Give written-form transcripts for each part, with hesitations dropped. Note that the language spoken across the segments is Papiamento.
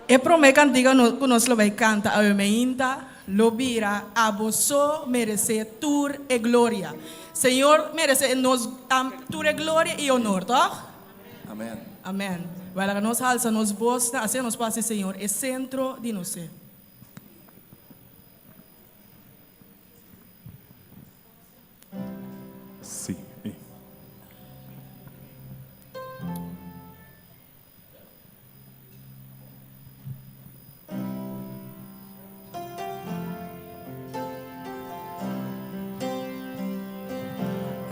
E promé kantika ku nos lo bai kanta awe meinta lo bira Abo So Meresé Tur e Gloria. Señor meresé nos tur e gloria i honor, tòg? Amèn. Amèn. Wèl laga nos halsa nos bosnan, asina nos por hasi Señor e sentro di nos ser. Sí. E.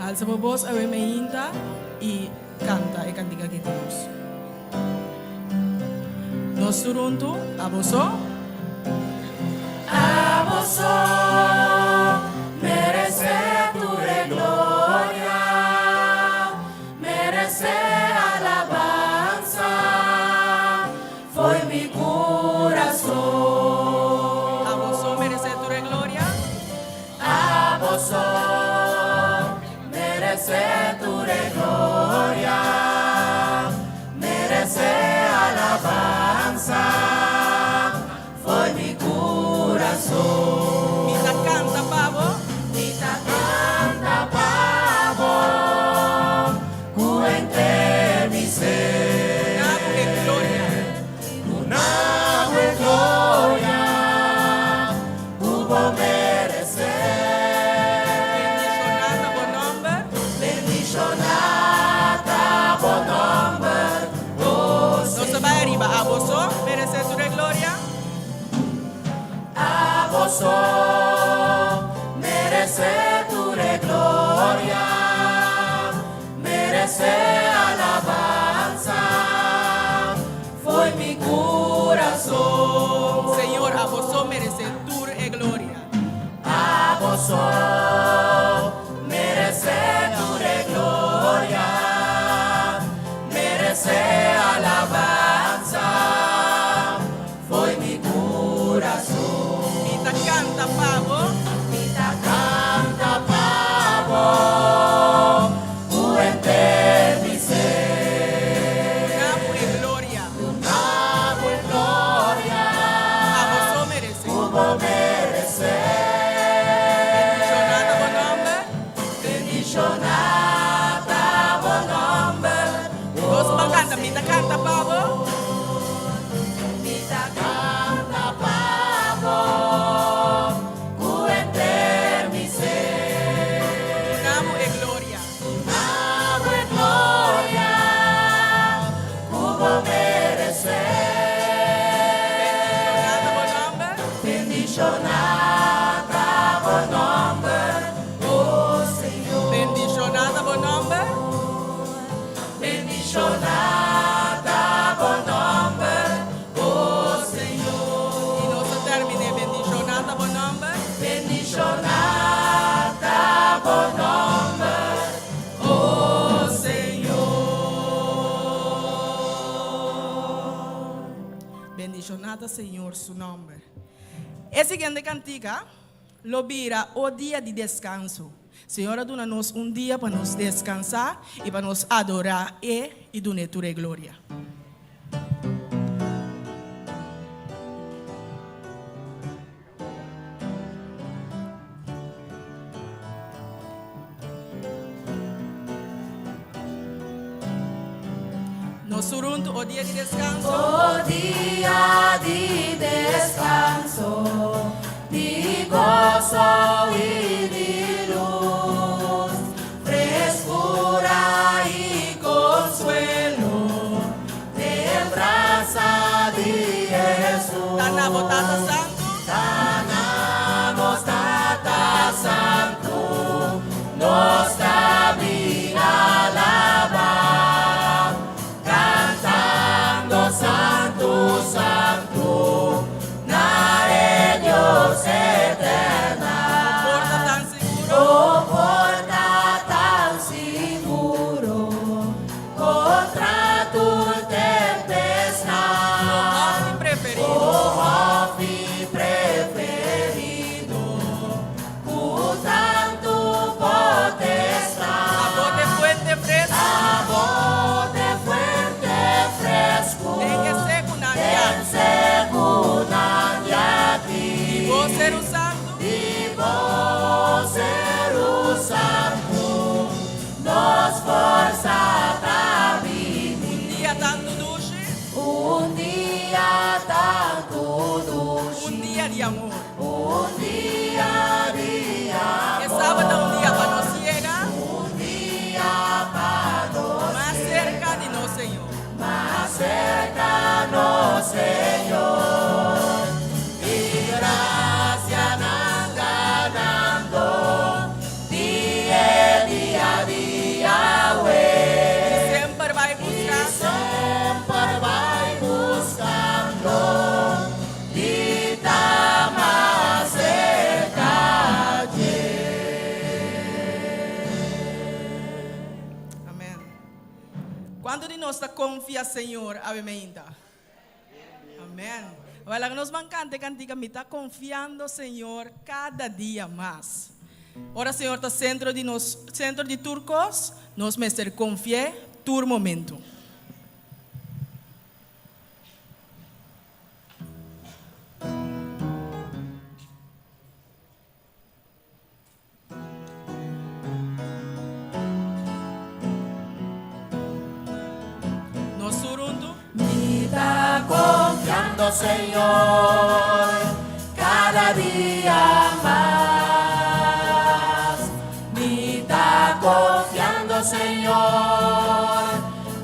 Alsa bo bos awe meinta i kanta e kantika aki ku nos. Nos tur huntu, abo so. Abo so meresé tur e gloria, meresé alabansa, fo'i mi kurason. Abo so meresé tur e gloria. Abo so meresé tur e gloria, meresé alabansa, fo'i mi kurason. Mi ta kanta pa bo. Mi ta kanta pa bo, ku henter mi ser. Na bo e gloria. Duna bo e gloria ku bo meresé. Bendishoná ta bo nòmber. Bendishoná ta bo nòmber, o Nos ta bai ariba. Abo so meresé tur e gloria. Abo so meresé tur e gloria, meresé alabansa, fo'i mi kurason. Señor, abo so meresé tur e gloria. Abo so meresé tur e gloria, meresé alabansa, fo'i mi kurason. Mi ta kanta pa bo. Mi ta kanta pa bo, ku henter mi ser. Duna bo e gloria. Duna bo e gloria. Abo so meresé. Ku bo meresé. Bendishoná ta bo nòmber. Bendishoná ta bo nòmber. Nos ban kanta, Mi ta kanta pa bo. Mi ta kanta pa bo, ku henter mi ser. Duna bo e gloria. Duna bo e gloria, ku bo meresé. Bendishoná ta bo nòmber. Bendishoná ta bo nòmber, o Señor. Bendishoná ta bo nòmber. Bendishoná ta bo nòmber, o Señor. I nos ta terminá, bendishoná ta bo nòmber. Bendishoná ta bo nòmber, o Señor. Bendishoná ta Señor su nòmber. E siguiente kantika lo bira O Dia di Deskanso. Señor a duna nos un dia pa nos deskansá i pa nos adorá E i dun'E tur e gloria. Nos tur huntu, O dia di deskanso. O dia di deskanso, di goso i di lus, freskura i konsuelo den brasa di Hesus. Ta na bo Tata Santu. Ta na nos Tata Santu, nos ta bin alabá, kantando Santu, Santu. dia di amor. Un dia di amor. E sabat ta un dia pa nos yega. Un dia pa nos Mas serka di nos Señor. Mas serka nos Señor. I grasianan ganando di e dia di awe. I semper bai I buskando. semper bai buskando di ta mas serka dje. Amen. Kuantu di nos ta konfia Señor awe meinta? Amen. Wèl, laga nos ban kanta e kantika Mi ta konfiando Señor kada dia mas. Ora Señor ta sentro di nos, sentro di tur kos, nos mester konfi'é tur momento. Nos tur huntu. Mi ta confiando Señor cada dia mas. Mi ta confiando Señor,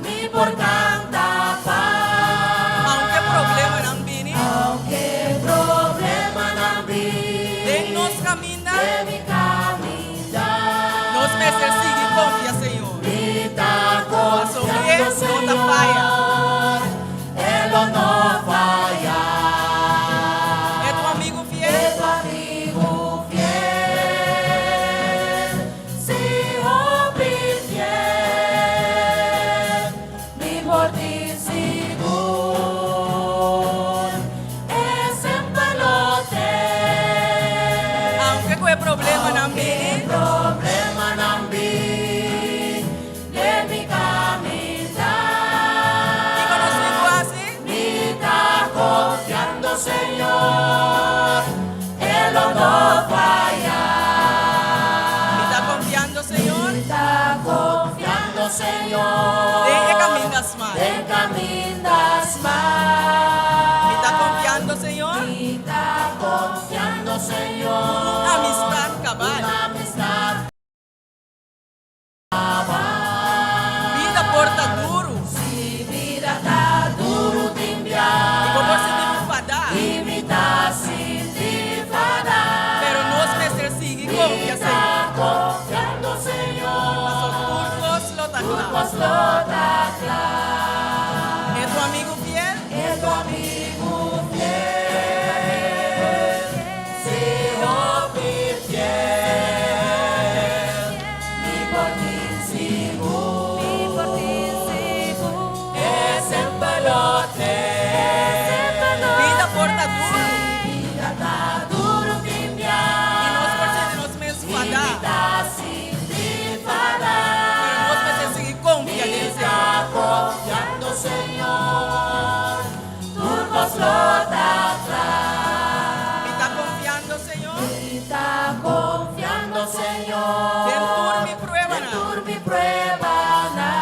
mi por canta paz. Aunke problemanan bini. Aunke problemanan bini. Den nos caminda. Den mi caminda. Nos mester sigui confia Señor. Mi ta confiando Pasobra no ta faya. Señor, E lo no faya. E tu amigu fiel. E tu amigu fiel. Si hopi fiel. Mi por tin sigur. E semper lo t'ei. Aunke ku e problemanan bini. Aunke problemanan bini den mi caminda. Kiko nos tin ku hasi? Mi ta confiando Señor, E lo no faya. Mi ta confiando Señor. Mi ta confiando Señor. Den e caminda smal. Den caminda smal. Mi ta confiando Señor. Mi ta confiando Señor. Un amistad cabal. Un amistad cabal. Bida por ta duru. Si bida ta duru tin bia. I bo por sinti bo fadá. I mi ta sinti fadá. Pero nos mester sigui konfia Mi ta Señor. konfiando Señor. Paso tur kos lo ta Tur kla. kos lo ta kla. E tu amigu fiel. E tu amigu fiel. Si hopi fiel. Mi por tin sigur. Mi por tin sigur. E semper lo t'ei. Bida por ta duru. Bida ta duru tin bia. I nos por sinti nos mes I mi fadá. ta sinti fadá. Pero nos mester sigui konfia den Mi Señor. ta konfiando Señor. Tur kos lo ta kla. Mi ta konfiando Señor. Mi ta konfiando Señor. Den tur mi pruebanan. Den tur mi pruebanan.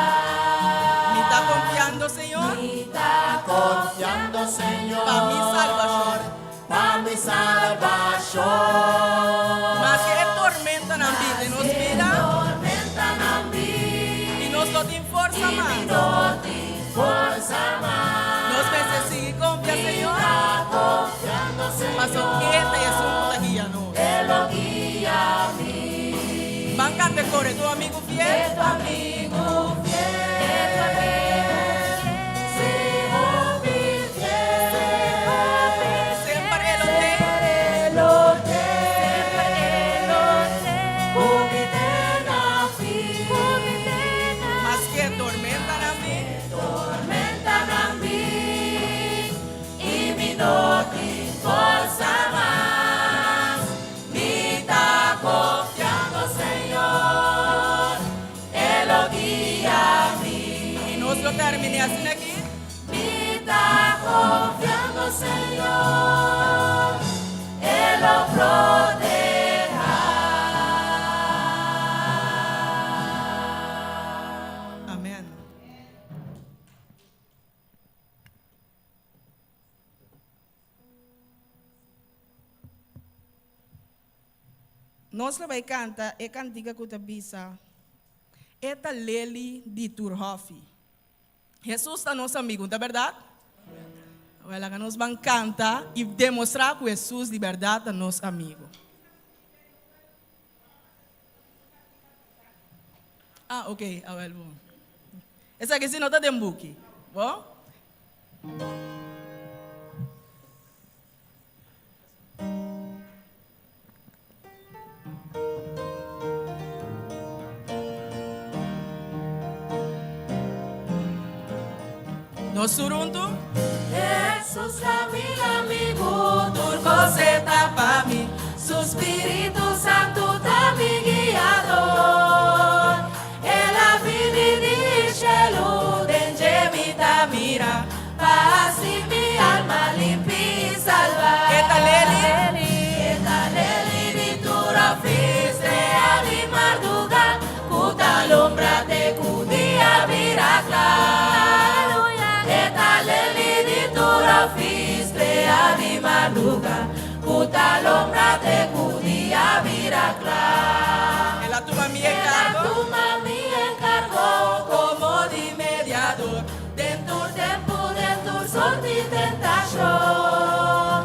Mi ta konfiando Señor. Mi ta konfiando Señor. Pa mi salbashon. Pa mi salbashon. Maske e tormentanan bin den nos bida. Tormentanan bin. I nos no tin forsa I mas. mi no tin forsa mas. Nos mester sigui konfia Señor. Mi ta konfiando Señor. Paso E ta esun ku ta guia nos. E lo guia mi. Ban kanta e kore, Tu amigu fiel. E tu amigu fiel. Si hopi fiel. Semper e lo t'ei. Semper e lo t'ei. Ku mi te na fin. Maske tormentanan bin. Tormentanan bin. I mi no tin forsa mas. Mi ta konfiando Señor. E lo guia mi. I nos lo terminá asina aki. Mi ta konfiando Señor. E lo protehá. Amèn. Nos lo bai kanta e kantika ku ta bisa, E ta leli di tur hòfi. Hesus ta nos amigu, no ta bèrdat? Awor laga nos ban kanta i demostrá ku Hesus di bèrdat ta nos amigu. Ah, ok, awel bon. Esaki si no ta den buki. Bon? Nos tur huntu. Hesus ta mi amigu, tur kos e ta pa mi, Su spiritu santu ta mi guiador. El a bini di shelu, den dje mi ta mira, Pa hasi mi alma limpi i salba. E ta leli. E ta leli di tur òfis, strea di marduga, ku ta lombra te ku dia bira kla. E ta leli di tur òfis, strea di marduga, ku ta lombra te ku dia bira kla. El a tuma mi enkargo. El a tuma mi enkargo komo di mediador. Den tur tempu, den tur sort di tentashon,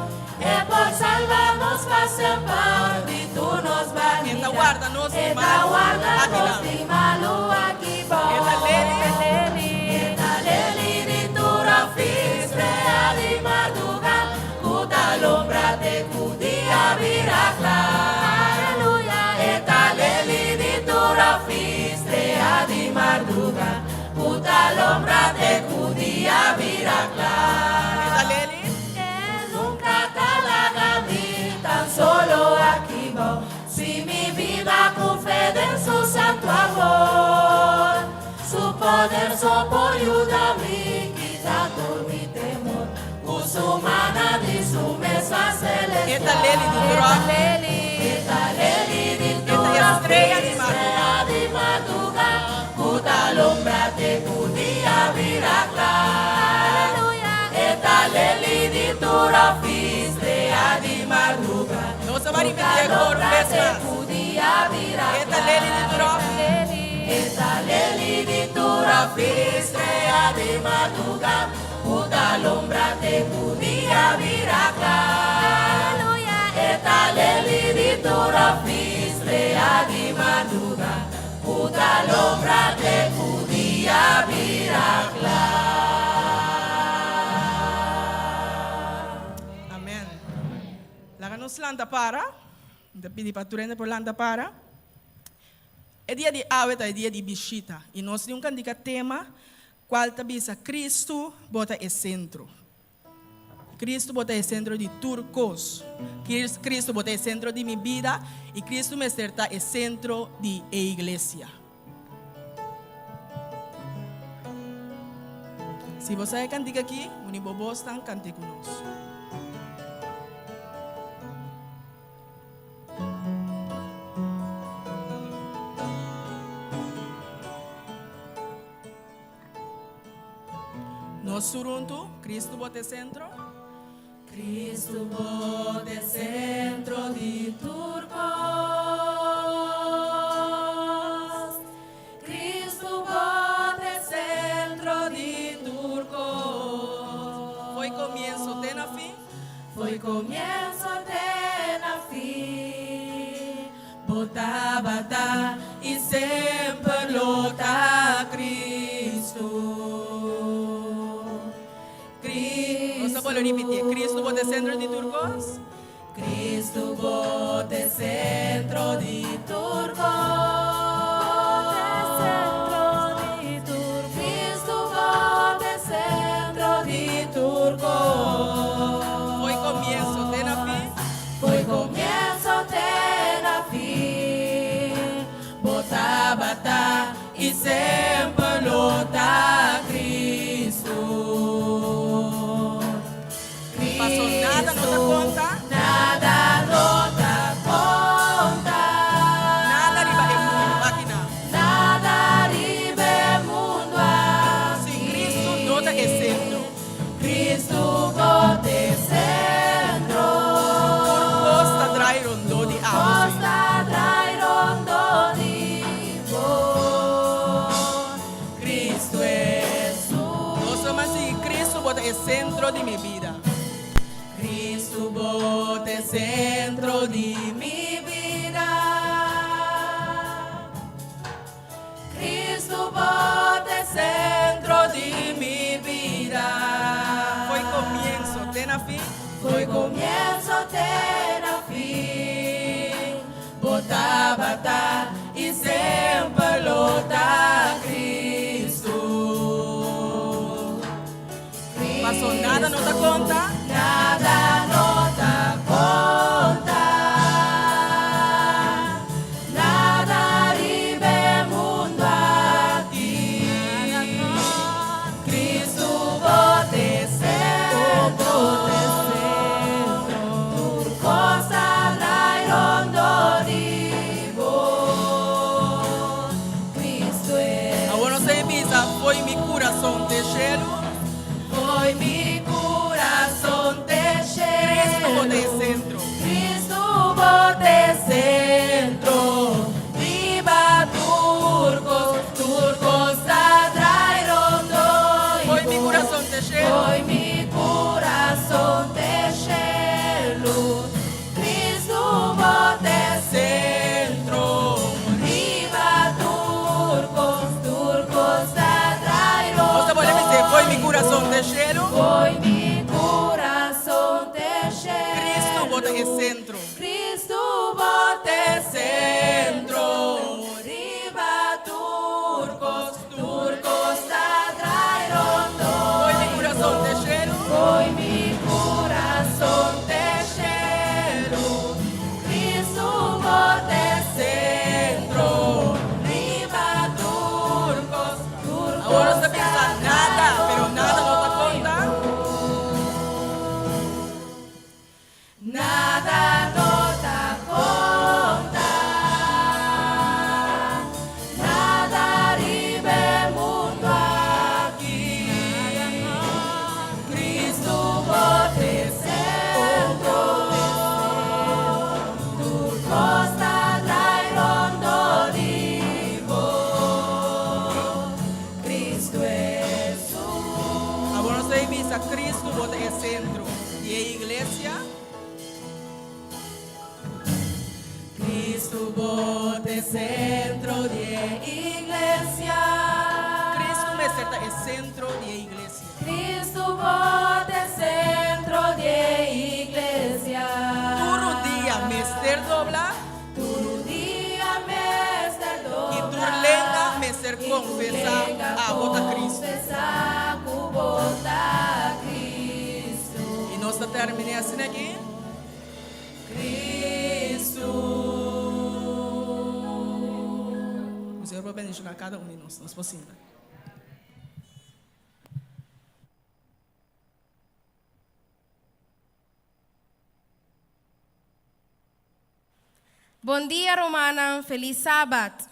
E por salba nos pa semper di tur nos E ta banidat. warda nos di E ta malu warda aki nos nan. di malu aki bou. E ta leli. E ta leli di tur òfis, strea di marduga, ku ta lombra te ku dia bira kla. E ta leli di tur òfis, strea di marduga, Ku ta lombra te ku dia bira kla. E ta leli. E nunka ta laga mi tan solo aki bou. Si mi biba ku fe den su santu amor, su poder so por yuda mi kita tur mi temor. Ku su mana di su mesa E ta celestial. leli di dròk. E ta leli di E ta tur estrella di afis, mar. strea di marduga. Ku ta lombra te ku dia bira kla. E ta leli di tur òfis, strea di marduga. Nos a Ku bai ta ripití e koro un lombra bes te mas. ku dia bira E ta kla. leli di tur òfis. E ta leli di tur òfis, strea di marduga. Ku ta lombra te ku dia bira kla. E ta leli di tur òfis, strea di marduga. Ku ta lombra te ku dia bira kla. Amen. Laga nos lanta para. Mi ta pidi pa tur hende por lanta para. E dia di awe ta e dia di bishita i nos tin un kantika tema kual ta bisa Kristu bo ta e sentro. Kristu bo ta e sentro di tur kos. Kristu bo ta e sentro di mi bida i Kristu mester ta e sentro di e iglesia. Si bo sa e kantika aki, uni bo bosnan kant'é ku nos. Nos tur huntu, Kristu bo ta e sentro. Kristu bo ta e sentro di tur kos. Kristu bo ta e sentro di tur kos. Fo'i komienso te na fin. Fo'i komienso te na fin. Bo tabata i semper lo ta Kristu. Nos ta bolbe ripití, Kristu bo ta e sentro di tur kos. Kristu bo ta e sentro di tur kos. Kristu bo ta e sentro di tur kos. Fo'i komienso te na fin. Fo'i komienso te na fin. Bo tabata i semper lo ta Kristu. Paso nada no ta konta. Nada no ta konta. Nada riba e mundu. di mi bida. Cristo bo ta e centro di mi bida. Cristo bo ta e centro di mi bida. Fo'i comienso te na fin. Fo'i comienso te na fin. Bo tabata y semper lo ta Cristo. Paso nada no ta conta. Nada no ta conta. Nada riba e mundo aki. Cristo bo ta e centro. Tur cos ta drai rondo di bo. Cristo Awor nos ta bisa, fo'i mi curason te cielo. Fo'i mi curason te Cristo bo ta e centro. Cristo bo ta e centro. Riba tur cos, tur cos ta drai rondo Fo'i mi curason te cielo. Fo'i mi curason te cielo. Cristo bo ta e centro. Riba tur cos, tur cos ta drai Nos ta bolbe bisa, fo'i mi curason te cielo. Fo'i mi curason te cielo. Cristo bo ta e centro. Cristo bo ta e centro. Riba tur cos, tur cos ta drai rondo. Fo'i mi curason te cielo. Fo'i mi curason te cielo. Cristo bo ta e centro. Riba tur cos, tur Awor nos ta bisa nada, pero nada no ta conta. Nada no ta conta. Nada riba e mundo aki. Cristo bo ta e centro. Tur cos ta drai rondo di bo. Cristo Jesus. Awor nos ta bisa Cristo bo ta e centro. Di e iglesia. Cristo bo ta e centro di e iglesia. Cristo mester ta e centro di e iglesia. Cristo bo ta e centro di e iglesia. Tur rudia mester dobla. Tur rudia mester dobla. Y tur lenga mester confesa abo ta Cristo. Confesa cu bo ta Cristo. Y nos ta termina asina aki. Cristo. Cu Señor por bendiciona cada un di nos. Nos por sinta. Bon dia rumannan, felis sabat.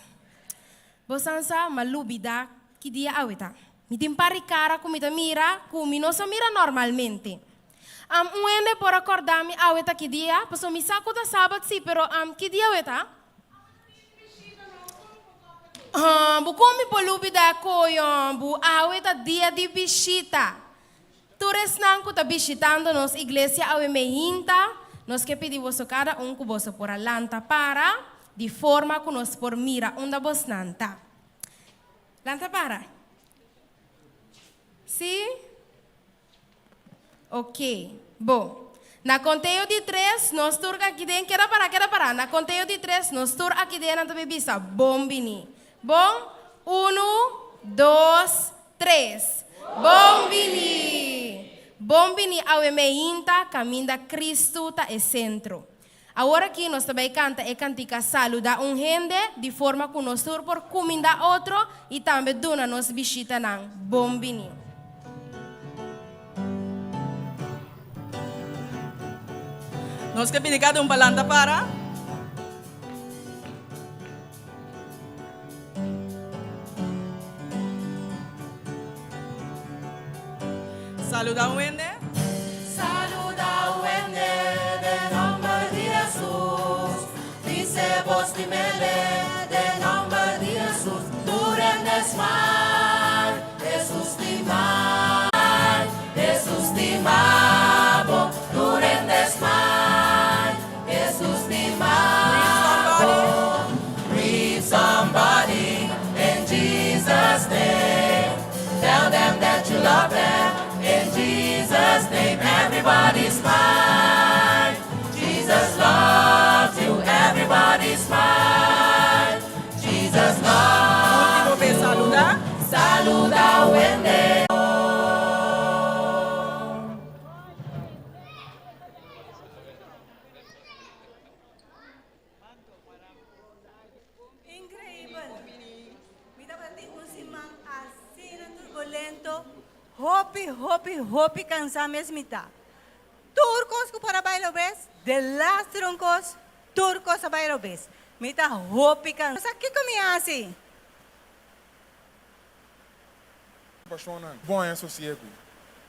Bosan sa m'a lubida ki dia awe ta. Mi tin par di cara cu mi ta mira cu mi no sa mira normalmente. Am un hende por a corda mi awe ta ki dia? Pasobra mi sa cu ta sabat si, pero am ki dia awe ta? Bu con mi por lubida coyon bu awe ta dia di bishita. Tur esnan ku ta bishitando nos iglesia awe meinta, nos ke pidi boso kada un ku boso por a lanta para, di forma ku nos por mira unda bosnan ta. Lanta para. Sí? Oke. Bon. Na konteo di tres, nos tur aki den, keda para, keda para. Na konteo di tres, nos tur aki den nan ta bisa, Bon bini. Bon? Unu, dos, Tres. Bon bini! Bon bini awe meinta kaminda Kristu ta e sentro. Awor aki nos ta bai kanta e kantika Saluda un hende di forma ku nos tur por kuminda otro i tambe duna nos bishitanan bon bini. Nos ke pidi kada un pa lanta para. Saluda un hende. Saluda un hende den nomber di Jesus. Dice bos di mele den nomber di Jesus. Tur hende smile, Jesus stima. Jesus stima. Everybody smile. Jesus loves you. Everybody smile. Jesus loves Último bes, saludá. Saludá hende. Increibel! Mi tabatin un siman asina turbulento, hopi, hopi, hopi cansá mes mi ta. Tur cos cu por a bay robes, delaster un cos, tur cos a bay robes. Mi ta hopi cansá. Sa kico mi a haci? Preokupashonnan, bo haña sosiegu.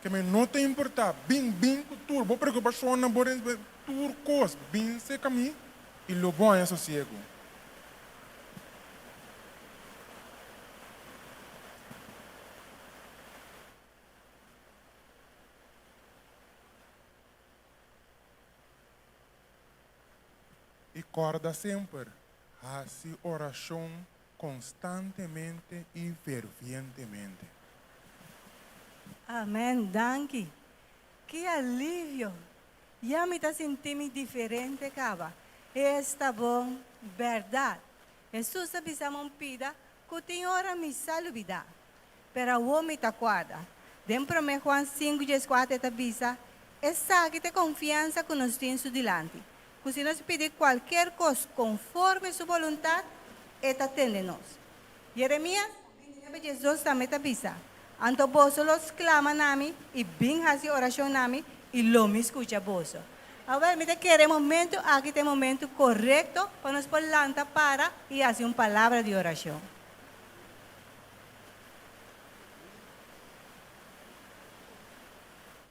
Ke mi no ta importá, bin, bin ku tur bo preokupashonnan, bo tur kos, bin serka mi i lo bo haña sosiegu. I kòrda semper, hasi orashon konstantemente i fervientemente. Amen danki ki alivio ya mi ta sinti mi diferente kaba esta bon berdad Jesus a bisa mi un pida ku tin ora mi sa lubida pero awo mi ta kuarda den prome Juan sinku dieskuater e ta bisa esaki ta e konfiansa ku nos tin su dilanti ku si nos pidi kualker kos konforme su boluntat, e ta tende nos. Jeremias 29 diesdos tambe ta bisa, Anto boso lo sklama na mi i bin hasi orashon na mi, i lo mi skucha boso. Awèl, mi ta kere e momentu aki ta e momentu korekto pa nos por lanta para i hasi un palabra di orashon.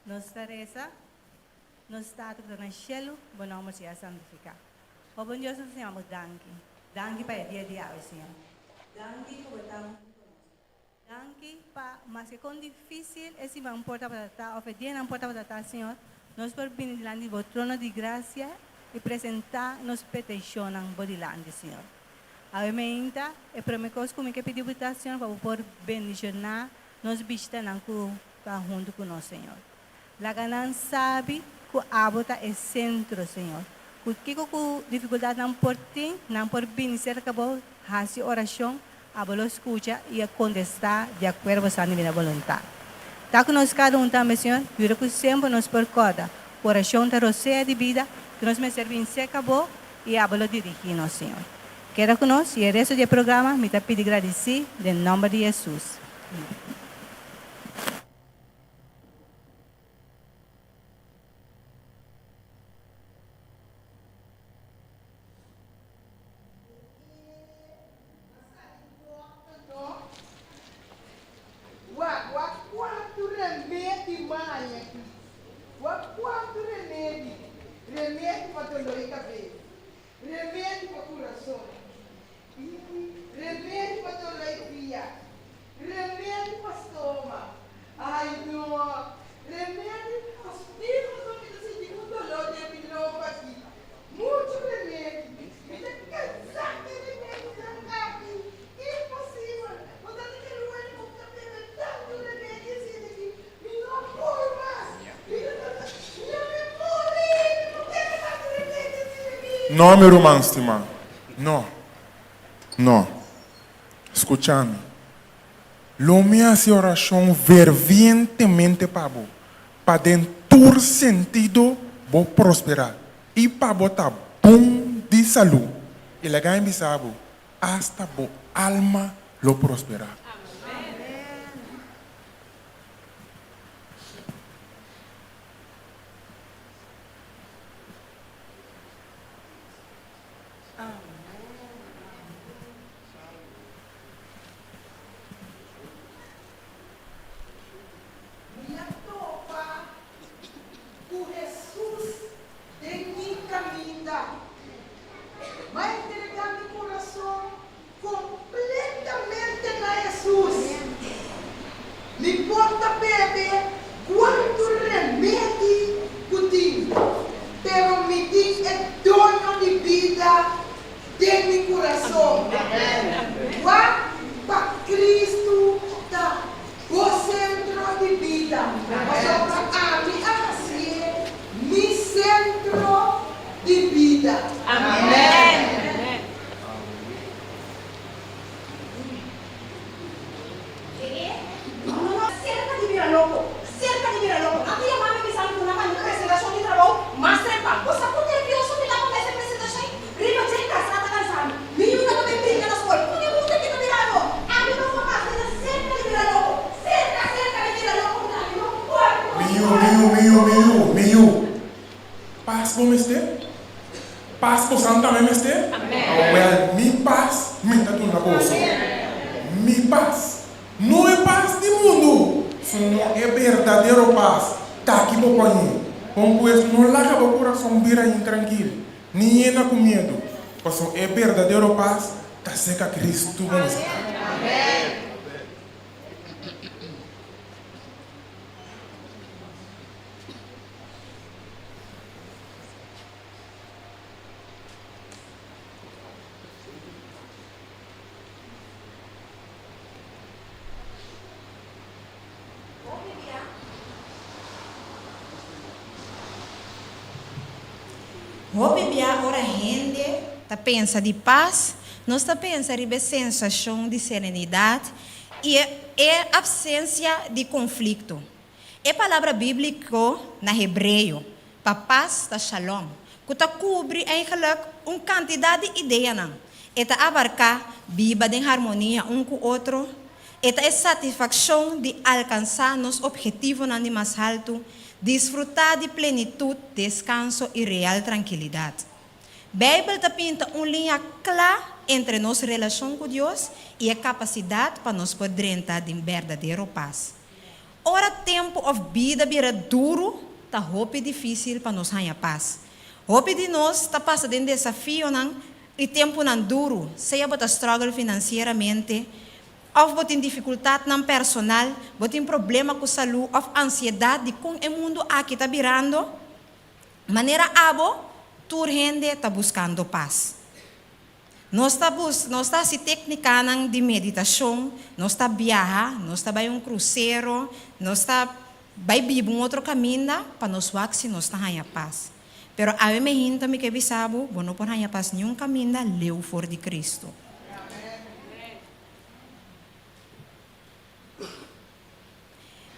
Nos ta resa. Nos Tata ku ta na shelu, bo nòmber sea santifiká. O bon Dios, nos ta siña bo danki. Danki pa e dia di awe, Señor. Danki ku bo ta huntu ku nos. Danki pa maske kon difísil e siman por tabata ta òf e dianan por tabata ta, Señor, nos por bini dilanti di bo trono di grasia i presentá nos petishonnan bo dilanti, Señor. Awe meinta, e promé kos ku mi ke pidi bo ta, Señor, pa bo por bendishoná nos bishitanan ku ta huntu ku nos, Señor. Laga nan sabi ku abo ta e sentro, Señor. Ku kiko ku difikultatnan por tin, nan por bini serka bo, hasi orashon, abo lo skucha i a kontestá di akuerdo bo Santa Divina Boluntat. Ta ku nos kada un tambe, Señor, yuda ku semper nos por kòrda ku orashon ta rosea di bida, ku nos mester bini serka bo i abo lo dirigí nos, Señor. Keda ku nos i e resto di e programa mi ta pidi gradisí den nòmber di Hesus. Amèn. Wak, wak kuantu remedi maya aki. Wak kuantu remedi. Remedi pa doló di kabes. Remedi pa kurason. Remedi pa doló di pia. Remedi pa stoma. Ai no. Remedi pa stil pasobra mi ta sinti un doló den mi lomba aki. Muchu remedi. Mi ta kansá ku e remedinan aki. Imposibel. Bo ta di keruena ku ta bebe tantu remedi asina aki. Mi no por mas. Mi ta ta mi a mi muri. Mi no bebe tantu remedi asina aki. No, mi ruman stimá. No. No. Skucha mi. Lo mi hasi orashon fervientemente pa bo, pa den tur sentido bo prosperá i pa bo ta bon di salú. I laga mi bisa bo, asta bo alma lo prosperá. Mi a topa ku Hesus den mi kaminda. M'a entregá mi kurason kompletamente na Hesus. Mi por ta bebe kuantu remedi ku tin, pero mi tin e doño di bida den mi kurason. Wak pa Kristu ta bo sentro di bida, pasobra ami a hasié. bida. Serka di bira loko, serka di bira loko. Nan ta yama mi bisa mi ku nan manda un presentashon di trabou mas trempan. Bo sa kon nervioso mi ta pa mester presentashon? Riba dje kasá ta kansa mi. Mi yu ta tabata brinka na skol. Kon e mucha ki ta bira lo? Ami no por mas. Mi ta serka di bira loko. Serka, serka di bira loko. Mi no por. Mi yu, mi yu, mi yu, mi yu, mi yu. Pas bo mester? Pas bosan tambe mester? Awel, mi pas mi ta duna boso. Mi pas. No e pas di mundu, sino e berdadero pas ta aki bo pañé. Bon pues, no laga bo kurason bira intrankil, ni yena ku miedu, pasobra e berdadero pas ta serka Kristu bo mester ta. Hopi bia ora hende ta pensa di pas, nos ta pensa riba e sensashon di serenidat i e apsensia di konflikto. E palabra bíbliko na hebreo pa pas ta shalom, ku ta kubri eigenlik un kantidat di ideanan. E ta abarká biba den harmonia un ku otro, e ta e satisfakshon di alkansá nos ophetivonan di mas haltu, disfrutá di plenitut, deskanso i real trankilidat. Beibel ta pinta un liña kla entre nos relashon ku Dios i e kapasidat pa nos por drenta den berdadero pas. Ora tempu òf bida bira duru, ta hopi difísil pa nos haña pas. Hopi di nos ta pasa den desafionan i tempunan duru, sea bo ta struggle finansieramente, òf bo tin difikultatnan personal, bo tin problema ku salú òf ansiedat di kon e mundu aki ta birando. Manera abo, tur hende ta buskando pas. Nos ta bus, nos ta hasi téknikanan di meditashon, nos ta biaha, nos ta bai un krusero, nos ta bai biba un otro kaminda pa nos wak si nos ta haña pas. Pero awe mi hinta mi ke bisa bo, bo no por haña pas niun kaminda leu for di Kristu.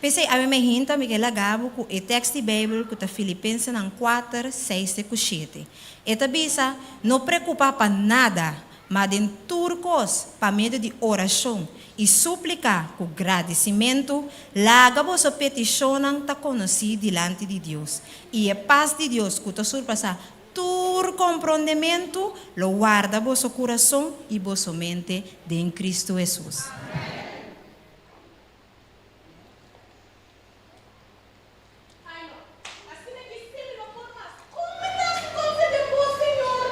P'esei awe mi hinta mi ke laga bo ku e tèks di Beibel ku ta Filipensenan kuater, seis te ku shete. E ta bisa, No preokupá pa nada, ma den tur kos, pa medio di orashon i súplika ku gradisimentu, laga boso petishonnan ta konosí dilanti di Dios. I e pas di Dios ku ta surpasá tur komprondementu lo warda boso kurason i boso mente den Kristu Hesus. Ai no, asina ki si mi no por mas. Kon mi ta hasi konfia den bo, Señor?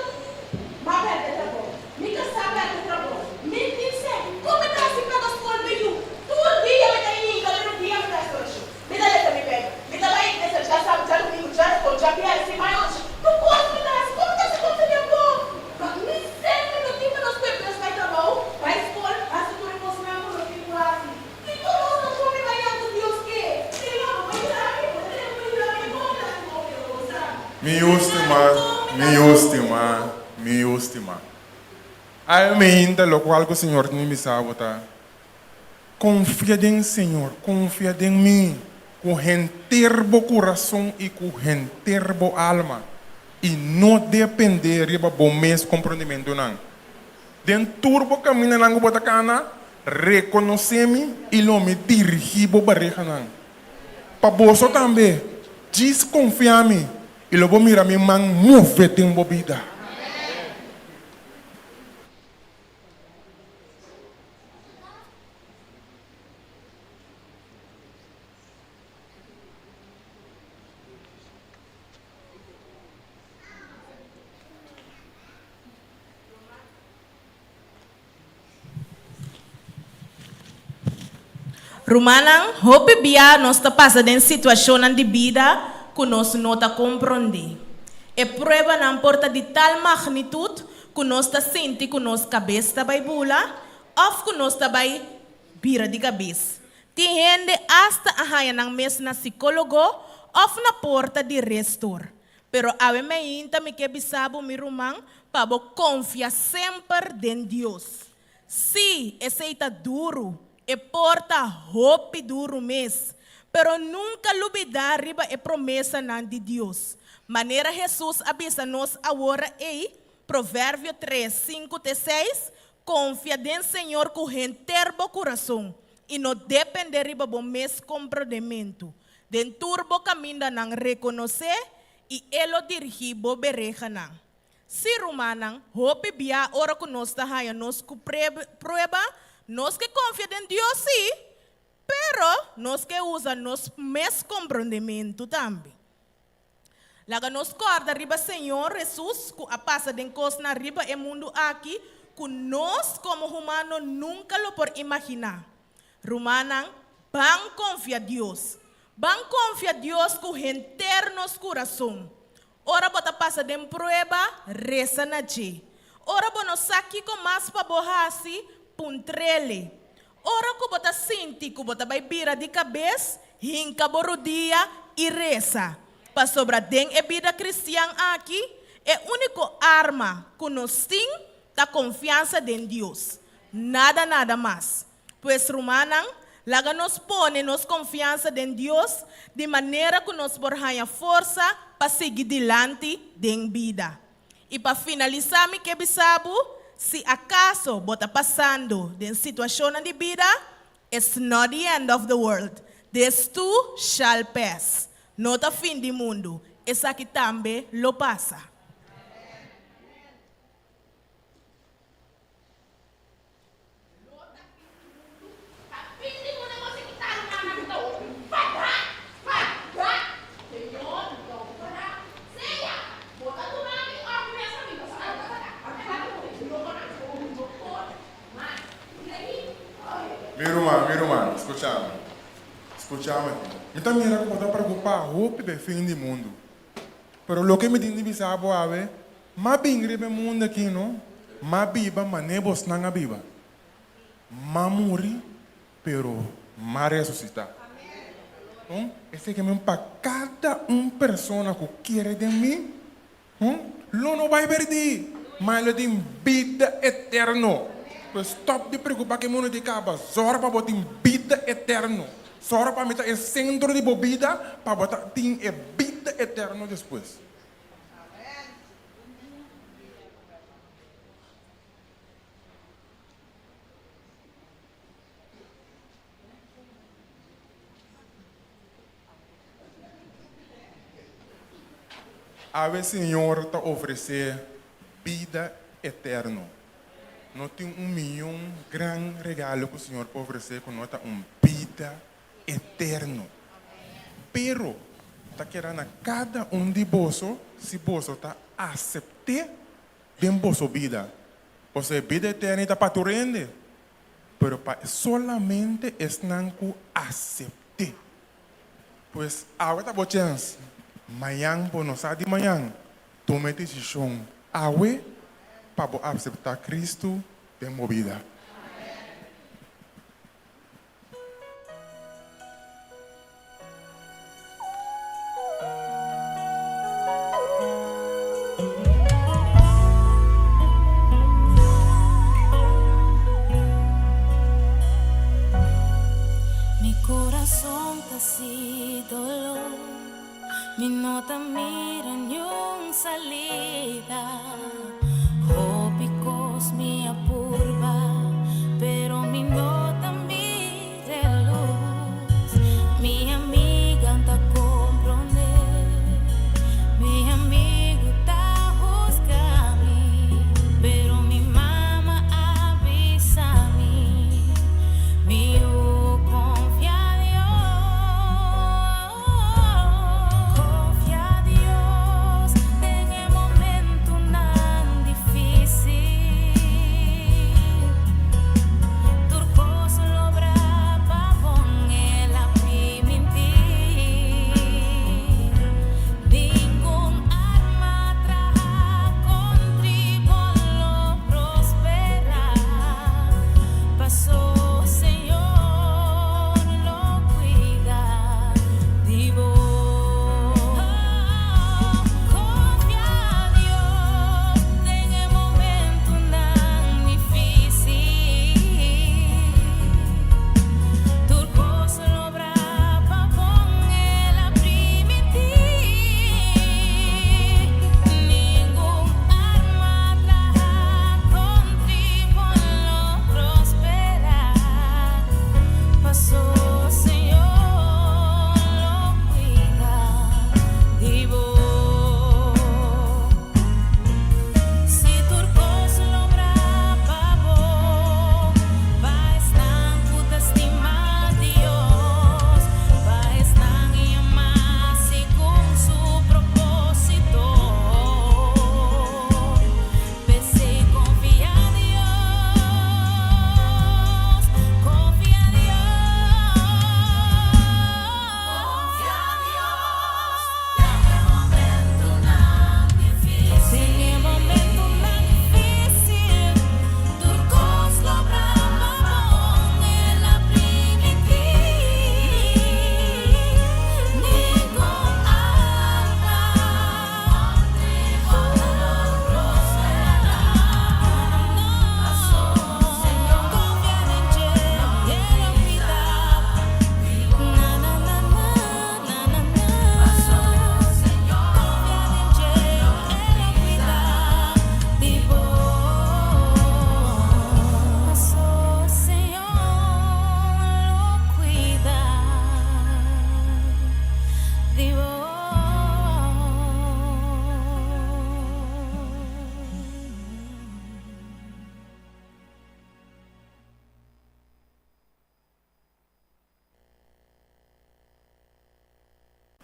M'a pèrdè trabou, mi kasá pèrdè trabou, mi tin sèn. Kon mi ta hasi paga skol mi yu? Tur dia mi ta hinka riba dia mi ta hasi orashon. Mi ta lesa mi Beibel. Mi ta bai iglesia djasabu, djadumingu, djarakon, djabièrnè, siman ochi. Tur kos mi ta hasi. Kon mi ta hasi konfia den bo? Ma mi sèn mi no tin pa nos kue bes bai trabou, bai skol, hasi tur e kosnan ku nos tin ku hasi. Kiko nos ta come mañan ku Dios ke? Señor, bo por yuda mi? Bo ta kere bo por yuda mi? Kon mi ta hasi konfia bo? Bo sa. Mi yu stimá, mi yu stimá, mi yu stimá. Ai mi hinta lokual ku Señor tin di bisa bo ta, Konfia den Señor, konfia den mi ku henter bo kurason i ku henter bo alma, i no dependé riba bo mes komprondimentunan. Den tur bo kamindanan ku bo ta kana, rekonosé mi i lo mi dirigí bo barehanan. Pa boso tambe, djis konfia mi i lo bo mira mi man move den bo bida. Rumannan, hopi bia nos ta pasa den situashonnan di bida ku nos no ta komprondé. E pruebanan por ta di tal magnitut ku nos ta sinti ku nos kabes ta bai bula òf ku nos ta bai bira di kabes. Tin hende asta a haña nan mes na sikólogo òf na porta di restor. Pero awe meinta mi ke bisa bo, mi ruman, pa bo konfia semper den Dios. Sí, esei ta duru, e por ta hopi duru mes, pero nunka lubidá riba e promesanan di Dios. Manera Hesus a bisa nos awor ei, Proverbio tres, sinku te seis, Konfia den Señor ku henter bo kurason, i no dependé riba bo mes komprondementu. Den tur bo kamindanan rekonosé, i E lo dirigí bo berehanan. Sí, rumannan, hopi bia ora ku nos ta haña nos ku prueba, nos ke konfia den Dios sí, pero nos ke usa nos mes komprondementu tambe. Laga nos kòrda riba Señor Hesus ku a pasa den kosnan riba e mundu aki ku nos komo humano nunka lo por imaginá. Rumannan, ban konfia Dios. Ban konfia Dios ku henter nos kurason. Ora bo ta pasa den prueba, resa na dje. Ora bo no sa kiko mas pa bo hasi, puntr'Ele. Ora ku bo ta sinti ku bo ta bai bira di kabes, hinka bo rudia i resa. Pasobra den e bida kristian aki, e úniko arma ku nos tin ta konfiansa den Dios. Nada nada mas. Pues rumannan, laga nos pone nos konfiansa den Dios di manera ku nos por haña forsa pa sigui dilanti den bida. I pa finalisá mi ke bisa bo, si akaso bo ta pasando den situashonnan di bida, it's not the end of the world, this too shall pass. No ta fin di mundu, esaki tambe lo pasa. Mi ruman, mi ruman, skucha mi. Skucha mi aki. Mi ta mira ku bo ta preokupá hopi pa e fin di mundu. Pero loke mi tin di bisa bo awe, M'a bin riba e mundu aki no, m'a biba manera bosnan a biba. M'a muri, pero m'a resusitá. Hon, esei ke men pa kada un persona ku kere den mi, hon, lo no bai perdí, ma e lo tin bida eterno. Pues stòp di preokupá ku e mundu di kaba. Zòrg pa bo tin bida eterno. Zòrg pa mi ta e sentro di bo bida, pa bo ta tin e bida eterno despues. Awe Señor ta ofresé bida eterno. No tin un mion gran regalo ku Señor por ofresé ku no ta un bida eterno. Pero ta keda na kada un di boso si boso ta asept'é den boso bida. Pasobra e bida eterno ei ta pa tur hende, pero pa solamente esnan ku asept'é. Pues awe ta bo chèns, mañan bo no sa di mañan. Tuma e desishon awe pa bo aseptá Kristu den bo bida. Mi corazon ta si dolor, mi no ta mira niun salida, hopi cos mi a purba.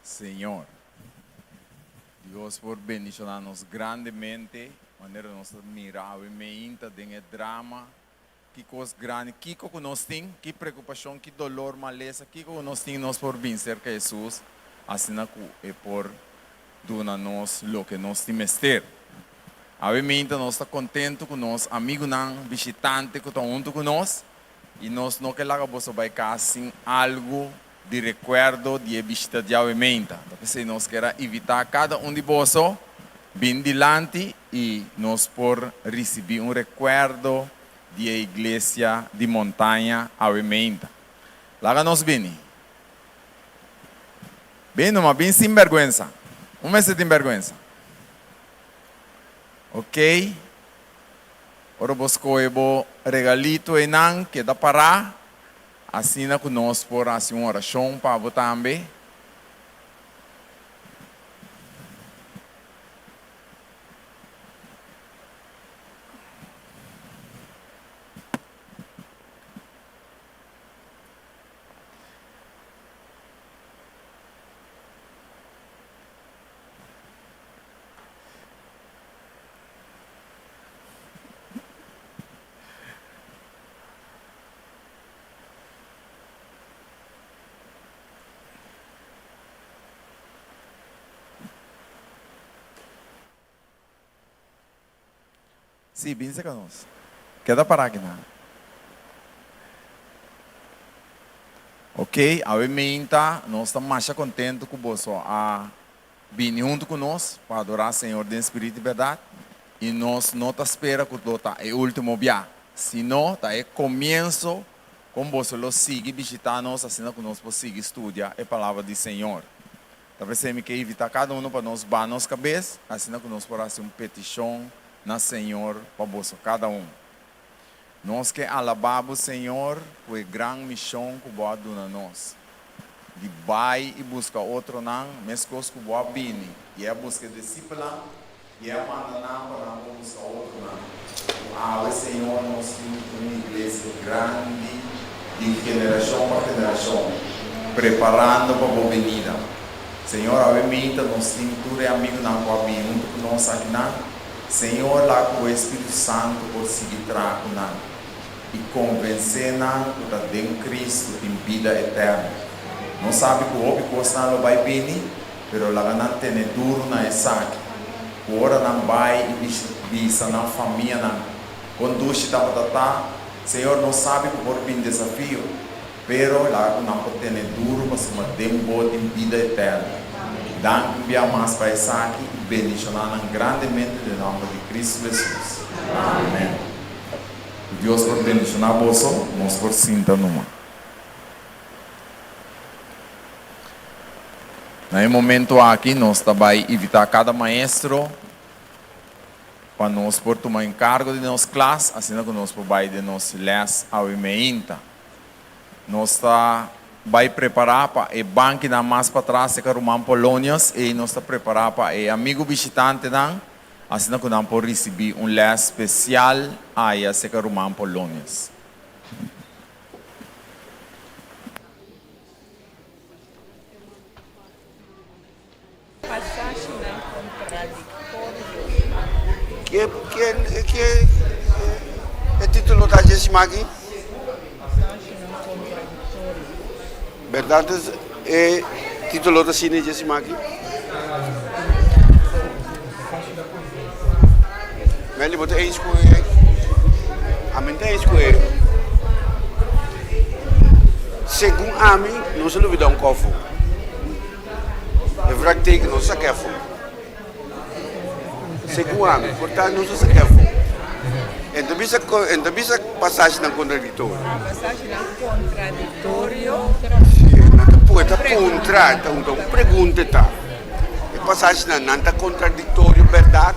Señor. Dios por bendiciona nos grandemente, manera nos ta mira awe meinta den e drama, ki cos grandi, kico cu nos tin, ki preocupacion, ki dolor, malesa, kico cu nos tin, nos por bin cerca Jesus, asina cu E por duna nos loke nos tin mester. Awe meinta nos ta contento cu nos amigunan bishitante cu ta hunto cu nos, i nos no ke laga boso bai cas sin algo di rekuerdo di e bishita djawe meinta. Ta p'esei nos kier a invitá kada un di boso bin dilanti i nos por risibí un rekuerdo di e iglesia di Montaña awe meinta. Laga nos bini. Bin numa, bin sin bèrgwensa. Un mester tin bèrgwensa. Oké. Ora bo skohe bo regalito einan, keda pará. Asina ku nos por hasi un orashon pa bo tambe. Sí, bin cerca nos. Keda para aki nan. Ok, awe meinta nos ta masha contento cu boso a bini hunto cu nos pa adora Señor den spirito y berdad. Y nos no ta spera cu lo ta e ultimo bia. Sino ta e comienso con boso lo sigui bishita nos asina cu nos por sigui studia e Palabra di Señor. Ta p'esei mi ke invita cada uno pa nos baha nos cabes asina cu nos por haci un peticion na Señor pa boso cada un. Nos ke alaba bo Señor cu e gran mision cu bo a duna nos, di bai y busca otronan mescos cu bo a bini y a busca e discipelnan, I a manda nan pa nan por buska otronan. Ku awe, Señor, nos tin un iglesia grandi di generashon pa generashon, preparando pa Bo benida. Señor, awe meinta nos tin tur e amigunan ku a bini huntu ku nos akinan. Señor, laga ku Bo Espíritu Santu por sigui traha ku nan i konvensé nan ku ta den Kristu tin bida eterno. Nos sabi ku hopi kosnan lo bai bini. Pero laga nan tene duru na esaki, ku ora nan bai i bisa nan famianan kon dushi tabata ta, Señor, nos sabi ku por bin desafio, pero laga ku nan por tene duru pasobra den Bo tin bida eterno. Danki un bia mas pa esaki i bendishoná nan grandemente den nòmber di Kristu Hesus. Amèn. Ku Dios por bendishoná boso, nos por sinta numa. Na e momento aki nos ta bai invitá kada maestro pa nos por tuma enkargo di nos klas asina ku nos por bai den nos lès awe meinta. Nos ta bai prepará pa e bankinan mas patras serka Ruman Polonius ei nos ta prepará pa e amigu bishitantenan asina ku nan por risibí un lès spesial aya serka Ruman Polonius. Pasashinan kontradiktorio. Ke ke ke e titulo ta dje sima aki? Pasashinan kontradiktorio. Berdad e titulo ta asina dje sima aki? Meli bo ta eens ku e? Ami no ta eens ku e. Segun ami nos a lubida un kòfo. E vraagteken nos a saka afó. Segun ami, por ta nos a saka afó. En ta bisa, en ta bisa pasashinan kontradiktorio. Pasashinan kontradiktorio. Si, nan ta pu, e ta puntra, e ta un pregunta e ta. E pasashinan nan ta kontradiktorio bèrdat?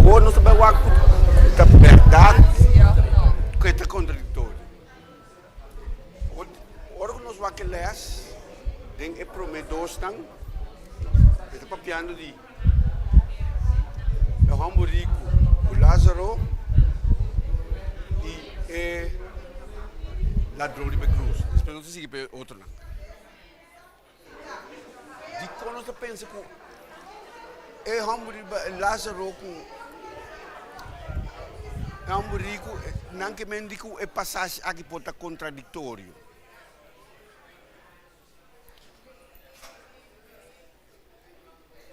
Anto nos ta bai wak ku ta bèrdat ku e ta kontradiktorio. Ora ku nos wak e lès den e promé dosnan, e ta papiando di e hòmber riku ku Lázaro i e ladron riba e krus. Despues nos ta sigui pa e otronan. Dikon nos ta pensa ku e hòmber riba Lázaro ku e hòmber riku nan ke men di ku e pasashi aki por ta kontradiktorio?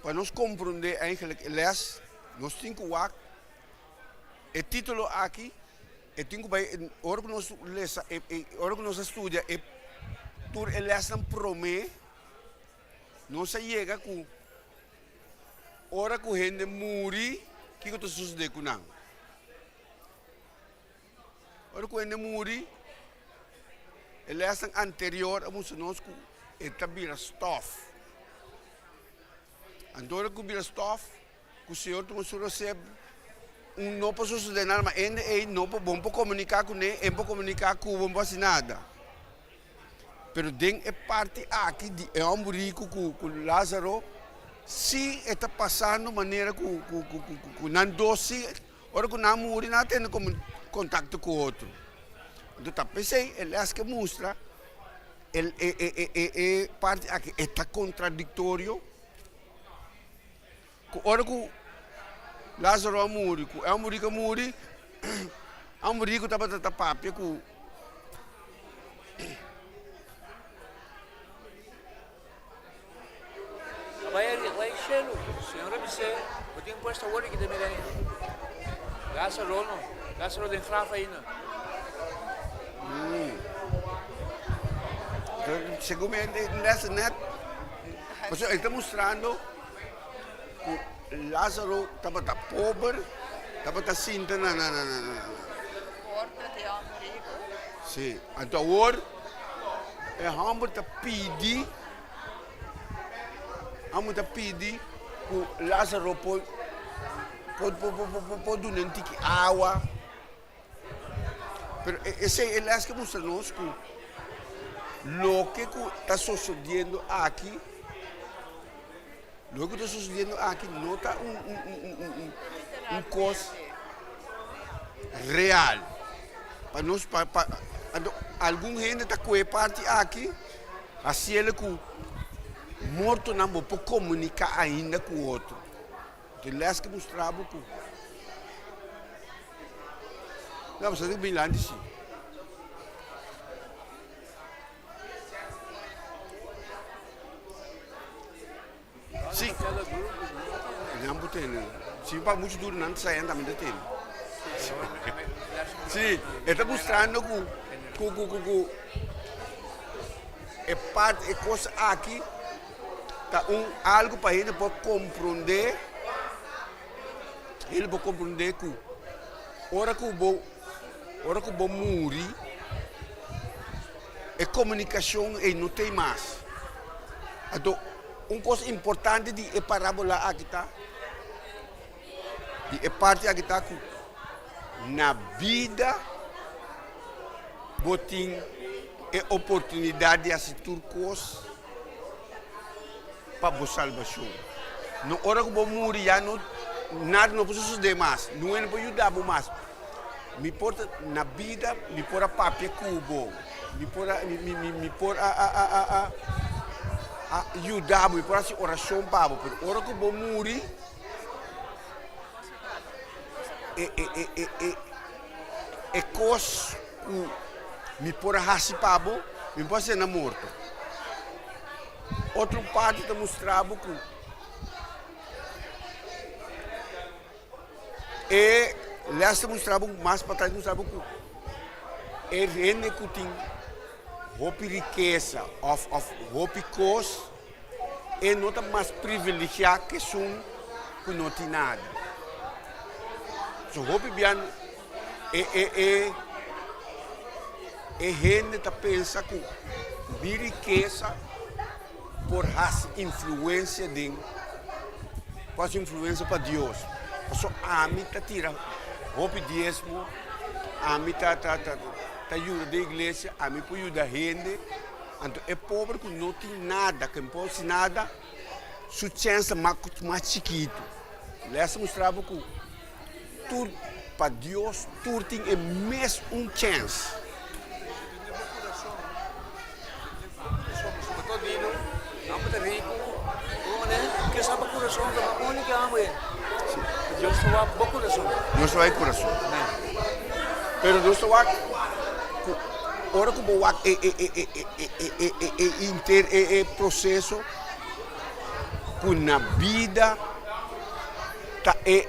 Pa nos komprondé eigenlijk e lès, nos tin ku wak e título aki, e tin ku bai, ora ku nos lesa, ora ku nos a studia e tur e lèsnan promé, nos a yega ku ora ku hende muri, kiko ta sosodé ku nan? Ora ku hende muri, e lèsnan anterior a mustra nos ku e ta bira stòf. Anto ora ku bira stòf, ku Señor tuma su rosé, un no por sosodé nada, ma hende ei no por, bo no por komuniká kuné, e no por komuniká ku bo, no por hasi nada. Pero den e parti aki di e hòmber riku ku Lázaro, sí e ta pasando manera ku ku nan dos sí. Ora ku nan muri nan a tene kontakto ku otro. Anto ta p'esei e lès ke mustra e parti aki e ta kontradiktorio ku ora ku Lázaro a muri ku e hòmber riku a muri e hòmber riku tabata ta papia ku. A bai a bai shelu. Señor a bis'é, Bo tin puesto awor di kita mi reino. Lázaro no, Lázaro den graf ainda. Segun mi les net, pasobra e ta mustrando ku Lázaro tabata pober, tabata sinta na na na na. Porta di hòmber riku. Sí, anto awor e hòmber ta pidi. Amo ta pidi ku Lázaro por por por duna un tiki awa. Pero esei e les ke mustra nos ku loke ku ta sosodiendo aki, loke ku ta sosodiendo aki no ta un un un un kos real. Pa nos pa pa anto algun hende ta kohe parti aki. Hasiele ku mortonan bo por komuniká ainda ku otro. Di lès ke mustra bo ku No, bo sa tin ku bin lanti si. Si. Nan por tene. Si pa muchu duru nan ta sayan tambe ta tene. Si, e ta mustrando ku ku ku ku ku e parti e kos aki ta un algu pa hende por komprondé, hende por komprondé ku ora ku bo ora ku bo muri e komunikashon ei no t'ei mas. Anto un kos importante di e parabola aki ta, di e parti aki ta ku na bida bo tin e oportunidat di hasi tur kos pa bo salbashon. No ora ku bo muri ya no nada no por sosodé mas, nunca no por yuda bo mas. Mi por ta na bida mi por a papia ku bo, mi por a mi mi mi por a a a a a a yuda bo, mi por hasi orashon pa bo, pero ora ku bo muri e e e e e e kos ku mi por a hasi pa bo, mi por hasi na morto. Otro parti ta mustra bo ku E les ta mustra bo mas pa tras mustra bo ku e hende ku tin hopi rikesa òf òf hopi kos e no ta mas privilegiá ke esun ku no tin nada. So hopi biaha e e e e hende ta pensa ku mi rikesa por hasi influensia den por hasi influensia pa Dios. Pasobra ami ta tira hopi diesmo, ami ta ta ta ta yuda den iglesia, ami por yuda hende. Anto e pober ku no tin nada, ku no por hasi nada, su chèns ta mas chikitu. Lès ta mustra bo ku tur pa Dios tur tin e mes un chèns. awe. Dios ta wak bo kurason. Dios ta wak e kurason. Amen. Pero Dios ta wak ku ora ku bo wak e e e e e e e e e inter e e proseso ku na bida ta e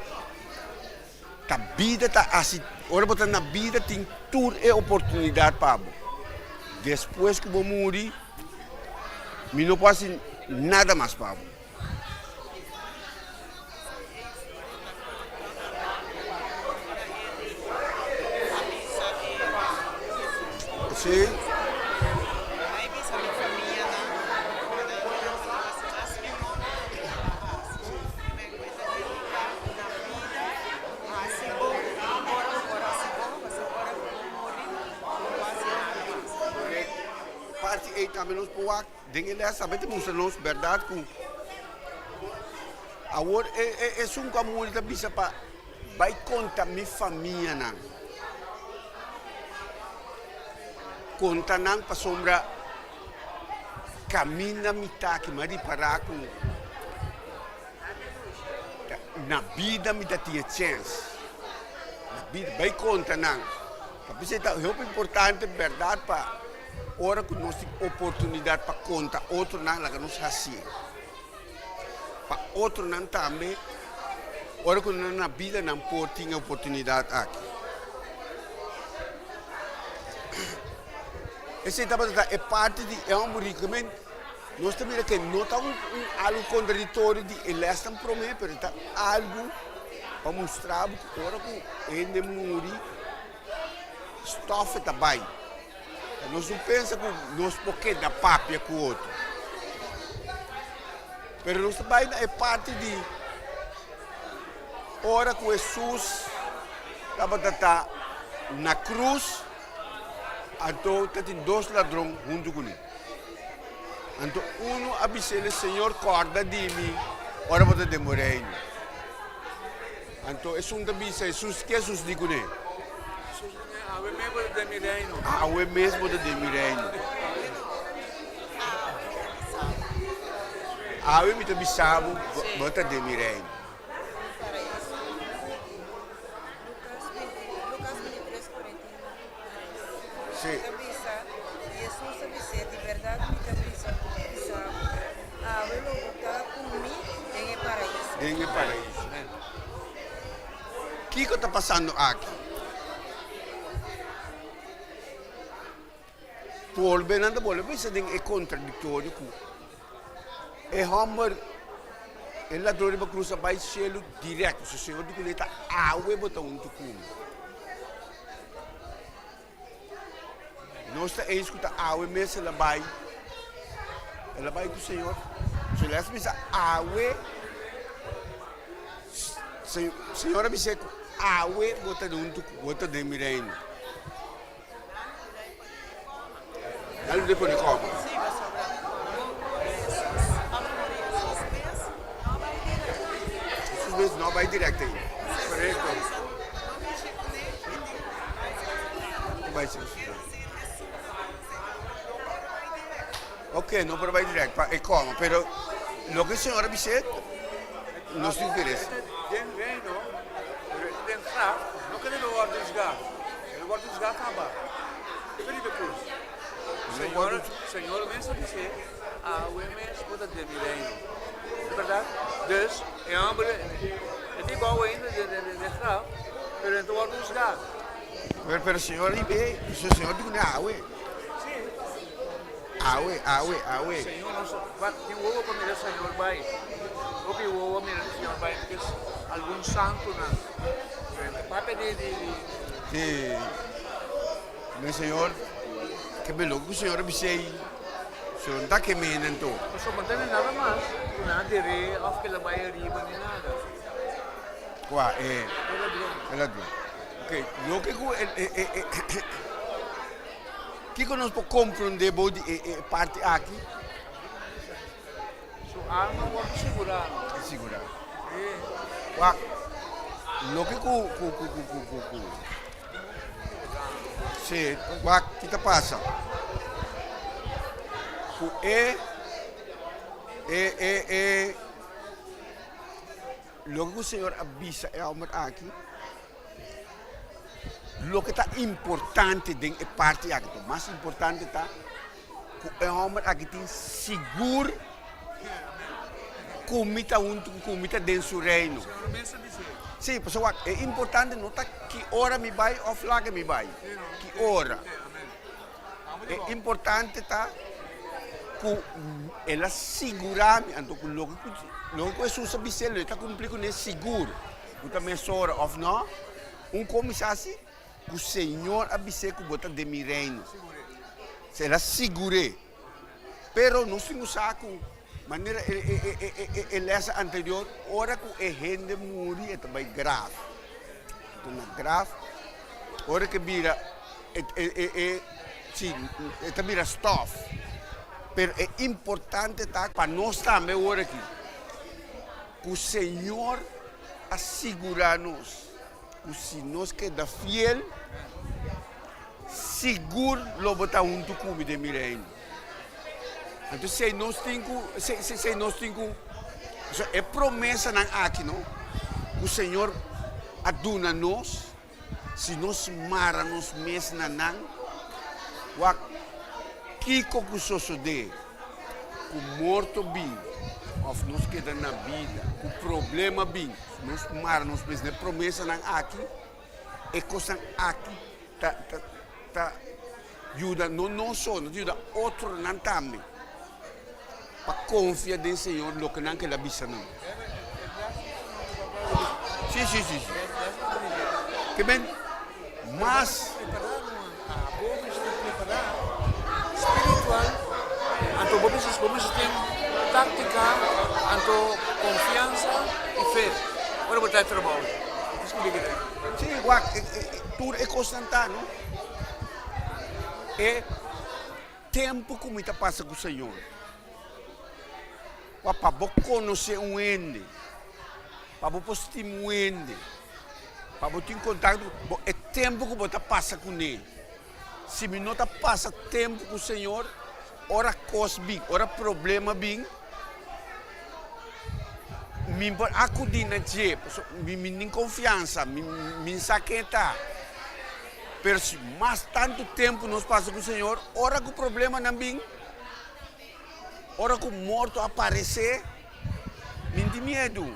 ta bida ta hasi ora bo ta na bida tin tur e oportunidat pa bo. Despues ku bo muri mi no por hasi nada mas pa bo. Sí. Parti ei tambe nos por wak den e les tambe ta mustra nos bèrdat ku awor e e esun ku a muri ta bisa pa bai konta mi famianan. Konta nan pasobra kaminda mi ta aki mi a ripará ku Na bida mi ta tin e chèns. Na bida, bai konta nan. Ta p'esei ta hopi importante bèrdat pa ora ku nos tin oportunidat pa konta otronan laga nos hasié. Pa otronan tambe ora ku nan na bida nan por tin e oportunidat aki. Esei tabata e parti di e hòmber riku. Nos ta mira ke no ta un algu kontradiktorio di e lèsnan promé, pero ta algu pa mustra bo ku ora ku hende muri, stòf e ta bai. Nos no pensa ku nos por keda papia ku otro. Pero nos ta bai na e parti di ora ku Hesus tabata ta na krus, anto ta tin dos ladron huntu kuné. Anto unu a bis'el, Señor, kòrda di mi ora bo ta den bo reino. Anto esun ta bisa Hesus, Ke Hesus di kuné? Hesus di kuné, Awe mes bo ta den mi reino. Awe mes bo ta den mi reino. Awe mi ta bisa bo, bo ta den mi reino. Sí. Ta bisa, Jesus a bis'é, Di bèrdat mi ta bisa bisa bo, awe lo bo ta ku mi den e paraíso. Den e paraíso. Kiko ta pasando aki? Bolbe nan ta bolbe bisa den e kontradiktorio ku e hòmber, e ladron riba krus a bai shelu dirèkt. Su Señor di kuné ta awe bo ta huntu ku mi. Nos ta eens ku ta awe mes el a bai, el a bai ku Señor. So el a bisa awe, Señor a bis'é ku awe bo ta huntu ku, bo ta den mi reino. Nan lo de pone kòma. Jesús mes no a bai direct ainda. Korekto. Ok, no por bai direct pa e kòma, pero loke Señor a bis'é nos tin interés. Den reino, pero den graf, no kende lo wòrdu husgá. El wòrdu husgá kaba. Riba riba e krus. Señor, Señor mes a bis'é, Awe mes bo ta den mi reino. Ta bèrdat? Dus, e hòmber e tin bou ainda den graf, pero e ta wòrdu husgá. Pero, pero Señor a bis'é, Señor di kuné awe. Sí. Awe, awe, awe. Señor nos ba tin wowo pa mira Señor bai. Hopi wowo mira Señor bai because algun santonan papia di di di. Sí. Mi Señor, ke mi loke ku Señor a bisa ei, Señor no ta ke menen anto. Pasobra no tene nada mas ku nan a der'é òf ke el a bai ariba ni nada. Kua? E. E ladron. E ladron. Ok, loke ku e e e. Kiko nos por komprondé bou di e parti aki? Su alma wòrdu sigurá. Sigurá. Sí. Wak, loke ku ku ku ku ku ku ku. Sí, wak, ki ta pasa? Ku e e e e. Loke ku Señor a bisa e hòmber aki, loke ta importante den e parti aki, to mas importante ta ku e hòmber aki tin sigur ku mi ta huntu ku mi ta den su reino. Sí, pasobra wak, e importante no ta ki ora mi bai òf laga mi bai, ki ora. E importante ta ku el a sigurá mi, anto ku loke ku loke ku Hesus a bis'é lo e ta kumpli kuné sigur. Ku ta mesora òf nò, un komis hasi ku Señor a bis'é ku bo ta den mi reino. El a sigur'é. Pero nos tin ku sa ku manera e e e e lès anterior, ora ku e hende muri e ta bai graf. Anto na graf ora ku e bira e e e si e ta bira stòf. Pero e importante ta pa nos tambe awor aki ku Señor a sigurá nos ku si nos keda fiel, sigur lo bo ta huntu ku mi den mi reino. Anto si nos tin ku, si, si, si nos tin ku, so e promesanan aki no, ku Señor a duna nos, si nos mara nos mes na nan, wak kiko ku sosodé, ku morto bin, òf nos keda na bida, ku problema bin, si nos mara nos mes na e promesanan aki, e kosnan aki ta ta ta yuda no nos so, no ta yuda otronan tambe pa konfia den Señor loke nan keda bisa nan. Sí, sí, sí, sí. Ke men mas. Spiritual, anto bo mester bo mester tin táctica, anto confianza y fe ora bo ta e trabou. Sí, wak, tur e kosnan ta, no? E tempu ku mi ta pasa ku Señor. Wak, pa bo konosé un hende, pa bo por stima un hende, pa bo tin kontakto, bo e tempu ku bo ta pasa kuné. Si mi no ta pasa tempu ku Señor, ora kos bin, ora problema bin, mi por akudí na dje, pasobra mi mi tin konfiansa, mi mi sa ken e ta. Pero si mas tantu tempu nos pasa ku Señor, ora ku problemanan bin, ora ku morto aparesé, mi no tin miedu.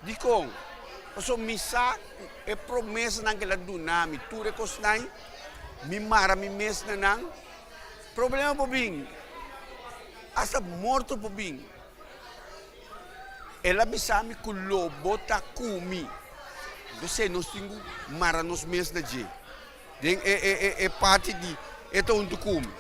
Dikon? Pasobra mi sa ku e promesanan ku el a duna mi, tur e kosnan, mi mara mi mes na nan. Problema por bin, asta morto por bin. El a bisa mi ku lo bo ta ku mi. Entonces nos tin ku mara nos mes na dje. Den e e e e parti di e ta huntu ku mi.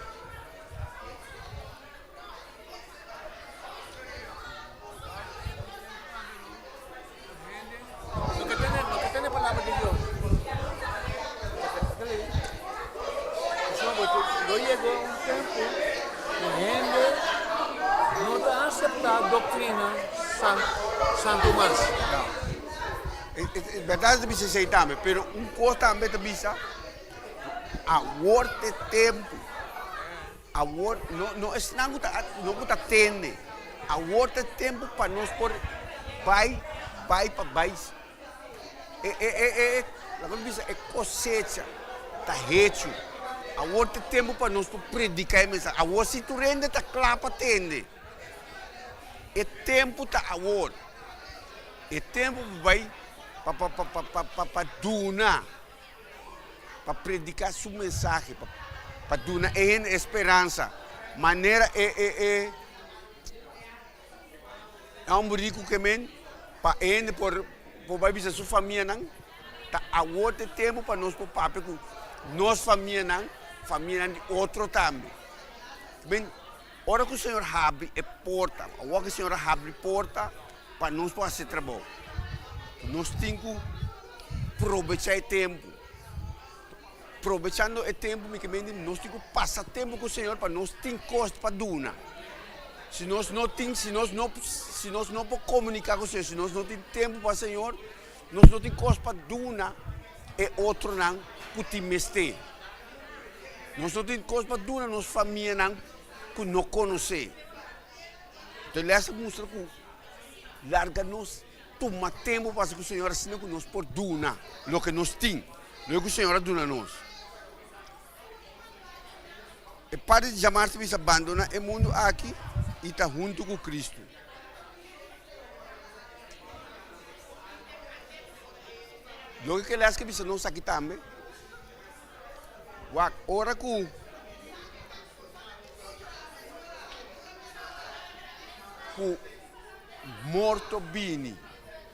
Lo yegó un tempu ku hende no ta aseptá doktrina santu mas. E bèrdat ta bisa esei tambe, pero un kos tambe ta bisa, awor ta e tempu. Awor, no, no esnan ku ta, no ku ta tende. Awor ta e tempu pa nos por bai, bai pa bai. E, e, e, e, e, laga mi bisa, e kosecha ta hechu. Awor ta e tempu pa nos por prediká e mensahe. Awor si tur hende ta kla pa tende. E tempu ta awor. E tempu pa bai, pa, pa, pa, pa, pa, pa, pa duna. pa prediká su mensahe, pa pa duna e hende e speransa, manera e e e e hòmber riku ke men, pa e hende por por bai bisa su famianan, ta awor ta e tempu pa nos por papia ku nos famianan, famianan di otro tambe. Men, ora ku Señor habri e porta, awor ku Señor a habri porta pa nos por hasi e trabou, nos tin ku Probecha e tempu. Probechando e tempu mi ke mende nos tin ku pasa tempu ku Señor pa nos tin kos pa duna. Si nos no tin, si nos no, si nos no por komuniká ku Señor, si nos no tin tempu pa Señor, nos no tin kos pa duna e otronan ku tin mester. Nos no tin kos pa duna nos famianan ku no konosé. Enton les a mustra ku larga nos. tuma tempu pasa ku Señor asina ku nos por duna loke nos tin, loke ku Señor a duna nos. E parti di djamars ta bisa bandona e mundu aki i ta huntu ku Kristu. Loke ke les ke bisa nos aki tambe, wak ora ku ku morto bini,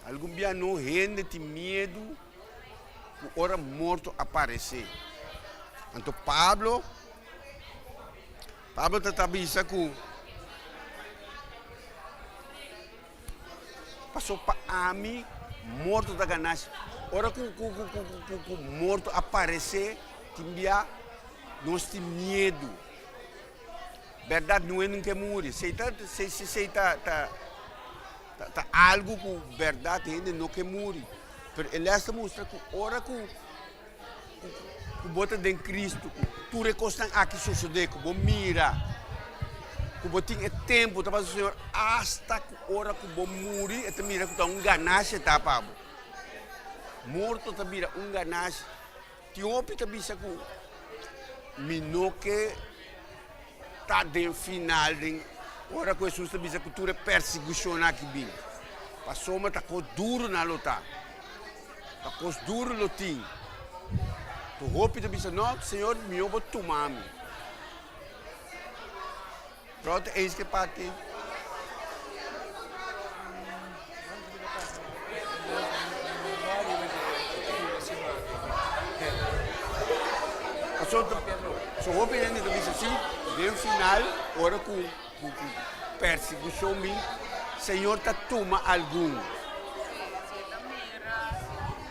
algun bia no hende tin miedu ku ora morto aparesé. Anto Pablo, Pablo ta ta bisa ku Paso pa ami morto ta ganashi. Ora ku ku ku ku ku ku morto aparesé tin bia nos tin miedu. Bèrdat no e nunka e muri. Esei ta esei ta ta ta algu ku bèrdat hende no ke muri. Pero e lès ta mustra ku ora ku ku bo ta den Cristo, ku tur e kosnan aki sosodé, ku bo mira, ku bo tin e tempu ta pasa Señor asta ku ora ku bo muri e ta mira ku ta un ganashi e ta pa bo. Morto ta bira un ganashi. Tin hopi ta bisa ku mi no ke ta den final den ora ku Hesus ta bisa ku tur e persekushon aki bin. Pasobra ta kos duru nan lo ta. Ta kos duru lo tin. Tu hopi ta bisa, No, Señor, mihó bo tuma mi. Pero ta eens ke parti. Pasobra so hopi hende ta bisa si, den final, ora ku persekushon bin, Señor ta tuma algun. Si e ta mira,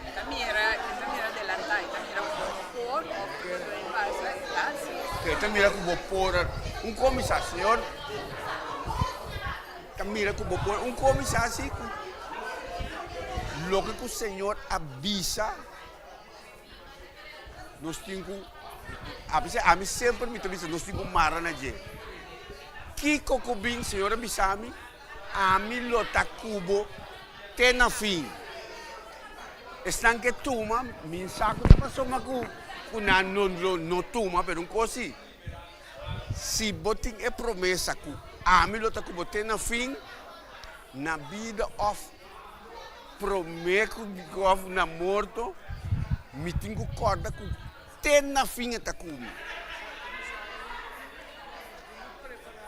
e ta mira, e ta mira delantá, e ta mira ku bo por òf ku bo ta pasa, e ta hasi. E ta mira ku bo por. Un komisa, Señor ta mira ku bo por. Un komisa hasi ku loke ku Señor a bisa, nos tin ku, ami semper mi ta bisa nos tin ku mara na dje. Kiko ku bin, Señor a bisa mi, Ami lo ta ku bo te na fin. Esnan ke tuma, mi sa ku ta pasobra ku ku nan no lo no tuma, pero un kos si, si bo tin e promesa ku ami lo ta ku bo te na fin, na bida òf promé ku òf na morto, mi tin ku kòrda ku te na fin e ta ku mi.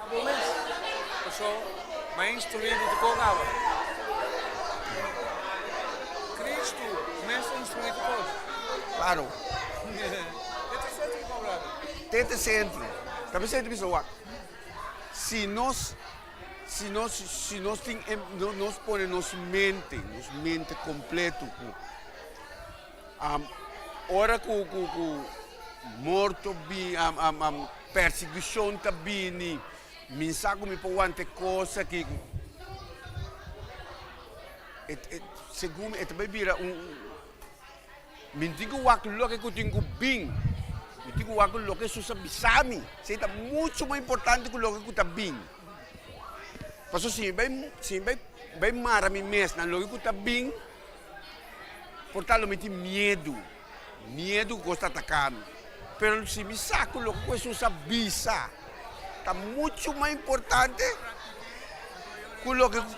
Abo mes, paso m'a instruí bo tur kos awe. Cristo mes a instruí tur kos. Claro. Te te centro ki Pablo abi. Te te centro. Ta bisa ta bisa wak. Si nos, si nos, si nos tin e, nos pone nos mente, nos mente completo ku ora ku ku ku morto bin, Persiguishon ta bini, mi sa ku mi por wanta e kos aki. Segun mi e ta bai bira un, mi tin ku wak loke ku tin ku bin, mi tin ku wak loke Hesus a bisa mi, esei ta muchu mas importante ku loke ku ta bin. Pasobra si mi bai, si mi bai bai mara mi mes na loke ku ta bin, por ta lo mi tin miedu. Miedu ku kos ta ataka mi. Pero si mi sa ku loke ku Hesus a bisa ta muchu mas importante ku loke ku.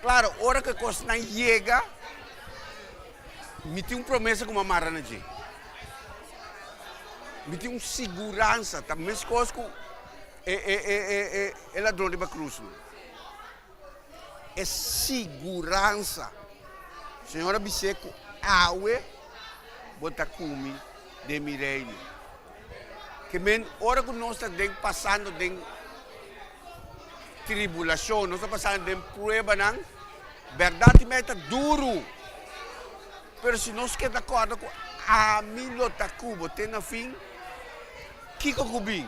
Klaro, ora ku e kosnan yega, mi tin un promesa ku mi a mara na dje. Mi tin un siguransa, ta meskos ku e ladron riba krus. E siguransa. Señor a bis'é ku awe bo ta ku mi den mi reino. Ke men ora ku nos ta den pasando den tribulashon, nos ta pasando den pruebanan, bèrdat i mei ta duru. Pero si nos keda kòrda ku ami lo ta ku bo te na fin, kiko ku bin?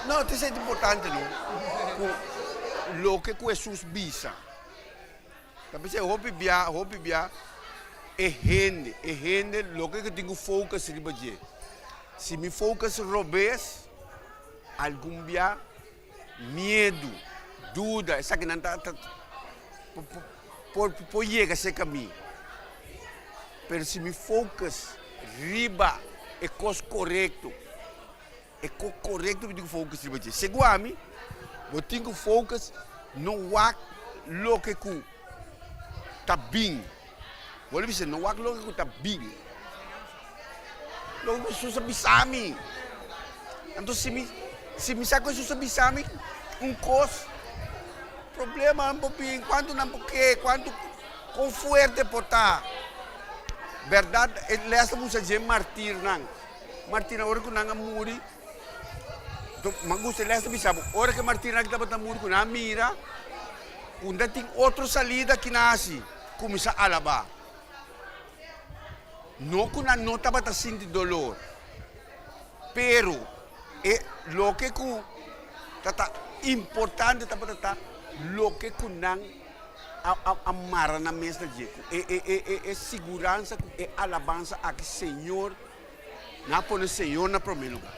No, te esei ta importante no, ku loke ku Hesus bisa. Ta p'esei hopi bia, hopi bia e hende, e hende loke ku tin ku focus riba dje. Si mi focus robes, algun bia miedu, duda, esakinan ta ta por por yega serka mi. Pero si mi focus riba e kos korekto, e kos korekto mi tin ku focus riba dje. Segun ami, bo tin ku focus no wak loke ku ta bin. Bo lo bisa, no wak loke ku ta bin. Loke ku Hesus a bisa mi. Anto si mi, si mi sa ku Hesus a bisa mi un kos, problemanan por bin, kuantu nan por ke, kuantu, kon fuerte por ta. Bèrdat, e lès ta mucha dje martirnan. Martirnan, ora ku nan a muri, mi a gusta e lès ta bisa bo, ora ku e martirnan aki tabata muri, ku nan a mira ku no tin otro salida ki nan a hasi, kuminsá alabá. No ku nan no tabata sinti dolor, pero e loke ku ta ta importante tabata ta loke ku nan a a a mara nan mes na dje, ku e e e e e siguransa ku e alabansa aki Señor, nan a pone Señor na promé lugá.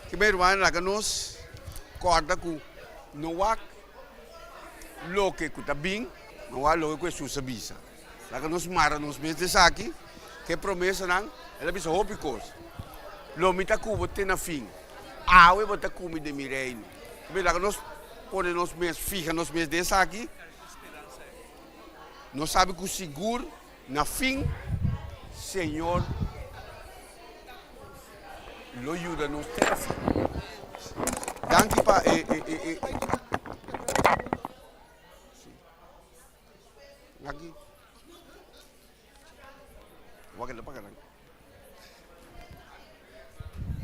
Ki mi hermano laga nos corda cu no wak loke cu ta bin, no wak loke cu Jesus a bisa. Laga nos mara nos mes esaki, cu e promesanan, el a bisa hopi cos. Lo mi ta cu bo te na fin. Awe bo ta cu mi den mi reino. Laga nos pone nos mes, fija nos mes den esaki. Nos sabi ku sigur na fin Señor lo yuda nos te na fin. Danki pa e e e e. Si. Aki. Wak el pa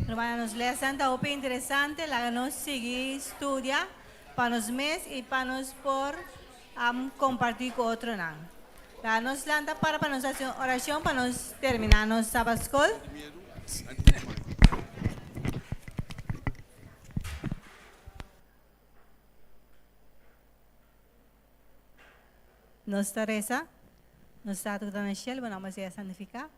Rumannan, nos lesnan ta hopi interesante. Laga nos sigui studia pa nos mes i pa nos por kompartí ku otronan. Laga nos lanta para pa nos hasi un orashon pa nos terminá nos Sabat Skol. Nos ta resa, Nos Tata ku ta na shelu, bo nòmber sea santifiká.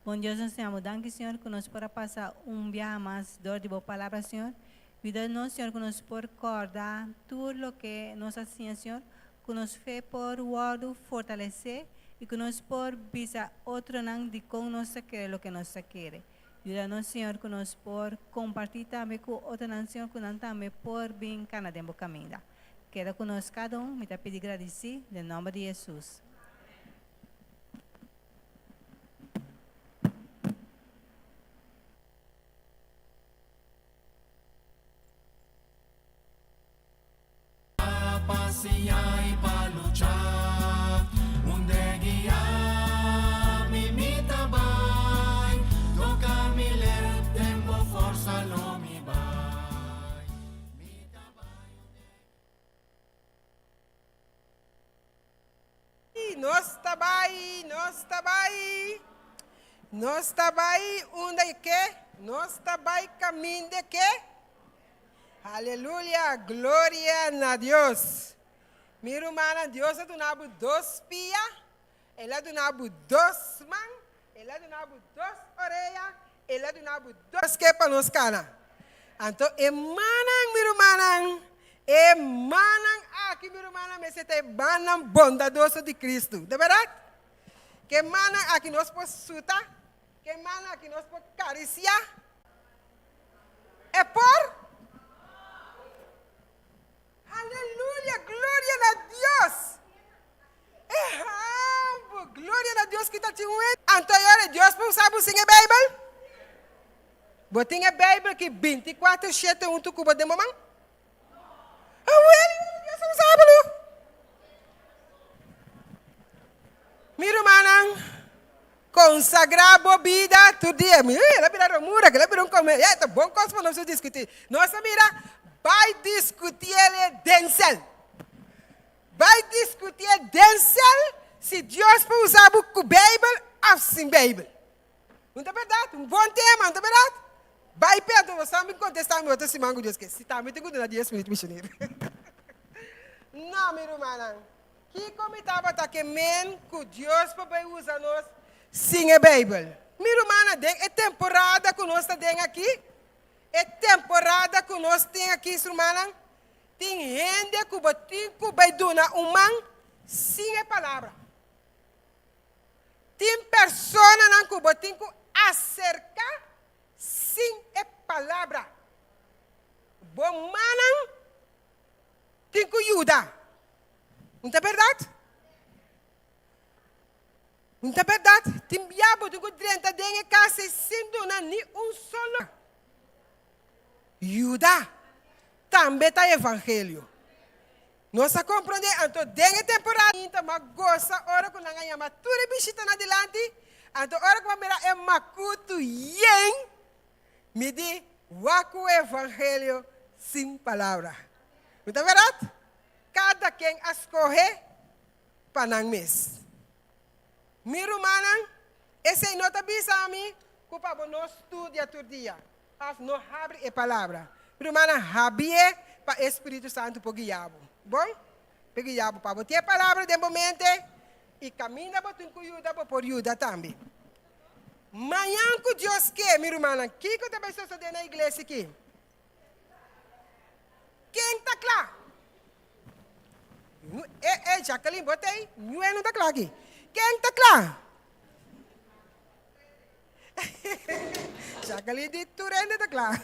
Bon Dios nos ta yama bo danki, Señor, ku nos por a pasa un biaha mas dor di bo Palabra, Señor. Yuda nos, Señor, ku nos por kòrda tur loke nos a siña, Señor, ku nos fe por wòrdu fortalesé i ku nos por bisa otronan dikon nos ta kere loke nos ta kere. Yuda nos, Señor, ku nos por kompartí tambe ku otronan, Señor, ku nan tambe por bin kana den bo kaminda. Keda ku nos kada un, mi ta pidi gradisí den nòmber di Hesus. Pa siña i pa lucha. Unde guia mi mi ta bai. Toka mi lep den bo forsa lo mi bai. Nos ta bai, nos ta bai, nos ta bai unda y ke? Nos ta bai caminda ke? Aleluya, gloria na Dios. Mi rumannan, Dios a duna bo dos pia, El a duna bo dos man, El a duna bo dos orea, El a duna bo dos ke pa nos kana. Anto e mannan, mi rumannan, e mannan aki, mi rumannan, mester ta e mannan bondadoso di Kristu. Ta bèrdat? Ke mannan aki nos por suta, ke mannan aki nos por karisiá. E por? Aleluya! Gloria na Dios! E hambu! Gloria na Dios ki ta tin un hende. Anto e ora Dios por usa bo sin e Bijbel? Bo tin e Bijbel ki binticuater shete huntu ku bo den bo man? Awel, Dios a usa bo lo. Mi rumannan, konsagrá bo bida tur dia. Mi, el a bira romura, el a bira un come. Ya, ta bon kos pa nos diskutí. Nos a mira, bai diskutiel den sel. Bai diskutié den sel si Dios por usa bo ku Beibel òf sin Beibel. No ta bèrdat? Un bon tema, no ta bèrdat? Bai pe anto bo sa mi kontestá mi otro siman ku Dios ke. Si tambe tin ku duna dies minüt misionero. No, mi rumannan. Kiko mi tabata ke men ku Dios por bai usa nos sin e Beibel? Mi rumannan, den e temporada ku nos ta den aki, e temporada ku nos tin aki, rumannan, tin hende ku bo tin ku bai duna un man sin e palabra. Tin personanan ku bo tin ku aserká sin e palabra. Bo mannan tin ku yuda. No ta bèrdat? No ta bèrdat? Tin bia bo tin ku drenta den e kas ei sin duna ni un solo yuda. Tambe ta evangelio. Nos a komprondé anto den e temporada mi ta mas gosa ora ku nan a yama tur e bishitanan dilanti, anto ora ku mi a mira e makutu yen, mi di, Wak ku evangelio sin palabra. No ta bèrdat? Kada ken a skohe pa nan mes. Mi rumannan, esei no ta bisa mi ku pa bo no studia tur dia. Òf no habri e palabra. Rumannan, habié pa e Spiritu Santu por guia bo. Bon? Por guia bo pa bo tin e palabra den bo mente i kaminda bo tin ku yuda, bo por yuda tambe. Mañan ku Dios ke, mi rumannan, kiko ta bai sosodé na iglesia aki? Ken ta kla? E, e, Jacqueline, bo ta ei? Ñue no ta kla aki. Ken ta kla? Jacqueline di tur hende ta kla.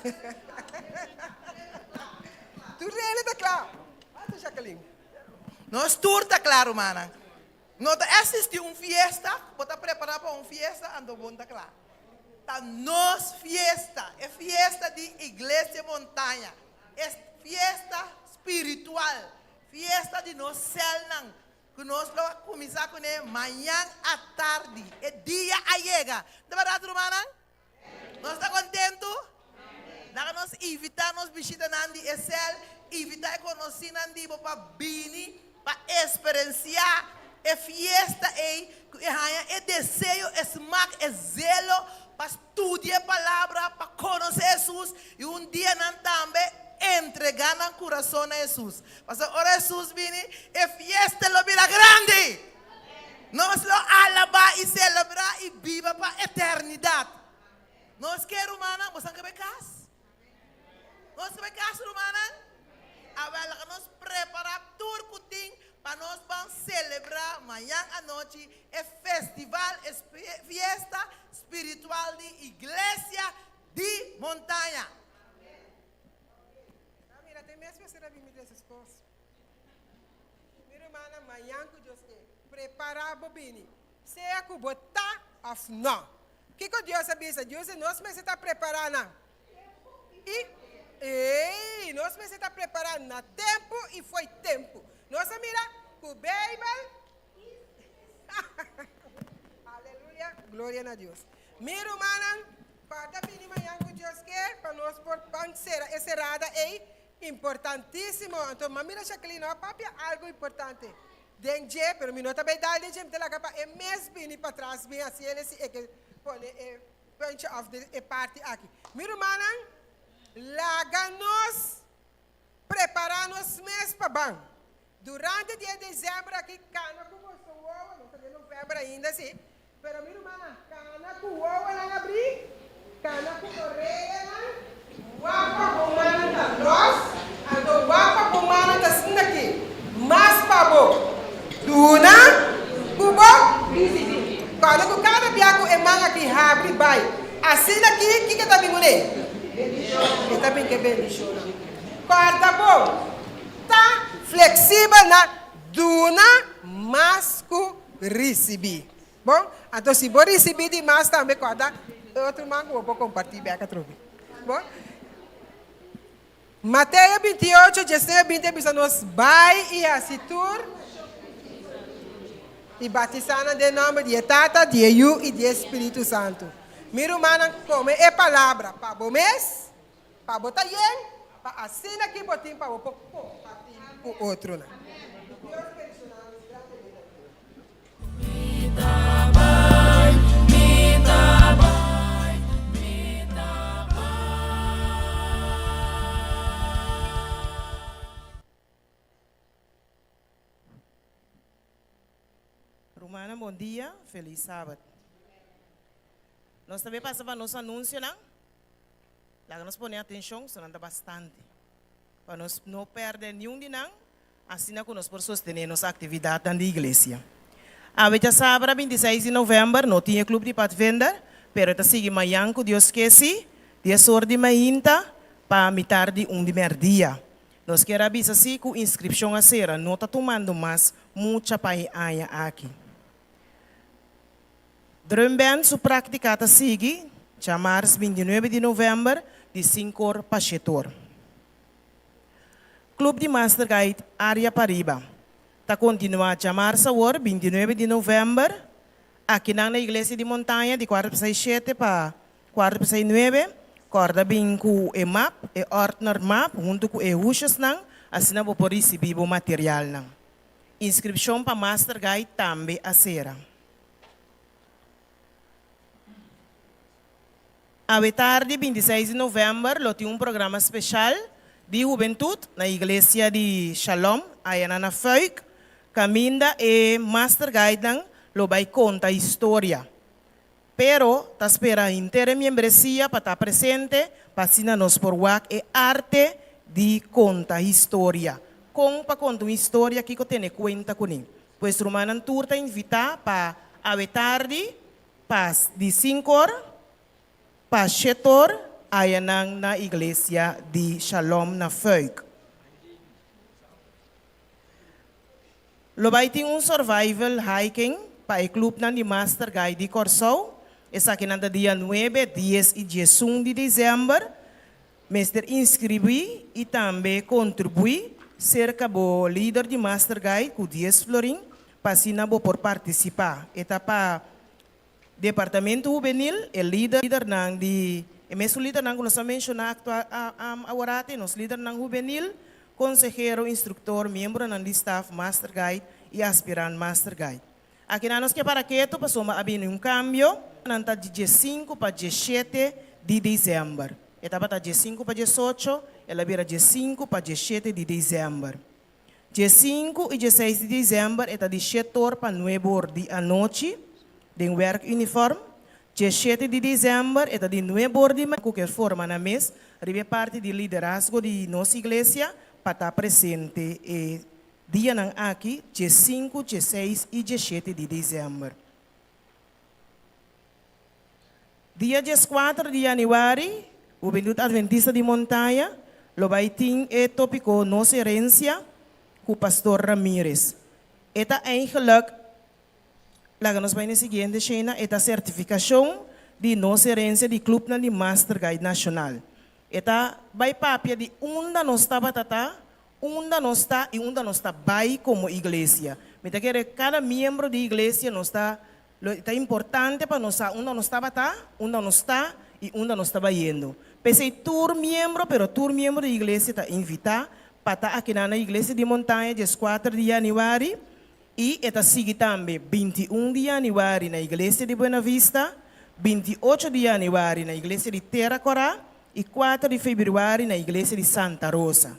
Tur hende ta kla. Basta Jacqueline. Nos tur ta kla rumannan. No ta existi un fiesta, bo ta prepara pa un fiesta anto bo no ta kla. Ta nos fiesta, e fiesta di Iglesia Montaña, e fiesta spiritual, fiesta di nos celnan, Ku nos lo a kuminsá kuné mañan atardi. E dia a yega. Ta bèrdat, rumannan? Nos ta kontentu? Laga nos invitá nos bishitanan di e sèl, invitá e konosínan di bo pa bini pa eksperensiá e fiesta ei, ku e haña e deseo, e smak, e zelo pa studia e Palabra, pa konosé Hesus i un dia nan tambe entregá nan kurason na Hesus. Pasobra ora Hesus bini, e fiesta lo bira grandi! Nos lo alabá i selebrá i biba pa eternidat. Nos ke, rumannan? Bosan ke bai kas? Nos ke bai kas, rumannan? Awel, laga nos prepará tur ku tin pa nos ban selebrá mañan anochi e festival, e fiesta spiritual di Iglesia di Montaña. Ta mira te mes mester a bini des esposo. Mi rumannan, mañan ku Dios ke, prepara bo bini, sea ku bo ta of no. Kiko Dios a bisa? Dios di nos mester ta prepara na i ey, nos mester ta prepara na tempu i fo'i tempu. Nos a mira ku Beibel Aleluya, gloria na Dios. Mi rumannan, pa ta bini mañan ku Dios ke, pa nos por ban sera e serada ei, importantísimo. Anto m'a mira Jacqueline no a papia algo importante den dje, pero mi no ta bay dal den dje, mi ta laga pa e mes bini patras bin hasi el si e ke pone e puntje of e parti aki. Mi rumannan, laga nos Prepará nos mes pa ban. Durante di e desèmber aki kana ku boso wowo, no ta den novèmber ainda si, pero mi rumannan, kana ku wowonan abrí, kana ku oreyanan, wak pa bo mannan ta lòs, anto wak pa bo mannan ta sinta aki, mas pa bo duna ku bo risibí. Kòrda ku kada bia ku e man aki habri bai asina aki, kiko ta bin kuné? E ta bin ke bendishonnan. Kòrda bo ta fleksibel na duna mas ku risibí. Bon, anto si bo risibí di mas tambe kòrda e otro man ku bo por kompartí bèk atrobe. Bon, Mateo 28, 19, 20 a bisa nos, Bai i hasi tur i batisá nan den nòmber di e Tata, di e Yu i di e Spiritu Santu. Mi rumannan, kome e palabra pa bo mes, pa bo ta yen, pa asina ki bo tin pa bo por kompartí ku otronan. Dios bendishoná nos grandemente. Rumannan bon dia, felis sabat. Nos ta bay pasa pa nos anuncionan. Laga nos pone atencion, so nan ta bastante. Pa nos no perde niun di nan, asina cu nos por sostene nos actividadnan di iglesia. Awe djasabra 26 di november no tin e club di Padvinder, pero e ta sigui mayan cu Dios ke si, dies or di mainta pa mitar di un di merdia. Nos kier a bisa si cu inscripcion a cera, no ta tumando mas mucha pa e aña aki. Drum Band su practica ta sigui djamars 29 di november di sinkor pa shetor. Club di Master Guide Area Pariba ta continua djamars awor 29 di november akinan na Iglesia di Montaña di kuarto pa seis shete pa kuarto pa seis nuebe. Corda bin cu e map, e ordner map hunto cu e hushesnan asina bo por ricibi bo materialnan. Inscripcion pa Master Guide tambe a cera. Awe tardi 26 di novèmber lo tin un programa speshal di hubentut na Iglesia di Shalom aya na na Fuik kaminda e master guidenan lo bai konta historia. Pero ta spera henter e miembresia pa ta presente pa asina nos por wak e arte di konta historia. Kon pa konta un historia kiko tene kuenta kuné. Pues rumannan tur ta invitá pa awe tardi pas di sinkor pa shetor ayanan na Iglesia di Shalom na Fuik. Lo bai tin un survival hiking pa e clubnan di Master Guide di Kòrsou. Esakinan ta dia nuebe, dies i diesun di desèmber. Mester inskribí i tambe kontribuí serka bo lider di Master Guide ku dies florin pa asina bo por partisipá. E ta pa Departamento Hubenil, e lidernan di e mesun lidernan ku nos a menshoná aworati, nos lidernan hubenil, konsehero, instruktor, miembronan di staf, Master Guide i aspirant Master Guide. Akinan nos ke para ketu pasobra a bini un kambio. Nan ta di diesinku pa diesshete di desèmber. E tabata diesinku pa diesocho, el a bira diesinku pa diesshete di desèmber. Diesinku i dieseis di desèmber e ta di shetor pa nuebor di anochi den wèrkuniform. Diesshete di desèmber e ta di nuebor di ku ke forma nan mes riba e parti di liderazgo di nos iglesia pa ta presente e Dianan aki, 15, 16 i 17 di desèmber. Dia 14 di yanüari, Hubentut Adventista di Montaña lo bai tin e tópiko Nos Herensia ku Pastor Ramirez. E ta eigenlijk, laga nos bai na e siguiente shena, e ta sertifikashon di Nos Herensia di Klupnan di Master Guide Nashonal. E ta bai papia di unda nos tabata ta Unda nos ta i unda nos ta bai komo iglesia. Mi ta kere kada miembro di iglesia nos ta lo ta importante pa nos sa unda nos tabata, unda nos ta i unda nos ta bayendo. P'esei tur miembro, pero tur miembro di iglesia ta invitá pa ta akinan na Iglesia di Montaña 14 di yanüari i e ta sigui tambe 21 di yanüari na Iglesia di Buena Vista, 28 di yanüari na Iglesia di Tera Kòrá i 4 di febrüari na Iglesia di Santa Rosa.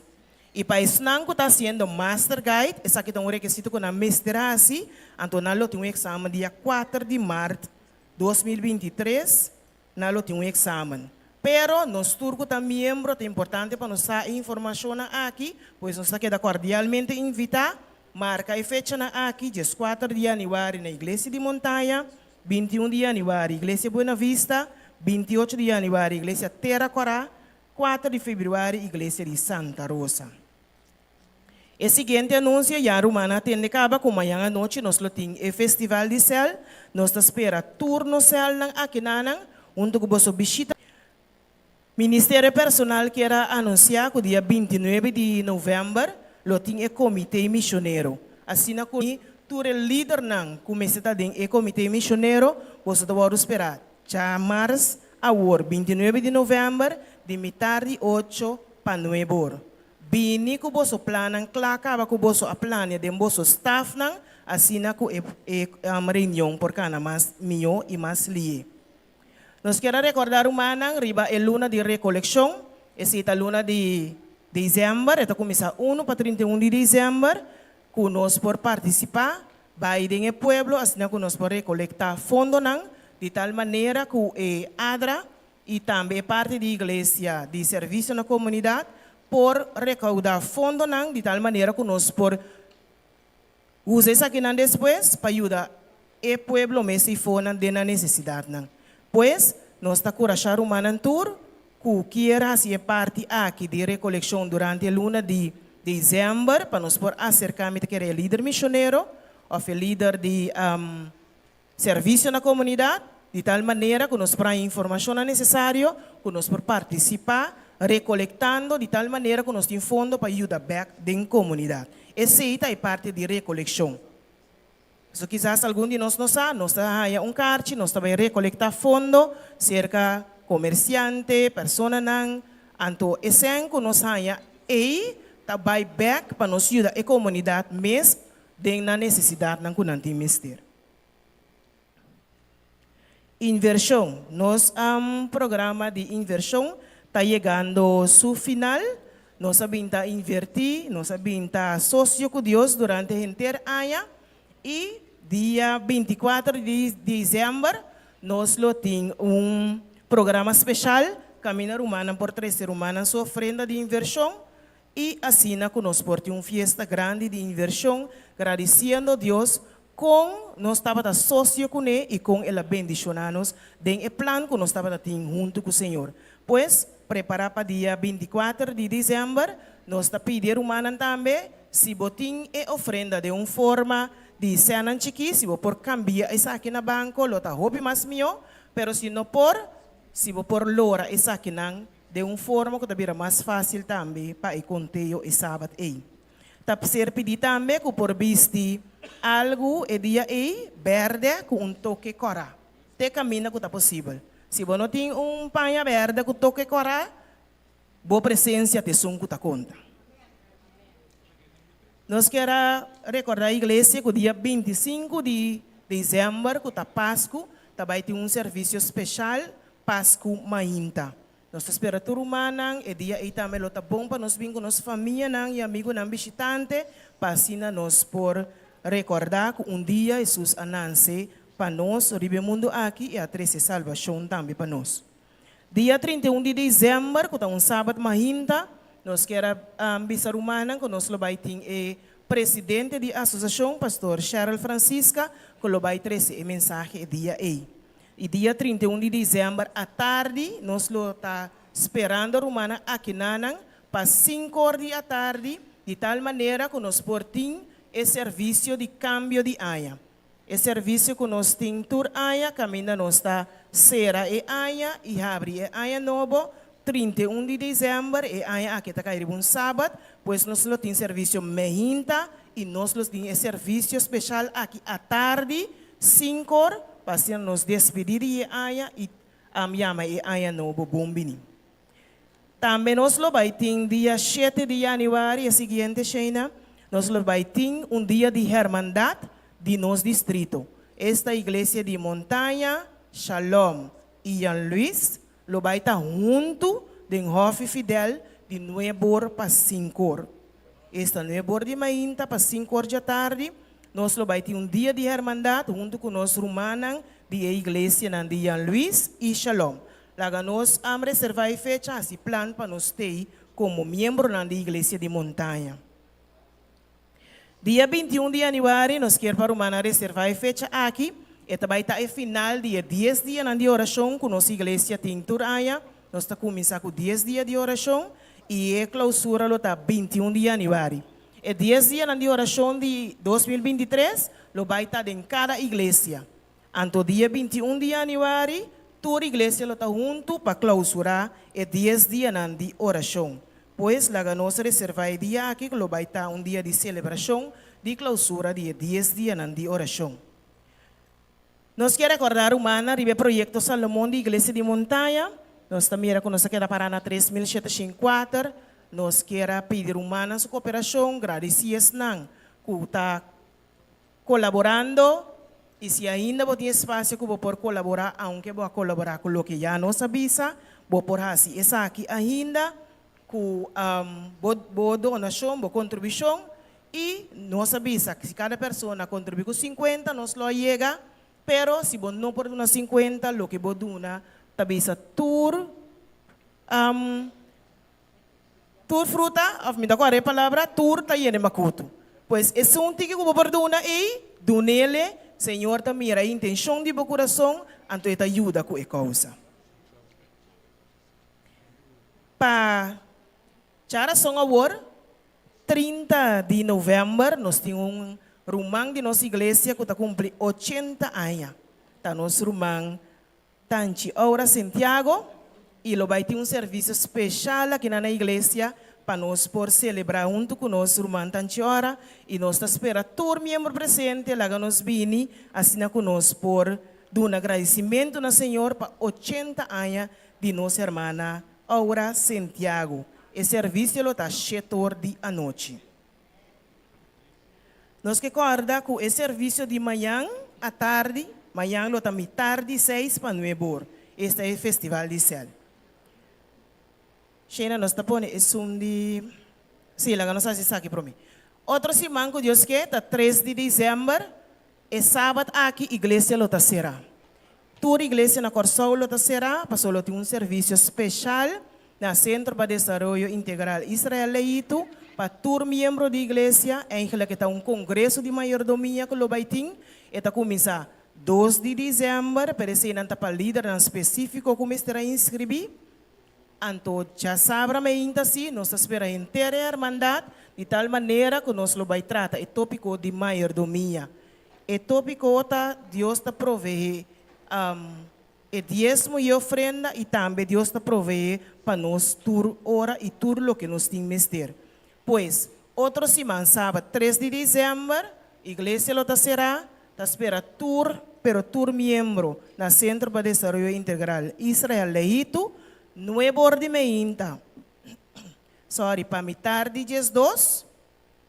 I pa esnan ku ta hasiendo Master Guide, esaki ta un rekisito ku nan mester hasi, anto nan lo tin un eksamen dia 4 di mart 2023, nan lo tin un eksamen. Pero nos tur ku ta miembro ta importante pa nos sa e informashonnan aki, pues nos ta keda kordialmente invitá, marka e fechanan aki, 14 di yanüari na Iglesia di Montaña, 21 di yanüari Iglesia Buena Vista, 28 di yanüari Iglesia Tera Kòrá, 4 di febrüari Iglesia di Santa Rosa. E siguiente anunsio ya rumannan a tende kaba ku mañan anochi nos lo tin e festival di sèl. Nos ta spera tur nos sèlnan akinanan huntu ku boso bishita. Ministerio Personal kier a anunsiá ku dia 29 di novèmber lo tin e Komité Misionero. Asina ku tur e lidernan ku mester ta den e Komité Misionero boso ta wòrdu sperá djamars awor 29 di novèmber di mitar di ocho pa nuebe or. Bini ku boso plannan kla kaba ku boso a plania den boso stafnan asina ku e e reunion por kana mas mihó i mas lié. Nos kier a rekordá rumannan riba e luna di rekolekshon, esei ta luna di desèmber, e ta kuminsá unu pa 31 di desèmber, ku nos por partisipá. Bai den e pueblo asina ku nos por rekolektá fondonan di tal manera ku e ADRA i tambe e parti di iglesia di servisio na komunidat por rekaudá fondonan di tal manera ku nos por usa esakinan despues pa yuda e pueblo mes eifonan den nan nesesidatnan. Pues, nos ta kurashá rumannan tur ku kier hasi e parti aki di rekolekshon durante e luna di desèmber pa nos por aserká mi ta kere e lider mishonero òf e lider di servisio na komunidat di tal manera ku nos por haña informashonnan nesesario ku nos por partisipá rekolektando di tal manera ku nos tin fondo pa yuda bèk den komunidat. Esei ta e parti di rekolekshon. So kisas algun di nos no sa, nos ta haña un karchi, nos ta bai rekolektá fondo serka komersiante, personanan, anto e sèn ku nos haña ei ta bai bèk pa nos yuda e komunidat mes den nan nesesidatnan ku nan tin mester. Invershon, Nos programa di invershon ta yegando su final. Nos a bin ta invertí, nos a bin ta sosio ku Dios durante henter aña i dia 24 di desèmber nos lo tin un programa speshal kaminda rumannan por trese rumannan su ofrenda di invershon i asina ku nos por tin un fiesta grandi di invershon gradisiendo Dios Kon nos tabata sosio kuné i kon el a bendishoná nos den e plan ku nos tabata tin huntu ku Señor. Pues, prepará pa dia 24 di desèmber. Nos ta pidi e rumannan tambe, si bo tin e ofrenda den un forma di sènnan chikí, si bo por kambia esaki na banko lo ta hopi mas mihó, pero si no por, si bo por lora esakinan den un forma ku ta bira mas fásil tambe pa e konteo e sabat ei. Ta ser pidí tambe ku por bisti algu e dia ei bèrdè ku un toke kòrá, te kaminda ku ta posibel. Si bo no tin un paña bèrdè ku toke kòrá, bo presensia ta esun ku ta konta. Nos kier a rekordá iglesia ku dia 25 di desèmber ku ta Pasku ta bai tin un servisio speshal Pasku Mainta. Nos ta spera tur rumannan, e dia ei tambe lo ta bon pa nos bin ku nos famianan i amigunan bishitante pa asina nos por rekordá ku un dia Hesus a nanse pa nos riba e mundu aki i a trese salbashon tambe pa nos. Dia 31 di desèmber, ku ta un sabat mahinta, nos kier a bisa rumannan ku nos lo bai tin e presidente di asosiashon, Pastor Sheryl Francisca, ku lo bai trese e mensahe e dia ei. I dia 31 di desèmber atardi nos lo ta sperando rumannan akinanan pa sinkor di atardi di tal manera ku nos por tin e servisio di kambio di aña. E servisio ku nos tin tur aña kaminda nos ta sera e aña i habri e aña nobo 31 di desèmber e aña aki ta kai riba un sabat, pues nos lo tin servisio meinta i nos lo tin e servisio speshal aki atardi sinkor pa asina nos despedí di e aña i yama e aña nobo bon biní. Tambe nos lo bai tin dia shete di yanüari e siguiente Sheina, nos lo bai tin un dia di hermandat di nos distrito. Esta iglesia di Montaña, Shalom i Jan Luis lo bai ta huntu den Hòfi Fidel di nuebor pa sinkor. Esta nuebor di mainta pa sinkor djatardi, nos lo bai tin un dia di hermandat huntu ku nos rumannan di e iglesianan di Jan Luis i Shalom. Laga nos am reservá e fecha hasi plan pa nos stei komo miembronan di Iglesia di Montaña. Dia 21 di yanüari nos kier pa rumannan reservá e fecha aki. E ta bai ta e final di e dies dianan di orashon ku nos iglesia tin tur aña. Nos ta kuminsá ku dies dia di orashon i e klousura lo ta 21 di yanüari. E dies dianan di orashon di 2023 lo bai ta den kada iglesia. Anto dia 21 di yanüari tur iglesia lo ta huntu pa klousurá e dies dianan di orashon. Pues laga nos reservá e dia aki ku lo bai ta un dia di selebrashon di klousura di e dies dianan di orashon. Nos kier rekordá rumannan riba e proyekto Salomon di Iglesia di Montaña. Nos ta mira ku nos a keda pará na 3704. Nos kier a pidi rumannan su koperashon, gradisí esnan ku ta kolaborando i si ainda bo tin espasio ku bo por kolaborá aunke bo a kolaborá ku loke ya nos a bisa, bo por hasi esaki ainda ku bo donashon, bo kontribushon. I nos a bisa si kada persona kontribuí ku sinkuenta nos lo a yega, pero si bo no por duna sinkuenta loke bo duna ta bisa tur tur fruta òf mi ta kòrda e palabra tur ta yena e makutu. Pues esun tiki ku bo por duna ei, dunele, Señor ta mira e intenshon di bo kurason anto e ta yuda ku e kousa. Pa djarason awor, 30 di novèmber, nos tin un ruman di nos iglesia ku ta kumpli ochenta aña. Ta nos ruman Tanchi Aura Sentiago i lo bai tin un servisio speshal akinan na iglesia pa nos por selebrá huntu ku nos ruman Tanchi Aura i nos ta spera tur miembro presente laga nos bini asina ku nos por duna gradisimentu na Señor pa ochenta aña di nos hermana Aura Sentiago. E servisio lo ta shetor di anochi. Nos ke kòrda ku e servisio di mañan atardi, mañan lo ta mitar di seis pa nuebor, esta e festival di sèl. Shena, nos ta pone esun di, sí, laga nos hasi esaki promé. Otro siman ku Dios ke ta tres di desèmber, E sabat aki iglesia lo ta será. Tur iglesia na Kòrsou lo ta será pasobra lo tin un servisio speshal na Sentro pa Desaroyo Integral Israel Leito pa tur miembro di iglesia. Eigenlijk e ta un kongreso di mayordomia ku lo bai tin. E ta kuminsá dos di desèmber, pero eseinan ta pa lidernan spesífiko ku mester a inskribí. Anto djasabra meinta si nos ta spera henter e hermandad di tal manera ku nos lo bai trata e tópiko di mayordomia. E tópiko ta Dios ta proveé e diesmo i e ofrenda i tambe Dios ta proveé pa nos tur ora i tur loke nos tin mester. Pues, otro siman sabat tres di desèmber, iglesia lo ta será, ta spera tur, pero tur miembro na Sentro pa Desaroyo Integral Israel Lehitu, nuebe or di meinta, sorry, pa mitar di diesdos,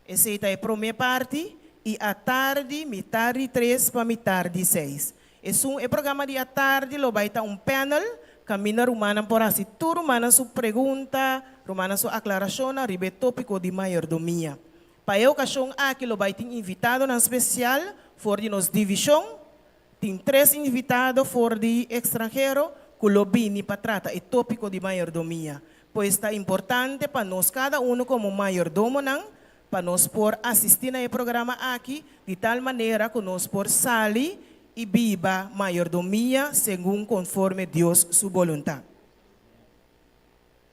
esei ta e promé parti, i atardi mitar di tres pa mitar di seis. Esun e programa di atardi lo bai ta un panel kaminda rumannan por hasi tur rumannan su pregunta, rumannan su aklarashonnan riba e topiko di mayordomia. Pa e okashon aki lo bai tin invitadonan spesial for di nos divishon. Tin tres invitado for di ekstranhero ku lo bini pa trata e topiko di mayordomia. Pues ta importante pa nos kada uno komo mayordomonan pa nos por asistí na e programa aki di tal manera ku nos por sali i biba mayordomia segun konforme Dios su boluntat.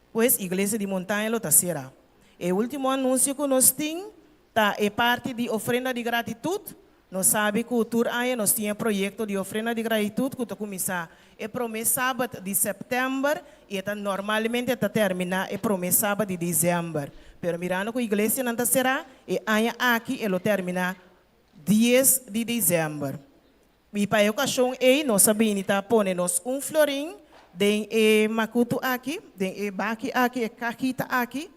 Pues Iglesia di Montaña lo ta será. E último anunsio ku nos tin ta e parti di ofrenda di gratitut. Nos sabi ku tur aña nos tin e proyekto di ofrenda di gratitut ku ta kuminsá e promé sabat di sèptèmber i e ta normalmente ta terminá e promé sabat di desèmber. Pero mirando ku iglesianan ta será, e aña aki e lo terminá dies di desèmber. I pa e okashon ei nos a bini ta pone nos un florin den e makutu aki, den e baki aki, e kahita aki.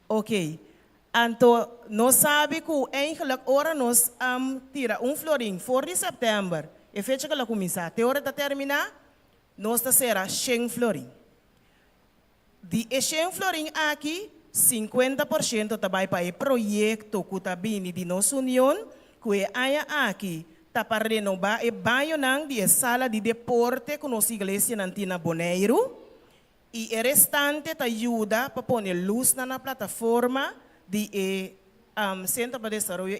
Ok. Anto nos sabi ku eigenlijk ora nos tira un florin for di sèptèmber, e fecha ku el a kuminsá te ora e ta terminá, nos ta sera shen florin. Di e shen florin aki, 50% ta bai pa e proyekto ku ta bini di nos union, ku e aña aki ta pa renobá e bañonan di e sala di deporte ku nos iglesianan tin na Boneiru. I e restante ta yuda pa pone lusnan na plataforma di e Sentro pa Desaroyo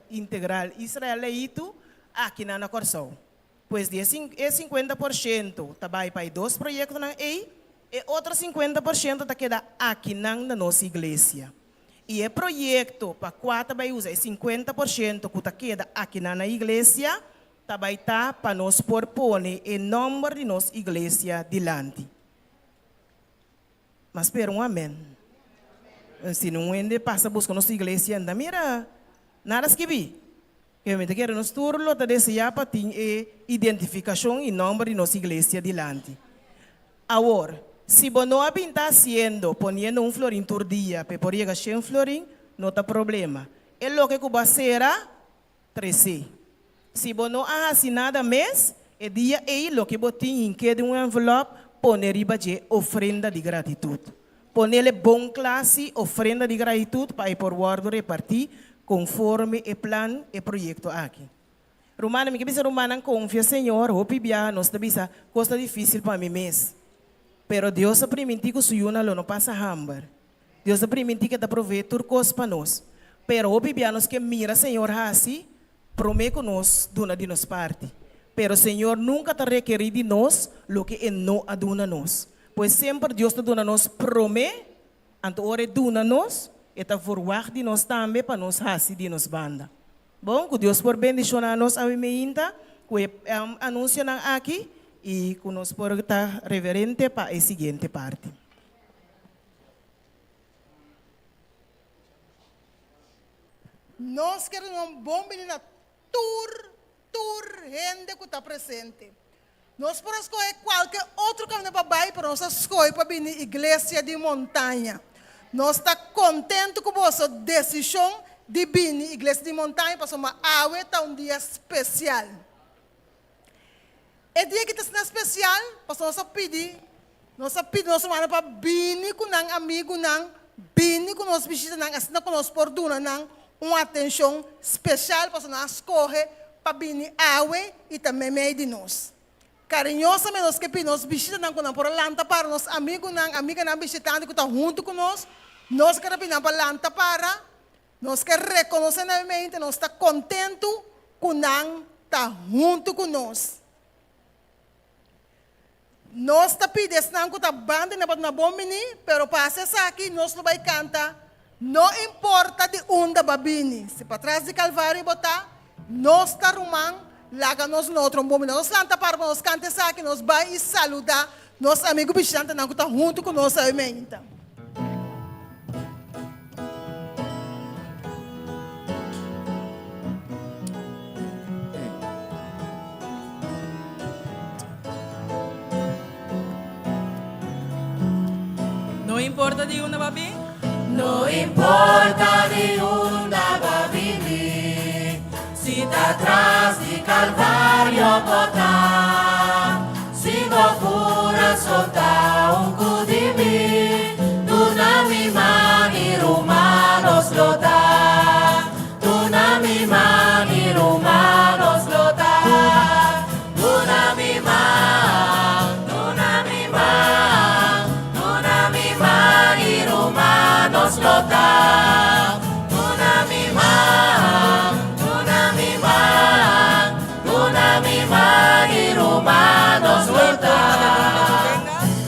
Integral Israel Leito akinan na Kòrsou. Pues di e 50% ta bai pa e dos proyektonan ei, e otro 50% ta keda akinan na nos iglesia. I e proyekto pa kua ta bai usa e 50% ku ta keda akinan na iglesia Ta bai ta pa nos por pone e nomber di nos iglesia dilanti. M'a spera un amen. Si no un hende pasa busca nos iglesia, anda mira nada skibi. Ke mi ta kere nos tur lo ta desea pa tin e identificacion y nomber di nos iglesia dilanti. Awor, si bo no a bin ta haciendo, poniendo un florin tur dia p'e por yega shen florin, no ta problema. E loke cu bo a cera, Tresé. Si bo no a hasi nada mes, e dia ei loke bo tin hink'é den un envelòp, pone riba dje ofrenda di gratitut. Ponele bon kla si ofrenda di gratitut pa e por wòrdu repartí konforme e plan e proyekto aki. Rumannan, mi ke bisa rumannan konfia Señor, hopi biaha nos ta bisa kos ta difísil pa mi mes. Pero Dios a primintí ku su yunan lo no pasa hamber. Dios a primintí ku e ta proveé tur kos pa nos. Pero hopi biaha nos ke mira Señor hasi promé ku nos duna di nos parti. Pero Señor nunka ta rekerí di nos loke e no a duna nos. Pues semper Dios ta duna nos promé, anto ora e duna nos, e ta verwagt di nos tambe pa nos hasi di nos banda. Bon, ku Dios por bendishoná nos awe meinta ku e anunsionan aki i ku nos por ta reverente pa e siguiente parti. Nos ker duna un bon bini na tur tur hende ku ta presente. Nos por a skohe kualke otro kaminda pa bai, pero nos a skohe pa bini Iglesia di Montaña. Nos ta kontentu ku boso desishon di bini Iglesia di Montaña pasobra awe ta un dia spesial. E dia aki ta asina spesial pasobra nos a pidi nos a pidi nos rumannan pa bini ku nan amigunan, bini ku nos bishitanan asina ku nos por duna nan un atenshon spesial pasobra nan a skohe pa bini awe i ta meimei di nos. Kariñosamente nos ke pidi nos bishitanan ku nan por a lanta para, nos amigunan, amiganan bishitante ku ta huntu ku nos, nos ke ta pidi nan pa lanta para, nos ke rekonosé nan mente, nos ta kontentu ku nan ta huntu ku nos. Nos ta pidi esnan ku ta banda na pa bon bini, pero pa hasi esaki nos lo bai kanta, No importa di unda bo a bini, si patras di Kalvario bo ta, nos ta ruman, laga nos no otro un bon bini. Nos lanta para pa nos kanta esaki, nos bai i saluda nos amigu bishitantenan ku ta huntu ku nos awe meinta. No importa di unda ba bin. No importa di unda ba bini, si ta tras di Calvario bo ta, si bo curason ta un cu di mi, duna mi man y ruman nos lo ta. Duna mi man y ruman nos lo ta. Duna mi man, duna mi man, duna mi man y ruman nos lo ta. Duna mi man, duna mi man, duna mi man y ruman nos lo ta.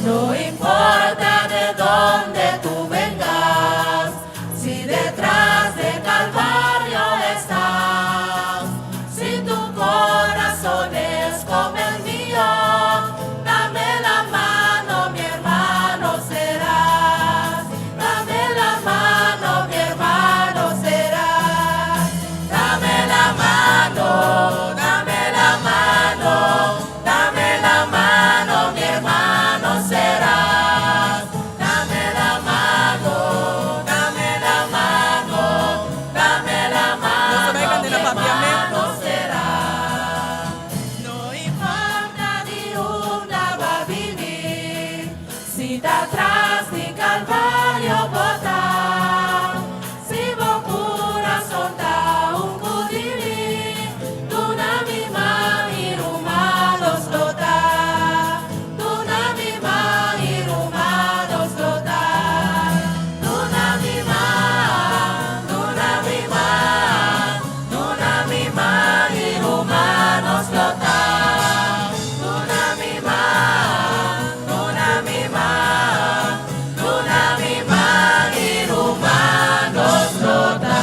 No importa de donde tu vengas, Si detras de Calvario estás, si tu corazón es como el mío, dame la mano, mi hermano serás. Dame la mano, mi hermano serás. Dame la mano, dame la mano, dame la mano, mi hermano serás. Dame la mano, dame la mano, dame la mano, mi hermano serás. No importa di unda b'a bini, si ta tras di Calvario bo ta, si bo curason ta un cu di mi, duna mi man y ruman nos lo ta. Duna mi man y ruman nos lo ta. Duna mi man, duna mi man, duna mi man y ruman nos lo ta. Duna mi man, duna mi man, duna mi man y ruman nos lo ta.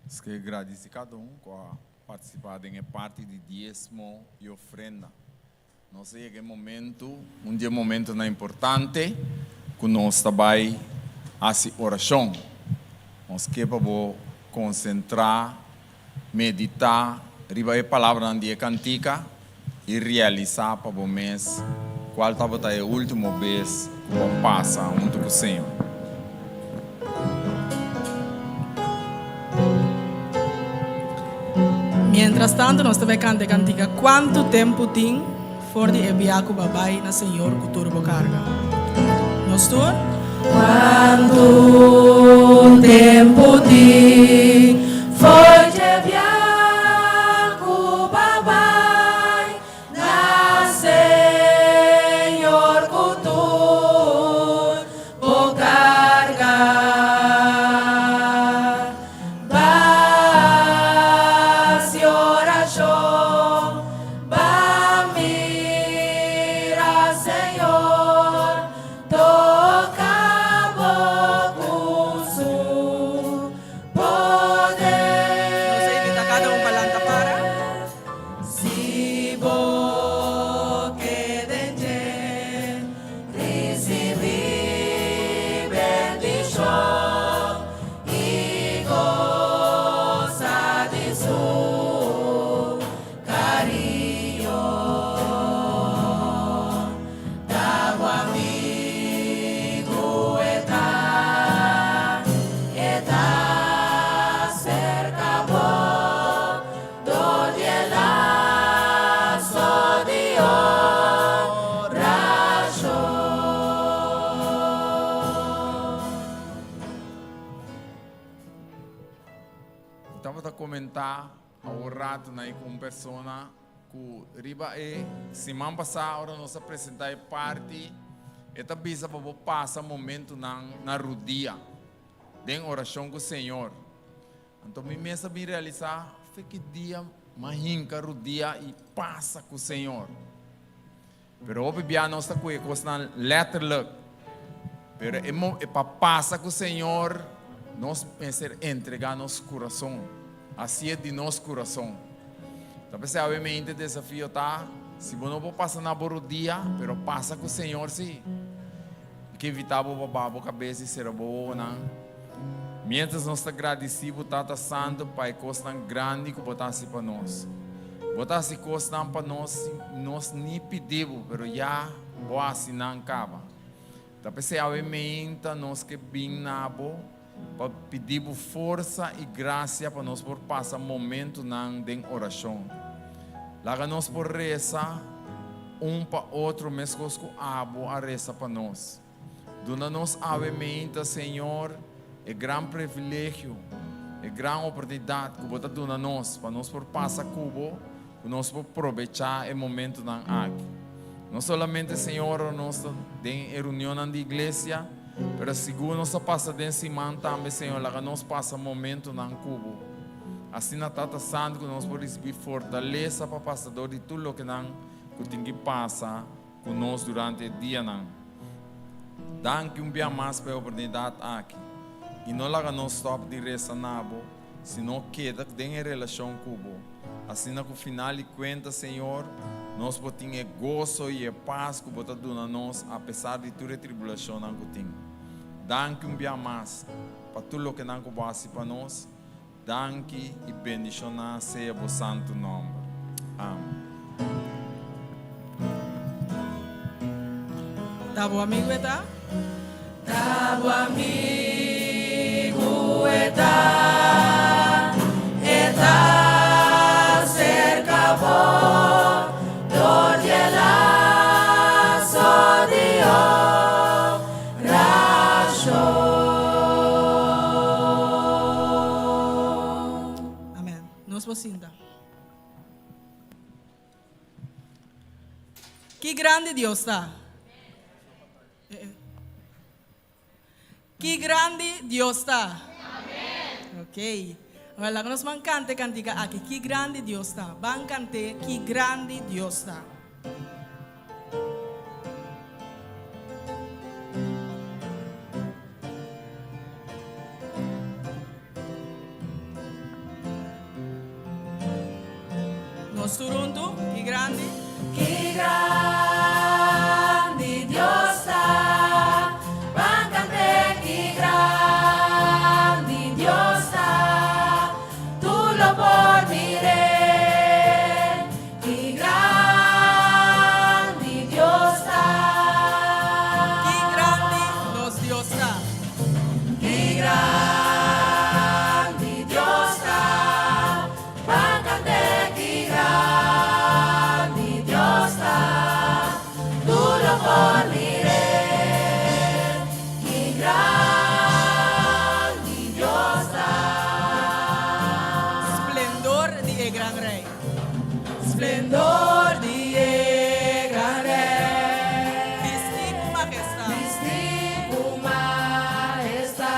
Nos ke gradisi kada un ku a partisipá den e parti di diesmo i ofrenda. Nos a yega e momento, un di e momentonan importante ku nos ta bai hasi orashon. Nos ke pa bo konsentrá, meditá riba e palabranan di e kantika. i realisá pa bo mes kual tabata e último bes ku bo a pasa huntu ku Señor. Mientras tanto nos ta bai kanta e kantika Kuantu tempu tin for di e bia ku bo a bai na Señor ku tur bo karga. Nos tur? Kuantu tempu tin for dje bia ku bo a bai Na Señor cu tur bo carga. Basi oracion, ba mira Señor, toca bo cu su poder. Nos a invita cada un pa lanta para. Si bo ke den dje risibí bendishon i gosa di su kariño, ta bo amigu e ta, e ta serka bo. Dor di e laso di orashon. Mi tabata komentá awor rato na ku un persona ku riba e siman pasá ora nos a presentá e parti e ta bisa pa bo pasa momentunan na rudia den orashon ku Señor. Anto mi mes a bin realisá fe ki dia m'a hinka rudia i pasa ku Señor. Pero hopi bia nos ta kohe kosnan letterlijk. Pero e mo e pa pasa ku Señor nos mester entregá nos kurason. Hasié di nos kurason. Ta p'esei awe mente desafio ta, si bo no por pasa na bo rudia, pero pasa ku Señor sí. Mi ke invitá bo pa baha bo kabes i sera bo wowonan. Miéntras nos ta gradisí bo Tata Santu pa e kosnan grandi ku bo ta hasi pa nos. Bo ta hasi kosnan pa nos sin nos ni pidi bo, pero ya bo a hasi nan kaba. Ta p'esei awe meinta nos ke bin na bo pa pidi bo forsa i grasia pa nos por pasa momentunan den orashon. Laga nos por resa un pa otro meskos ku abo a resa pa nos. Duna nos awe meinta, Señor, e gran privilegio, e gran oportunidat ku Bo ta duna nos pa nos por pasa ku Bo, ku nos por probechá e momentunan aki. No solamente, Señor, ora nos ta den e reunionnan di iglesia, pero sigur nos ta pasa den siman tambe, Señor, laga nos pasa momentunan ku Bo. Asina, Tata Santu, ku nos por risibí fortalesa pa pasa dor di tur lokenan ku tin ki pasa ku nos durante e dianan. Danki un bia mas pa e oportunidat aki. I no laga nos stòp di resa na bo, sino keda den e relashon ku bo. Asina ku final di kuenta, Señor, nos por tin e goso i e pas ku bo ta duna nos apesar di tur e tribulashonnan ku tin. Danki un bia mas pa tur lokenan ku bo hasi pa nos. Danki i bendishoná sea bo santu nòmber. Amen. Ta bo amigu e ta? Ta bo amigu e ta, e ta serka bo dor di e laso di orashon. Amen. Nos por sinta. Ki grandi Dios ta! Ki grandi Dios ta! Ok. Awor laga nos ban kanta e kantika aki, Ki grandi Dios ta. Ban kant'é, Ki grandi Dios ta. Nos tur huntu, ki grandi. Ki grandi Dios ta, ban kant'é ki grandi Dios ta, tur lo por mir'é. Ki grandi. Dor di e gran Rei. Bistí ku mahestat. Bistí ku mahestat.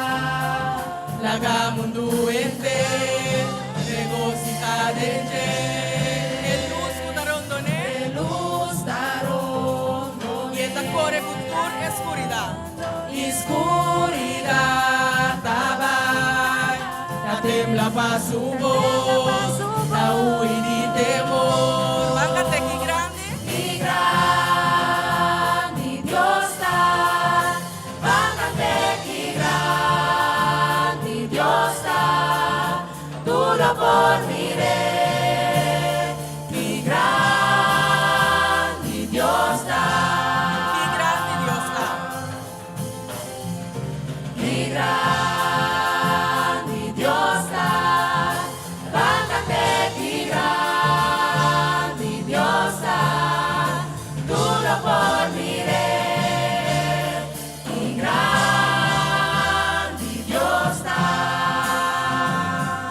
Laga mundu henter regosihá den dje. E lus ku ta rondon'é. E lus ta rondon'é. I e ta kore ku tur e skuridat. I skuridat ta bai. Ta tembla pa su bos, ta hui di temor. Ban kant'é ki grandi. Ki grandi Dios ta. Ban kant'é ki grandi Dios ta. Tur lo por mir'é. Ki grandi Dios ta. Ki grandi Dios ta. Ki grandi Dios ta, ban kant'é ki grandi Dios ta, tur lo por mir'é. Ki grandi Dios ta.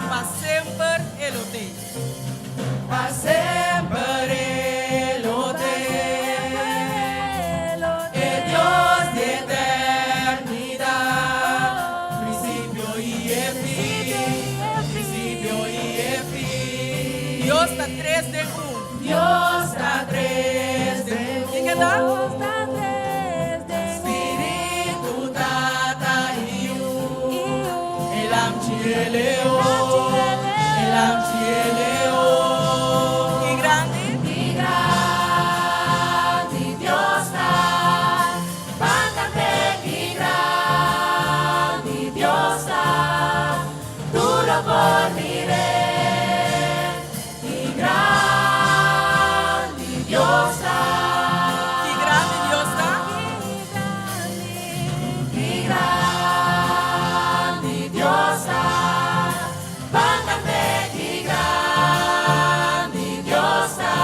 Pa semper e lo t'ei. Pa semper e lo t'ei. E Dios di eternidat, prinsipio i e fin, prinsipio i e fin. Dios ta tres den un. Dios ta tres den un. Ken ke ta? Spiritu, Tata i Yu. E Lamchi e Leon, e Lamchi e Leon. Ki grandi. Ki grandi Dios ta, ban kant'é ki grandi Dios ta, tur lo por mir'é. Ki grandi Dios ta. Ki grandi Dios ta. Ki grandi Dios ta, ban kant'é ki grandi Dios ta,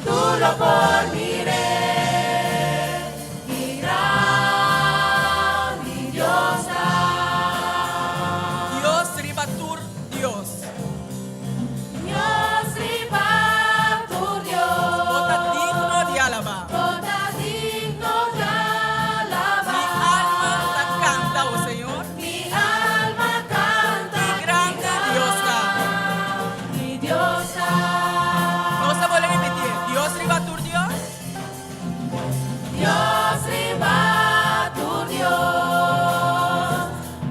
tur lo por mir'é. Ki grandi Dios ta. Dios riba tur Dios. Dios riba tur Dios. Bo ta digno di alabá. Bo ta digno di alabá. Mi alma ta kanta, o Señor. Mi alma kanta. Ki grandi Dios ta. Ki Dios ta. Nos ta bolbe ripití. Dios riba tur Dios. Dios riba tur Dios.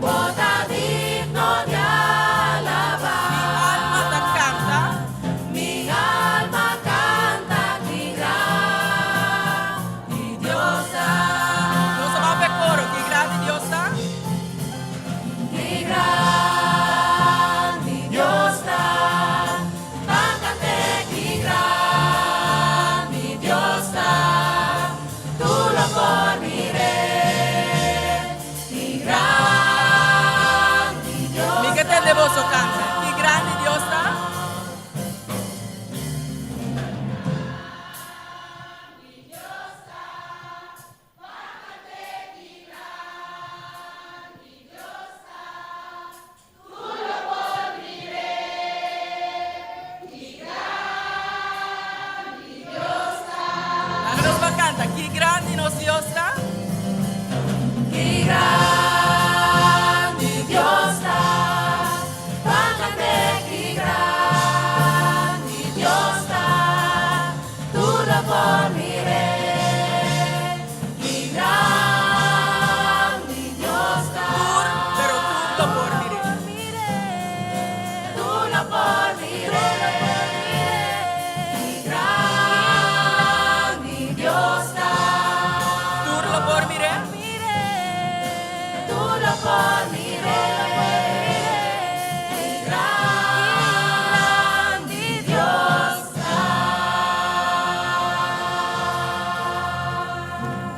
Bo ta digno di alabá. Mi alma ta kanta. Mi alma kanta ki grandi Dios ta. Nos ta ban p'e koro. Ki grandi Dios ta. Ki grandi Dios ta. Ban kant'é ki grandi Dios ta. Tur lo por mir'é. Ki grandi Dios Mi ke tende boso kanta. Ki grandi Dios ta. Laga nos ban kanta. Ki grandi nos Dios ta. Ki grandi Dios ta. Ban kant'é ki grandi Dios ta. Tur lo por mir'é. Ki grandi Dios ta. Tur, pero tur lo por mir'é. Tur lo por mir'é. Ki grandi Dios ta. Tur lo por mir'é. Tur lo por mir'é. Ki grandi Dios ta.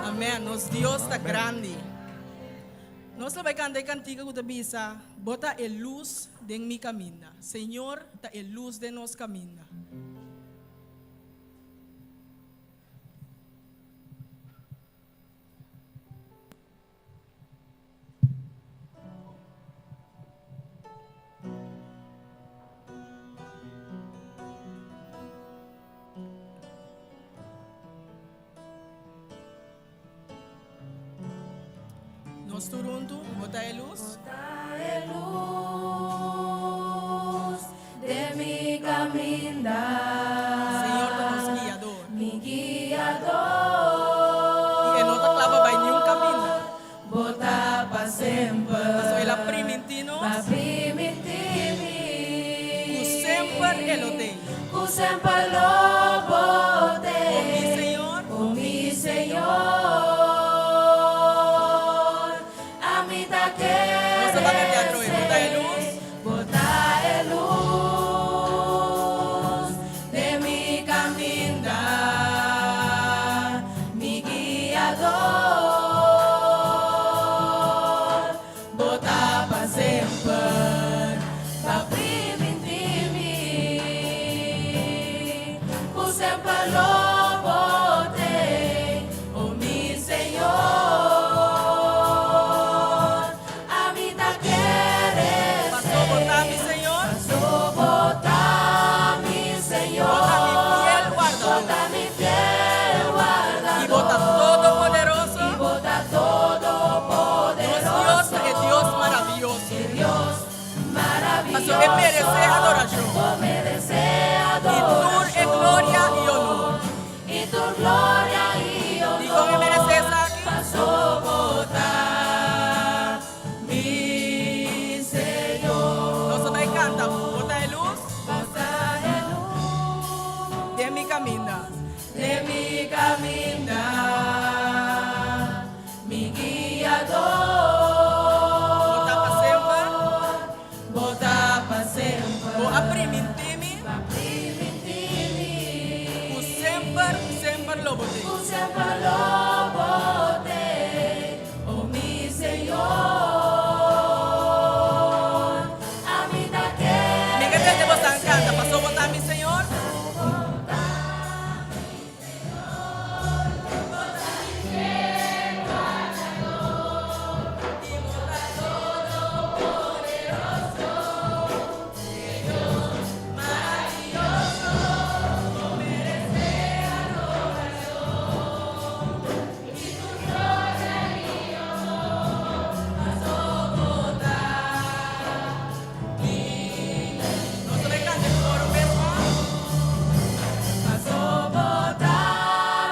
Amèn. Nos Dios ta grandi. Nos lo bai kanta e kantika ku ta bisa, Bo ta e lus den mi kaminda. Señor ta e lus den nos kaminda. Nos tur huntu, Bo ta e lus. Bo ta e lus den mi kaminda. Señor ta nos guiador. Mi guiador. I e no ta kla pa bai niun kaminda. Bo ta pa semper. Pasobra el a primintí nos. B'a primintí mi. Ku semper e lo tei. Ku semper lo bo tei. O mi Señor. O mi Señor. Ami ta kere. Nos ta baka teatro ei. Bo ta e lus. Bo ta e lus den mi kaminda. Mi guiador. Bo ta pa semper, pa primintí mi ku semper lo bo tei, o mi Señor. Ami ta kere Pasó bo ta mi Señor. Pasó bo ta mi Señor. Bo ta mi fiel wardador. Bo ta mi fiel wardador. I bo ta todopoderoso. I bo ta todopoderoso. Nos Dios ta e Dios maravioso. E Dios maravioso. Pasobra e meresé adorashon. Bo meresé adorashon. I tur e gloria i honor. I tur gloria i honor. Dikon e meresé esaki? Paso bo ta mi Señor. Nos ta bai kanta, Bo ta e lus. Bo ta e lus. Den mi kaminda. Den mi kaminda. Mi guiador. Bo ta pa semper. Bo ta pa semper. Bo a primintí mi. Bo a primintí mi. Ku semper, semper lo bo tei. Ku semper lo bo tei, o mi Señor. Ami ta kere. Mi ke tende bosan kanta, Paso bo ta mi Señor. Nos ta bai canta e coro un bes mas. Paso bo ta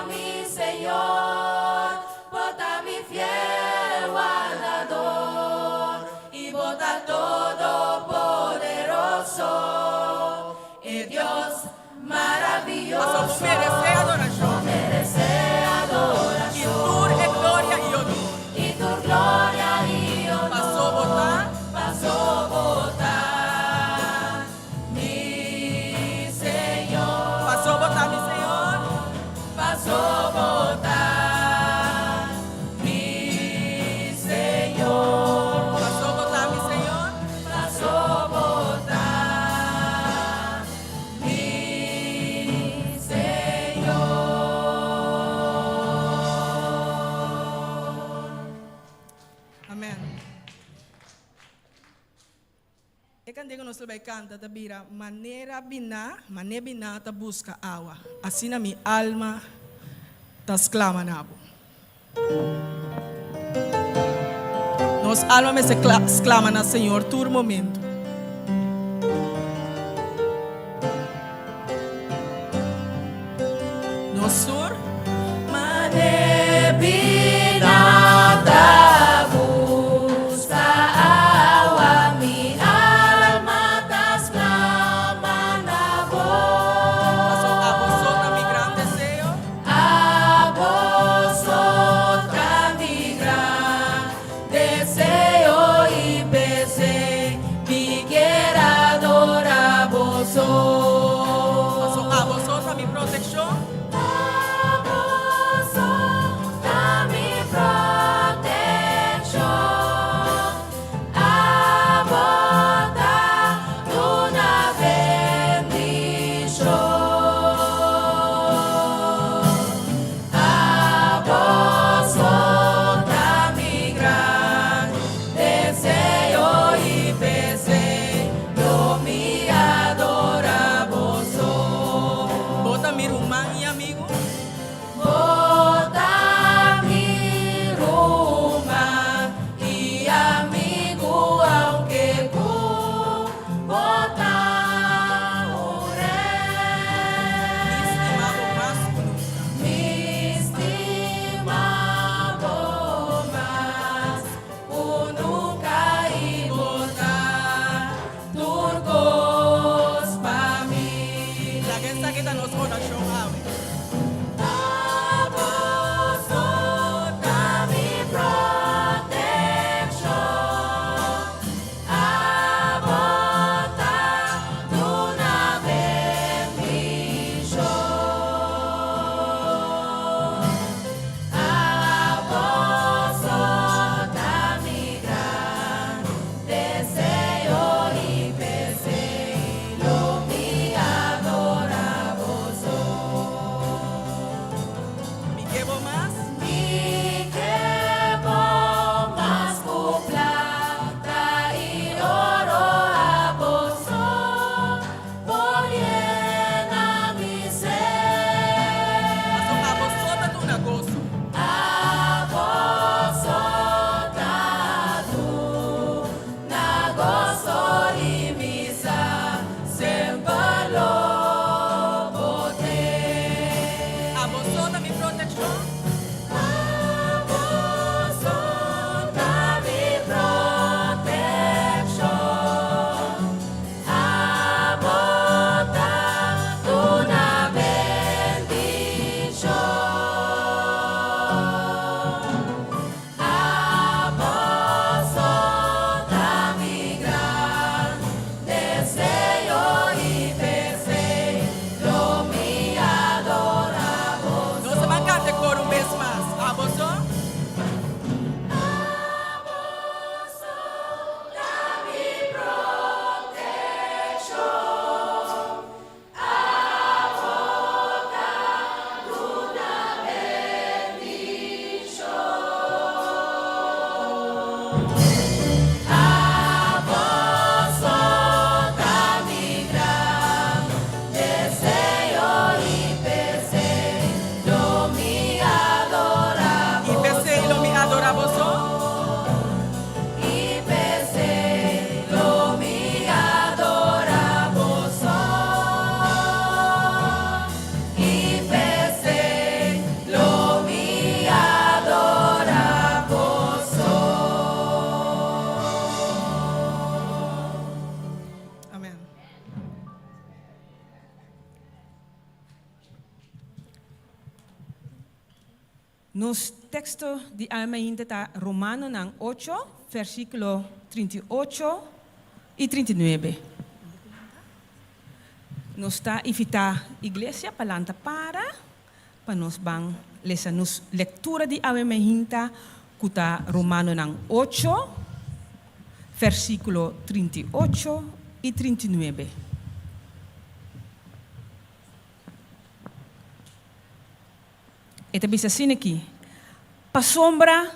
mi Señor, bo ta mi fiel wardador, i bo ta todopoderoso, e Dios maraviyoso. Paso bo meresé adorashon. Bo meresé adorashon. I tur e gloria i honor. I tur gloria i honor. Paso bo ta. Paso bo ta mi Señor. Paso bo ta mi Señor. Paso bo ta mi Señor. Paso bo ta mi Señor. Paso bo ta mi Señor. Amen. E kantika ku nos ta bai kanta ta bira manera biná, mané biná ta buska awa, asina mi alma ta sklama na bo. Nos alma mester sklama na Señor tur momento. Nos tur. Mane bina ta buska awa mi alma ta sklama na bo. Paso abo so ta mi gran deseo. Abo so ta mi gran deseo i p'esei mi kier adora bo so. Paso abo so ta mi protekshon. Abo so ta mi protekshon. Abo ta duna bendishon. Abo so ta mi gran deseo i p'esei lo mi adora bo so. Bo ta mi ruman i amigu. Bo ta mi ruman orashon awe. Abo so ta mi protekshon, abo ta duna bendishon. Abo so ta mi gran deseo i p'esei lo mi adorá bo so. Mi ke bo mas. Mi ke bo mas ku plata i oro abo so por yena mi ser. Paso abo so ta duna goso. Abo so ta duna goso i mi sa semper lo bo t'ei. Abo so ta mi protekshon. Abo so ta mi protekshon. Abo ta duna bendishon. Abo so ta mi gran deseo i p'esei lo mi adorá bo. Nos ta ban kanta koro un bes mas. Abo so. Abo so ta mi protekshon. Abo ta duna bendishon. Abo so ta mi gran deseo i p'esei lo mi adorá I p'esei lo mi adorá bo so. I p'esei lo mi adorá bo so. I p'esei lo mi adorá bo so. Amèn. Nos teksto di awe mainta ta Romanonan ocho, versíkulo 38 i 39. Nos ta invitá iglesia pa lanta para pa nos ban lesa nos lektura di awe mainta ku ta Romanonan ocho, versíkulo 38 i 39. E ta bisa asina aki, Pasobra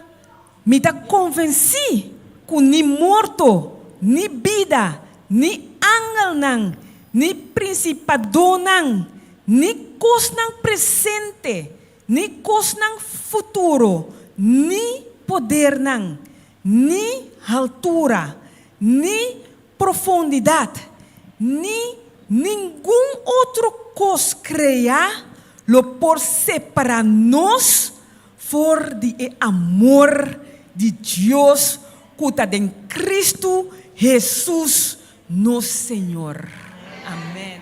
mi ta konvensí ku ni morto, ni bida, ni angelnan, ni prinsipadonan, ni kosnan presente, ni kosnan futuro, ni podernan, ni haltura, ni profundidat, ni ningun otro kos kreá lo por separá nos for di e amor di Dios ku ta den Kristu Hesus nos Señor. Amèn.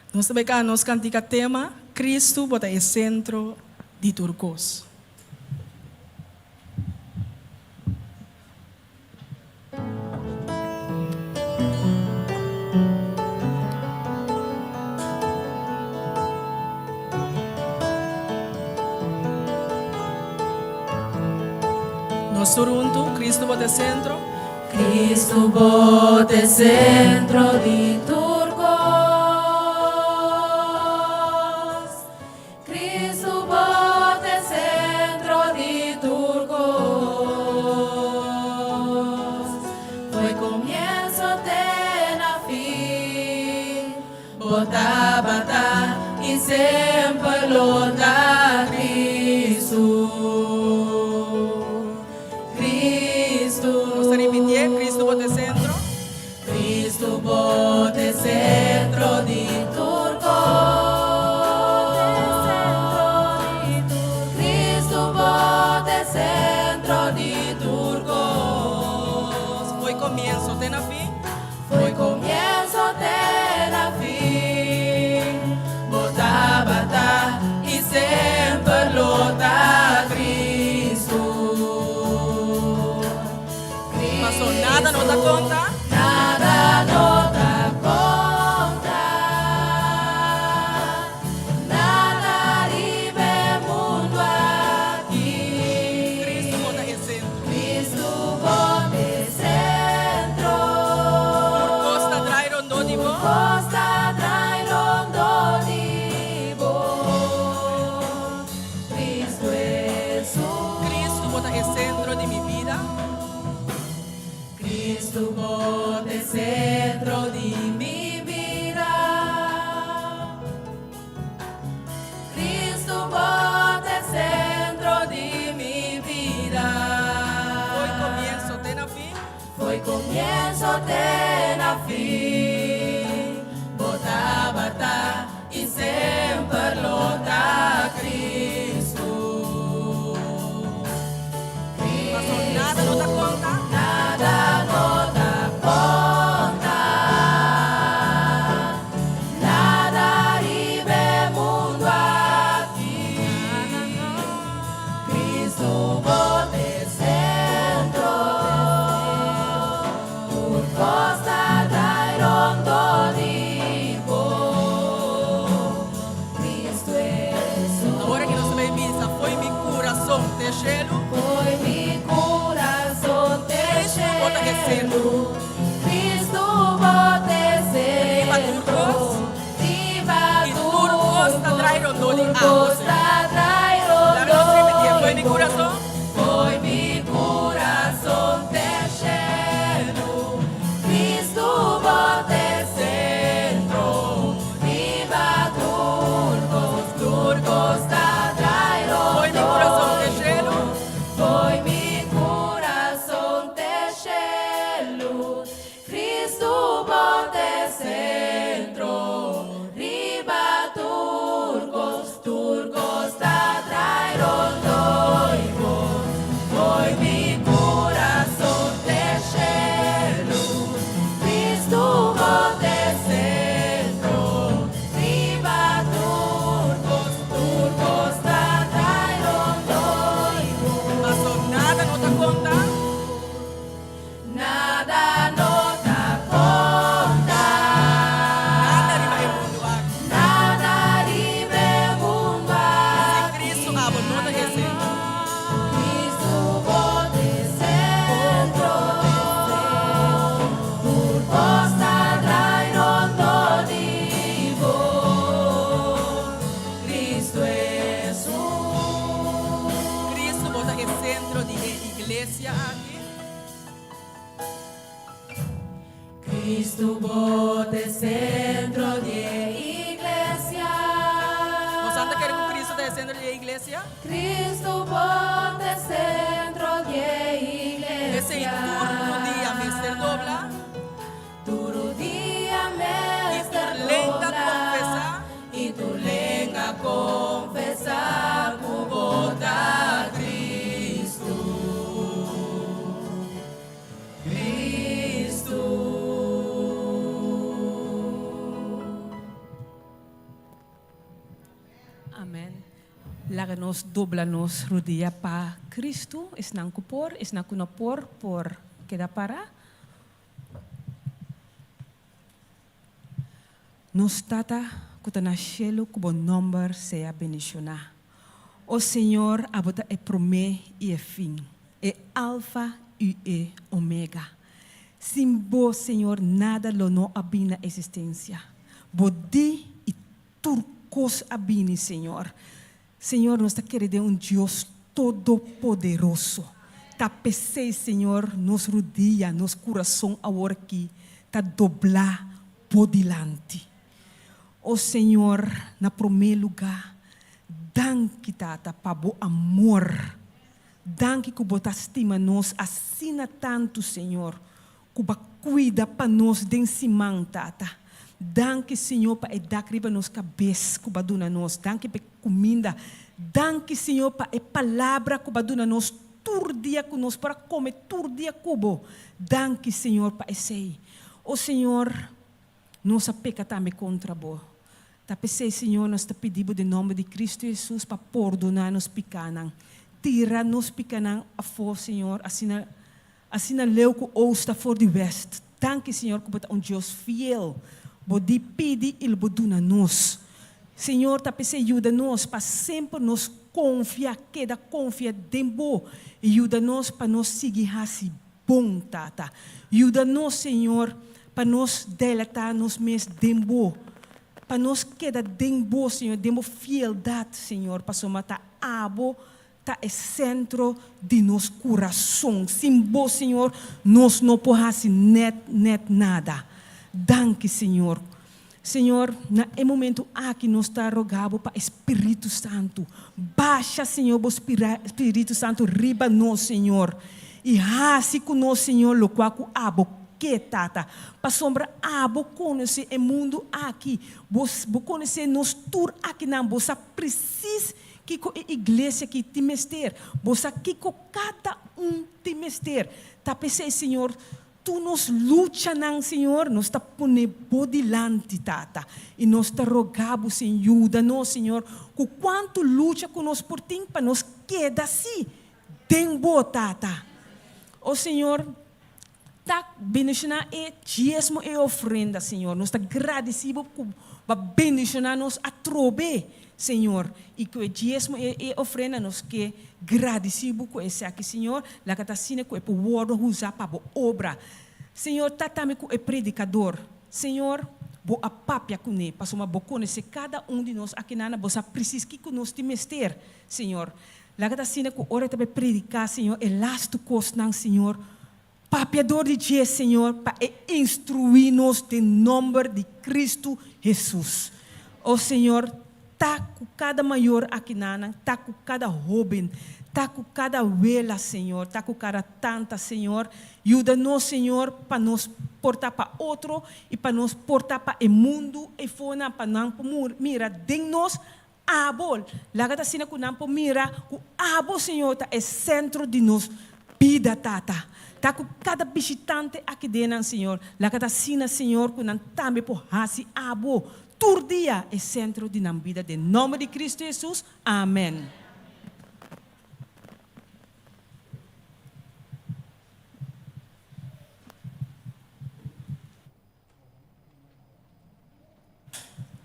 Nos ta bai kanta nos kantika tema, Kristu bo ta e sentro di tur kos. Nos tur huntu, Cristo bo ta e sentro. Cristo bo ta e sentro di tur kos. Cristo bo ta e sentro di tur kos. Foi komienso te na fin, bo tabata i semper lo ta Cristo. Cristo. Nos ta ripitié, Cristo bo ta e sentro. Cristo bo ta e sentro di tur kos. Cristo bo ta e sentro di tur kos. Foi komienso te na fin. Foi komienso te na fin. Bo. komienso te na fin, Bo tabata i semper lo ta Kristu. Paso nada no ta konta. Nada no ta konta. Nada riba e mundu aki. Kristu bo t'e sentro. Tur kos ta drai rondó di bo. Kristu Hesus. Awor aki nos ta bay bisa, Fo'i mi kurason te shelu. Fo'i mi kurason te Kristu bo ta e sentro. Kristu bo t'e Riba tur sentro. kos. Riba I tur kos ta drai rondó di Tur abo, kos Señor. ta drai Laga nos rondó repetié, Fo'i mi di bo. kurason. Fo'i mi kurason te shelu. Kristu bo t'e sentro. Riba tur kos, tur kos ta drai Fo'i mi rondó kurason te di bo. shelu. Fo'i mi kurason te shelu. Kristu bo t'e sentro. Riba tur kos, tur kos ta drai rondó di bo. Fo'i mi kurason te shelu. Kristu bo t'e sentro. Riba tur kos, tur kos ta drai rondó di bo. Paso nada no ta konta. Nada no ta konta. Nada riba e mundu aki. Nada riba e mundu Si Kristu abo no ta e sentro. Kristu bo t'e sentro. Tur kos ta drai rondó di bo. Kristu Hesus. Kristu bo ta e sentro di e iglesia aki. Kristu bo t'e sentro di e iglesia. Boso ta kere ku Kristu ta e sentro di e iglesia? Kristu bo t'e sentro di e Esei iglesia. tur rudia mester dobla. Tur rudia I mester tur lenga dobla. konfesá. I tur lenga konfesá ku bo ta Kristu. Kristu. Amen. Laga nos dobla nos rudia pa Kristu, esnan ku por, esnan ku no por, por keda para. Nos Tata ku ta na shelu ku bo nòmber sea bendishoná. O Señor, abo ta e promé i e fin, e Alfa i e Omega. Sin bo, Señor, nada lo no a bin na esistensia. Bo di i tur kos a bini, Señor. Señor, nos ta kere den un Dios todopoderoso. Ta p'esei, Señor, nos rudia, nos kurason awor aki ta doblá Bo dilanti. O Señor, na promé lugá, danki, Tata, pa Bo amor. Danki ku Bo ta stima nos asina tantu, Señor, ku Bo a kuida pa nos den siman, Tata. Danki, Señor, pa e dak riba nos kabes ku Bo a duna nos. Danki pa e kuminda. Danki, Señor, pa e palabra ku Bo a duna nos tur dia ku nos por a kome tur dia ku Bo. Danki, Señor, pa esei. O Señor, nos a peka tambe kontra Bo. Ta p'esei, Señor, nos ta pidi Bo den nòmber di Kristu Hesus pa pordoná nos pikanan. Tira nos pikanan afó, Señor, asina asina leu ku oost ta for di west. Danki, Señor, ku Bo ta un Dios fiel. Bo di pidi i lo Bo duna nos. Señor, ta p'esei yuda nos pa semper nos konfia, keda konfia den Bo i yuda nos pa nos sigui hasi Bon, Tata. Yuda nos, Señor, pa nos delatá nos mes den Bo, pa nos keda den Bo, Señor, den Bo fieldat, Señor, pasobra ta Abo ta e sentro di nos kurason. Sin Bo, Señor, nos no por hasi nèt, nèt nada. Danki, Señor. Señor, na e momento aki nos ta roga Bo pa e Spiritu Santu. Basha, Señor, Bo Spiritu Santu riba nos, Señor. I hasi ku nos, Señor, lokua ku abo ke, Tata. Pasobra abo konosé e mundu aki. Bo, bo konosé nos tur akinan. Bo sa presis kiko e iglesia aki tin mester. Bo sa kiko kada un tin mester. Ta p'esei, Señor, Tur nos luchanan, Señor, nos ta pone Bo dilanti, Tata, i nos ta roga Bo, Señor, yuda nos, Señor, ku kuantu lucha ku nos por tin pa nos keda si den Bo, Tata. O Señor, ta bendishoná e diesmo i e ofrenda, Señor. Nos ta gradisí Bo ku Bo a bendishoná nos atrobe, Señor, i ku e diesmo i e ofrenda nos ke gradisí Bo ku esaki, Señor, laga ta asina ku e por wòrdu usá pa Bo obra. Señor, ta tambe ku e predikador. Señor, Bo a papia kuné, pasobra Bo konosé kada un di nos akinana, Bo sa presis kiko nos tin mester, Señor. Laga ta asina ku ora e ta bai prediká, Señor, e lastu kosnan, Señor, Papia dor di dje, Señor, pa e instruí nos den nomber di Cristo Hesus. O Señor, ta cu cada mayor akinanan, ta cu cada hoben, ta cu cada wela, Señor, ta cu cada tanta, Señor. Yuda nos, Señor, pa nos por ta pa otro y pa nos por ta pa e mundu eifonan, pa nan por mira den nos Abo, laga ta asina ku nan por mira ku Abo, Señor, ta e sentro di nos bida, Tata. Ta ku kada bishitante aki den nan, Señor. Laga ta asina, Señor, ku nan tambe por hasi Abo tur dia e sentro di nan bida. Den nomber di Cristo Jesus, amen.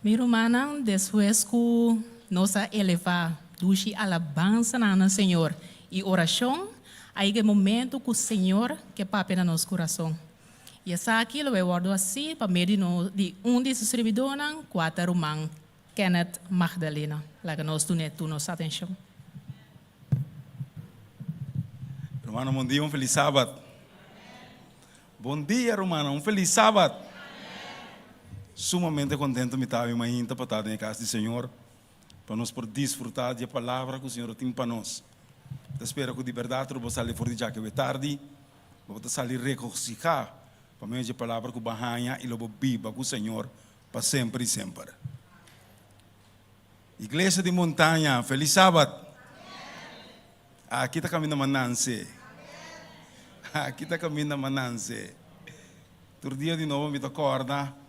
Mi rumannan, despues ku nos a elevá dushi alabansanan na Señor i orashon, a yega e momentu ku Señor ke papia na nos kurason. I esaki lo bai wòrdu hasí pa medio di un di su sirbidónan, kua ta ruman Kenneth Magdalena. Laga nos dun'é tur nos atenshon. Rumannan, bon dia, un felis sabat. Bon dia rumannan, un felis sabat! Sumamente contento mi ta awe mainta pa ta den e cas di Señor, pa nos por disfruta di e palabra cu Señor tin pa nos. Mi ta spera cu di berdad lo bo sali for di djaki awe tardi, lo bo ta sali regociha pa medio di e palabra cu bo a haña y lo bo biba cu Señor pa semper y semper. Iglesia di Montaña, felis sabat! Aki ta kaminda Mananse. Aki ta kaminda Mananse. Tur dia di nobo mi ta kòrda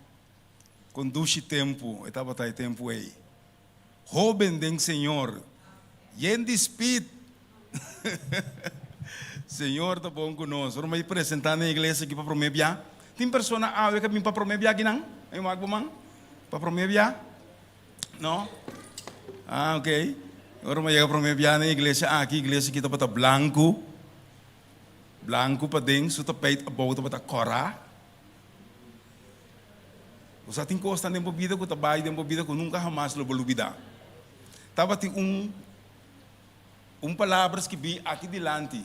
kon dushi tempu e tabata e tempu ei. Hóben den Señor, yen di spit. Señor ta bon ku nos. Ora mi presentá na iglesia aki pa promé bia, tin persona awe ku a bin pa promé bia akinan? Ai wak bo man? Pa promé bia? No? Ah, ok. Ora mi a yega prome bia na iglesia aki, iglesia aki tabata blanku. Blanku paden, su tapijt abou tabata kòrá. Bo sa tin kosnan den bo bida ku ta bai den bo bida ku nunka hamas lo bo lubidá. Tabatin un un palabra skibí aki dilanti.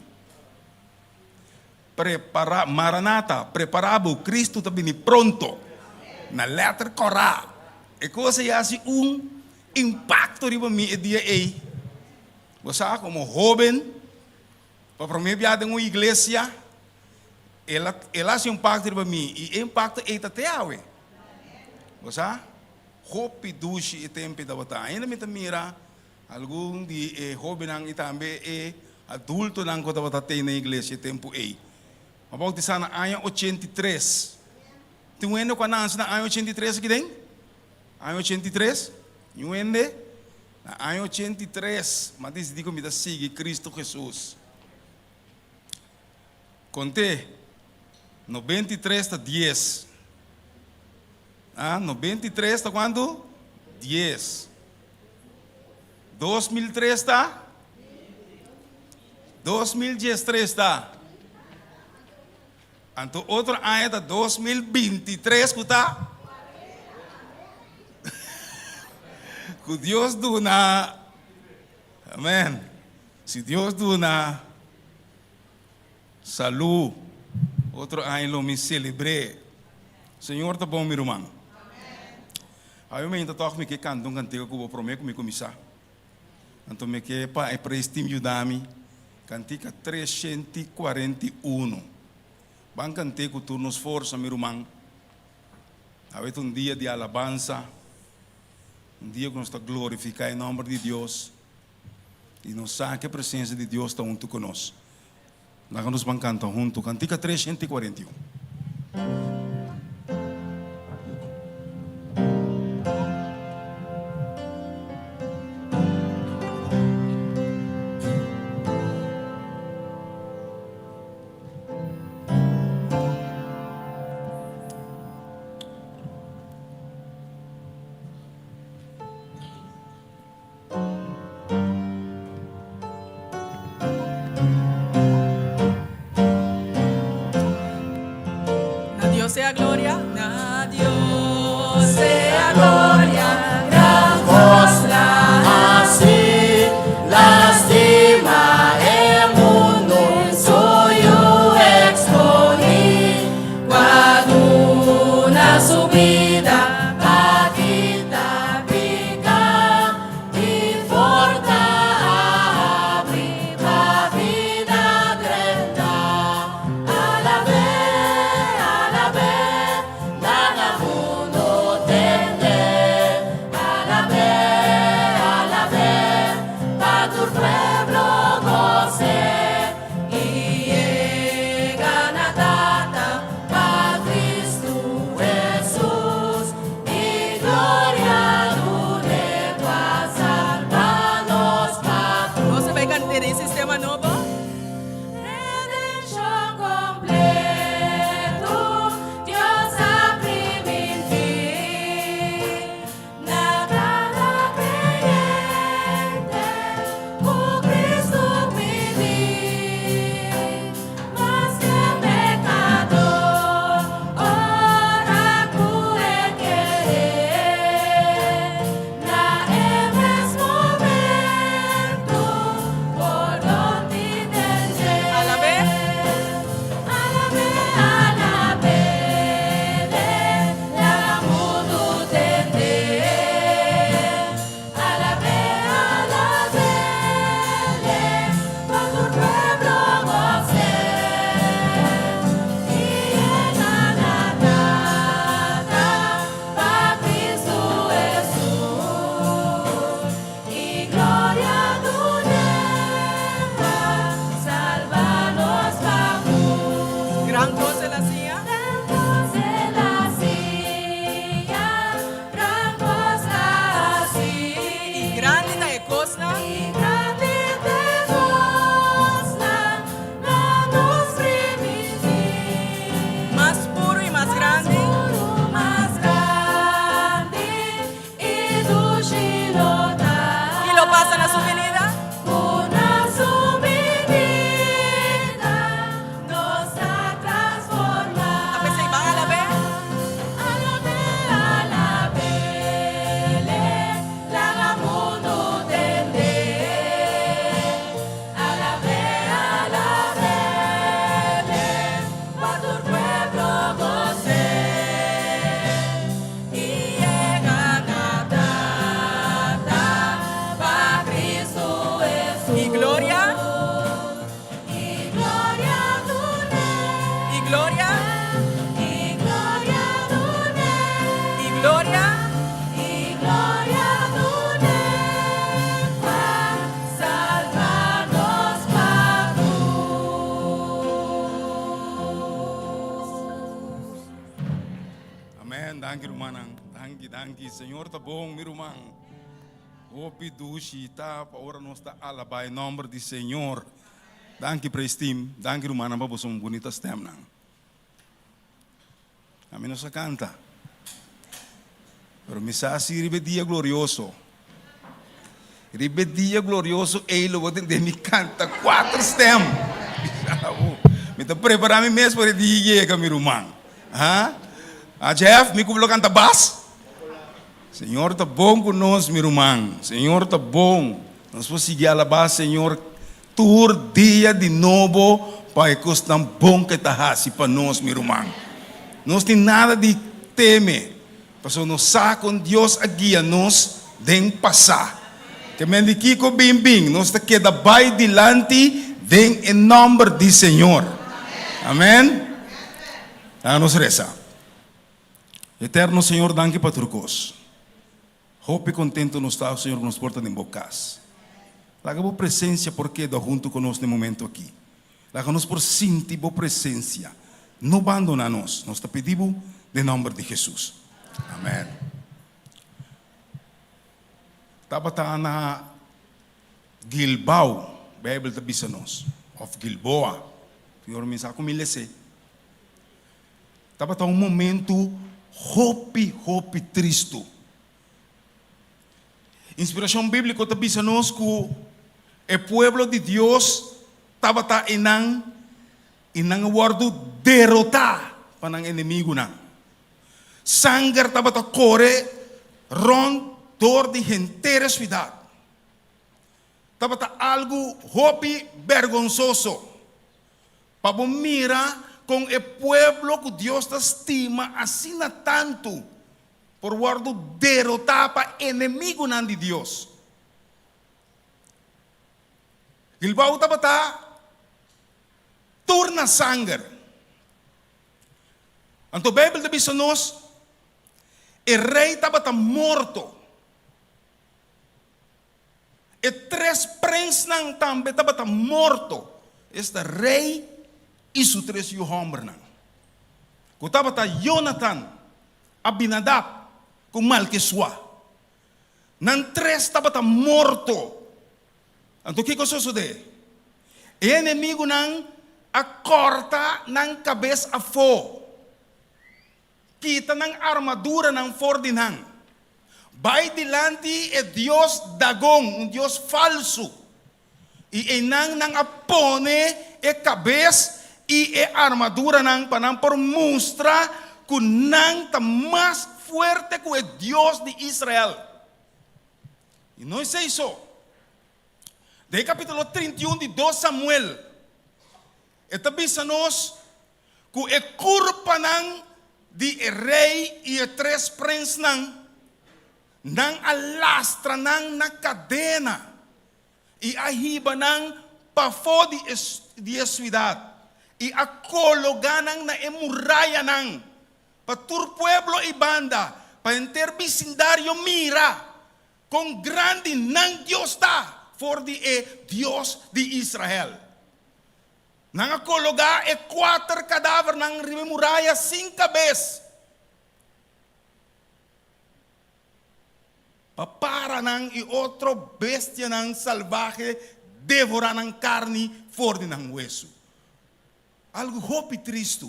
Prepara, Maranata, prepara bo, Cristo ta bini pronto. Na letter kòrá. E kos ei hasi un impakto riba mi e dia ei. Bo sa, komo hóben, pa promé bia den un iglesia, el a el a hasi un impakto riba mi i e impakto ei ta te awe. Bo sa, hopi dushi e tempu ei tabata. Ainda mi ta mira Algun di e hóbennan i tambe e adultonan ku tabata tei na iglesia e tempu ei a boutisá na aña 83. Tin un hende ku a nanse na aña 83 aki den? Aña 83? Niun hende? Na aña 83 mi a disidí ku mi ta sigui Kristu Hesus. Kont'é, 93 ta dies. Ah, 93 ta kuantu? Dies. 2003 ta? 2013 ta? Anto otro aña ta 2023 ku ta? Ku Dios duna, amen. Si Dios duna salú, otro aña lo mi selebr'é. Señor ta bon mi ruman. Awe mainta tòg mi ke kanta un kantika ku bo promé ku mi kuminsá. Anto mi ke pa e praise team yuda mi. Kantika 341. Ban kant'é ku tur nos forsa, mi ruman. Awe ta un dia di alabansa, un dia ku nos ta glorifiká e nòmber di Dios i nos sa ku e presensia di Dios ta huntu ku nos. Laga nos ban kanta huntu kantika 341. Na Dios sea gloria. Na Dios sea gloria, gran cos la haci, lastima e mundo, su Yu exponi, cua duna su bida pa kita pica y porta a habri pa bida drenta. Alab'é, alab'é, laga mundo tende. Alab'é, alab'é, pa tur pueblo gos'é. Y yega na Tata pa Cristo Hesus y gloria dun'é pa salba nos pa cruz. Nos ta bai canta den e sistema nobo. Redenshon kompleto Dios a primintí na kada kreyente ku Kristu pidi. Maske pekador ora ku e kere, na e mes momento pordon tin den dje. Alab'é. Alab'é, alab'é, laga mundu tende. Alab'é, alab'é, pa tur pueblo gos'é. I yega na Tata pa Cristo Hesus. I gloria dun'é pa salba nos pa cruz. Gran cos el a siña. Gran cos el a siña, gran cos a haci. I grandi ta e cosnan. I grandi ta e cosnan na nos primintí. Mas puru i mas grandi. Mas puru, mas grandi i dushi lo ta. I lo pasa na su binida. Ku na su binida nos ta transformá. Ta p'esei ban alab'é. Alab'é, alab'é, laga mundu tende. Alab'é, alab'é, pa tur pueblo gos'é. I yega na Tata pa Cristo Hesus. I gloria. I gloria dun'é. I gloria. I gloria dun'é. I gloria. I gloria dun'é pa salba nos pa cruz. Amen. Danki rumannan. Danki, danki. Señor ta bon, mi ruman. Hopi dushi ta pa ora nos ta alabá e nòmber di Señor. Danki praise team. Danki rumannan pa boso bunita stemnan. Ami no sa kanta. Pero mi sa si riba e dia glorioso. Riba e dia glorioso ei lo bo tende mi kanta kuater stem. Mi ta prepará mi mes pa e dia yega mi ruman. Ha? Ha Jeff, mi ku bo lo kanta bas? Señor ta bon ku nos mi ruman. Señor ta bon. Nos por sigui alabá Señor tur dia di nobo pa e kosnan bon ku e ta hasi pa nos mi ruman. Nos tin nada di teme pasobra nos sa kon Dios a guia nos den pasá. Ke men di kiko bin bin nos ta keda bai dilanti. Den e nòmber di Señor. Amèn. Laga nos resa. Eterno Señor, danki pa tur kos. Hopi kontentu nos ta, Señor, ku nos por ta den bo kas. Laga bo presensia por keda huntu ku nos na e momentu aki. Laga nos por sinti bo presensia. No bandoná nos. Nos ta pidi bo den nòmber di Hesus. Amèn. Tabata na Gilbao, Beibel ta bisa nos, òf Gilboa. Señor mi sa ku mi les'é. Tabata un momentu hopi, hopi tristu. Inspirashon bíbliko ta bisa nos ku e pueblo di Dios tabata einan i nan a wòrdu derotá pa nan enemigunan. Sanger tabata kore rònt dor di henter e siudat. Tabata algu hopi bergonsoso pa bo mira kon e pueblo ku Dios ta stima asina tantu por wòrdu derotá pa enemigunan di Dios. Gilbao tabata tur na sanger. Anto Beibel ta bisa nos, e rei tabata morto. E tres prensnan tambe tabata morto, esta rei i su tres yu hòmbernan, ku tabata Yonatan, Abinadab ku Malkisua. Nan tres tabata morto. Anto kiko a sosodé? E enemigunan a kòrta nan kabes afó, kita nan armaduranan for di nan, bai dilanti e dios Dagon, un dios falsu, i einan nan a pone e kabes i e armaduranan pa nan por mustra ku nan ta mas fuerte ku e Dios di Israel. I no esei so. Den e kapítulo 31 di Dos Samuel, e ta bisa nos ku e kurpanan di e rei i e tres prensnan, nan a lastra nan na kadena i a hiba nan pafó di e di e siudat i a kologá nan na e murayanan pa tur pueblo i banda, pa henter bisindario mira kon grandi nan Dios ta for di e Dios di Israel. Nan a kologá e kuater kadavernan riba e muraya sin kabes. Pa paranan i otro bestianan salbahe devorá nan karni for di nan wesu. Algu hopi tristu.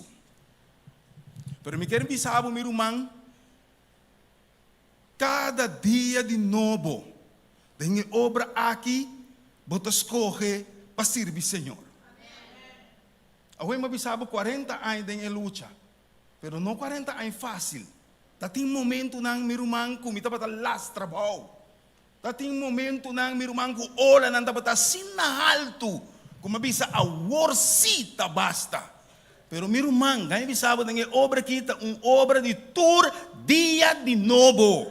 Pero mi kier bisa bo, mi ruman, kada dia di nobo den e obra aki bo ta skohe pa sirbi Señor. Awe mi a bisa bo kuarenta aña den e lucha. Pero no kuarenta aña fásil. Ta tin momentunan, mi ruman, ku mi tabata las trabou. Ta tin momentunan, mi ruman, ku olanan tabata asina haltu ku mi a bisa, Awor sí ta basta. Pero mi ruman, gan e bisa bo den e obra akí ta un obra di tur dia di nobo.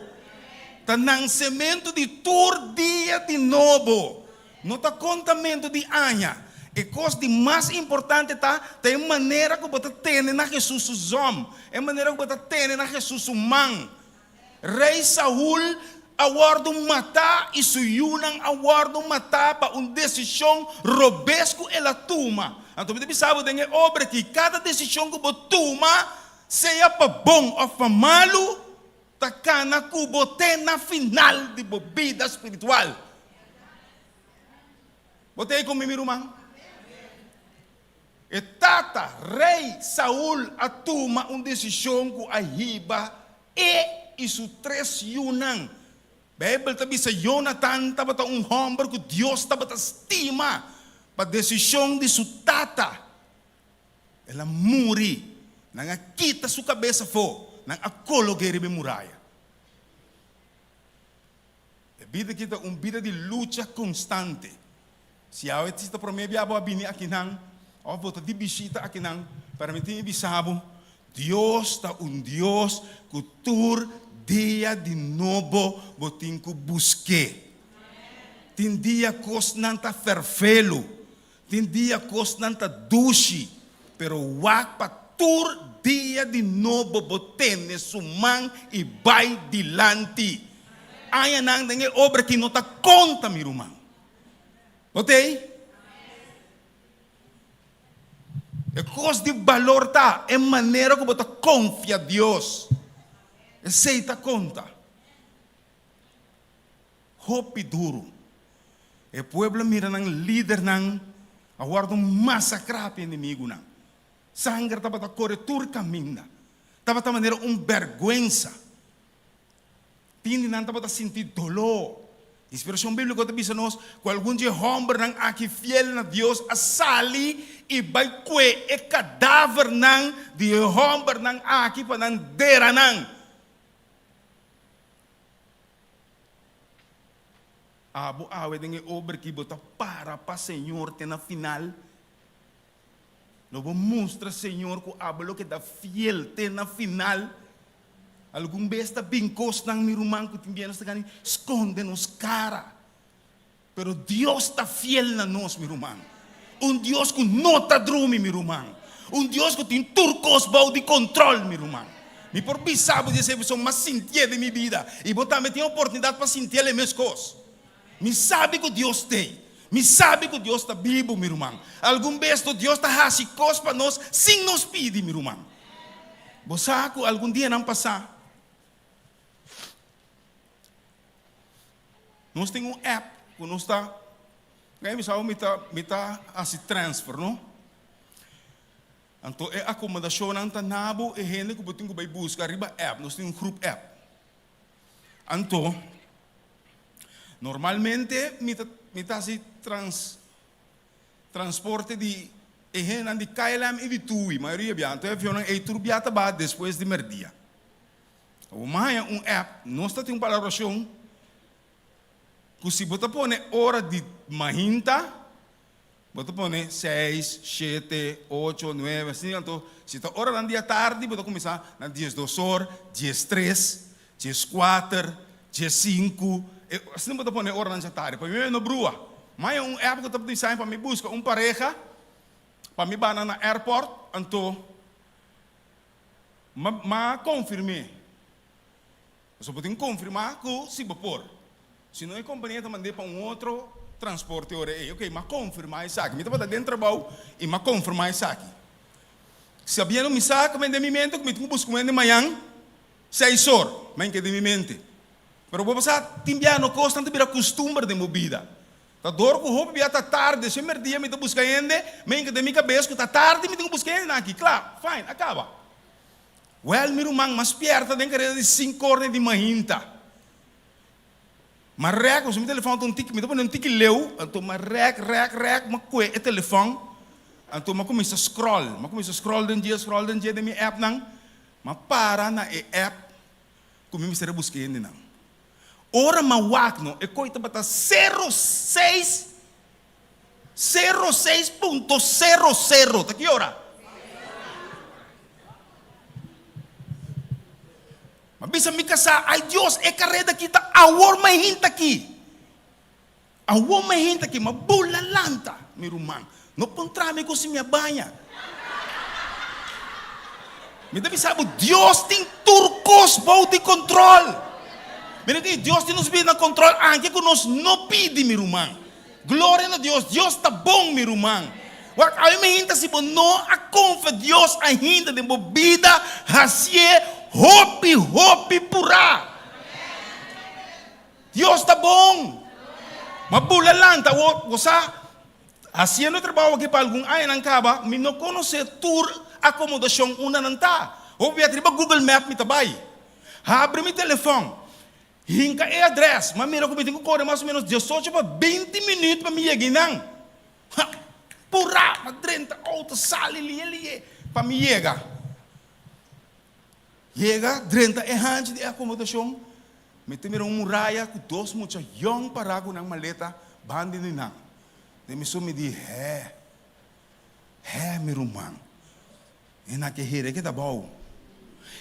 Ta nansementu di tur dia di nobo. No ta kontamentu di aña. E kos di mas importante ta, ta e manera ku bo ta tene na Hesus su zòm, e manera ku bo ta tene na Hesus su man. Rei Saul a wòrdu matá i su yunan a wòrdu matá pa un desishon robes ku el a tuma. Anto mi ta bisa bo den e obra aki, kada desishon ku bo tuma, sea pa bon òf pa malu, Ta kana ku bo te na final di bo bida spiritual. Bo ta ei ku mi, mi ruman? E tata, Rei Saul, a tuma un desishon ku a hiba e i su tres yunan. Beibel ta bisa Yonatan tabata un hòmber ku Dios tabata stima pa desishon di su tata. El a muri. Nan a kita su kabes afó. Nan a kolog'é riba e muraya. E bida aki ta un bida di lucha konstante. Si awe si ta promé bia bo a bini akinan òf bo ta di bishita akinan, permití mi bisa bo, Dios ta un Dios ku tur dia di nobo bo tin ku busk'é. Tin dia kosnan ta fèrfelu. Tin dia kosnan ta dushi, pero wak pa tur dia di nobo bo tene su man i bai dilanti. Añanan den e obra aki no ta konta, mi ruman. Bo t'ei? E kos di balor ta e manera ku bo ta konfia Dios. Esei ta konta. Hopi duru. E pueblo a mira nan lidernan a wòrdu masakrá pa e enemigunan. Sanger tabata kore tur kaminda. Tabata manera un bèrgwensa. Tin di nan tabata sinti doló. Inspirashon bíbliko ta bisa nos ku algun dje hòmbernan aki fiel na Dios a sali i bai kue e kadavernan di e hòmbernan aki pa nan dera nan. Abo awe den e obra aki bo ta para pa Señor te na final? Lo bo mustra Señor ku abo lo keda fiel te na final? Algun bes ta bin kosnan, mi ruman, ku tin bia nos ta gana skonde nos kara. Pero Dios ta fiel na nos, mi ruman. Un Dios ku no ta drumi, mi ruman. Un Dios ku tin tur kos bou di kontrol, mi ruman. Mi por bisa bo di esei pasobra mi a sintié den mi bida i bo tambe tin oportunidat pa sintié e mes kos. Mi sabi ku Dios t'ei. Mi sabi ku Dios ta bibu, mi ruman. Algun bes to Dios ta hasi kos pa nos sin nos pidi, mi ruman. Bo sa ku algun dianan pasá nos tin un app ku nos ta, mi sa mi ta mi ta hasi transfer, no? Anto e akomodashonnan ta na bo e hende ku bo tin ku bai buska riba app. Nos tin un grup app. Anto, normalmente mi ta mi ta hasi trans transporte di e hendenan di KLM i di TUI, mayoria bia. Anto e avionnan ei tur bia ta baha despues di merdia. Awor mi a haña un app, nos ta tin un palabrashon ku si bo ta pone ora di mahinta, Bo ta pone seis, shete, ocho, nuebe, asina. Anto, si ta oranan di atardi, bo ta kuminsá na diesdos or, diestres, dieskuater, diesinku. Asina bo ta pone oranan di atardi. Pa mi no brua. Maya un app ku ta design pa mi buska un pareha pa mi bana na airport, anto m'a konfirm'é. Pasobra bo tin konfirmá ku si bo por. Si no e kompania ta mand'é pa un otro transporte ora ei. Oke, m'a konfirmá esaki. Mi tabata den trabou i m'a konfirmá esaki. Sabiendo mi sa ku den mi mente ku mi tin ku buska un hende mañan seis or. Mañan ke den mi mente. Pero bo sa tin biaha no kosnan ta bira kustumber den bo bida. Ta dor ku hopi bia ta tarde. Si merdia mi ta buska hende, mañan ke den mi kabes ku ta tarde mi tin ku buska hendenan aki. Kla, fine, a kaba. Wèl, mi ruman, mas spièrta den kareda di sinkòrne di mainta. M'a rèk, pasobra mi telefòn ta un tiki, mi ta pone un tiki leu, anto m'a rèk, rèk, rèk, m'a kue e telefòn, anto m'a kuminsá scroll, m'a kuminsá scroll den dje, scroll den dje den mi appnan, m'a para na e app ku mi mester a buska hendenan. Ora m'a wak no, e koi tabata sero seis, Sero seis punto sero sero. Ta ki ora? Ma bisa mi kasá, ai Dios, e kareda aki ta awor mi hinta aki. Awor mi hinta aki. Ma bula lanta, mi ruman. No puntra mi ku si mi a baña. Mi ta bisa bo, Dios tin tur kos bou di kontrol. Mira aki, Dios tin nos bida na kontrol anke ku nos no pidi, mi ruman. Gloria na Dios, Dios ta bon, mi ruman. Wak, awe mi hinta si bo no a konfia Dios ainda den bo bida, hasié hopi, hopi purá. Dios ta bon. Ma bula lanta, awor, bo sa, Hasiendo e trabou aki pa algun añanan kaba, mi no konosé tur akomodashon unda nan ta. Hopi bia riba Google Map mi ta bai. Habri mi telefòn, hinka e adrès, m'a mira ku mi tin ku kore mas o ménos diesocho pa binti minüt pa mi yega einan. Ha! Purá! M'a drenta outo, sali lié lié pa mi yega. Yega, drenta e hanchi di e akomodashon, mi ta mira un muraya ku dos mucha yòn pará ku nan maleta banda di nan. Den mi so mi di, Hè, hè, mi ruman, e nan ke hera ke ta bou.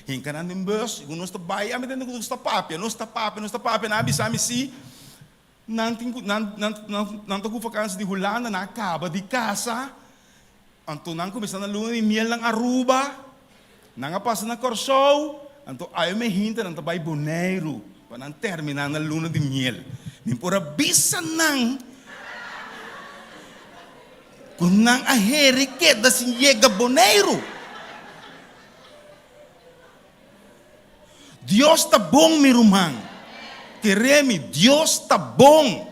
Hinka nan den bus, i ku nos ta bai, ami tende ku nos ta papia, nos ta papia, nos ta papia, nan a bisa mi si. Nan tin ku nan nan nan ta ku vakansi di Hulanda, nan a kaba di kasa, anto nan kuminsá na luna di miel nan Aruba, nan a pasa na Kòrsou, anto awe mehinta nan ta bai Boneiru pa nan terminá nan luna di miel. Mi por a bisa nan ku nan a heri keda sin yega Boneiru. Dios ta bon mi ruman. Kere mi, Dios ta bon.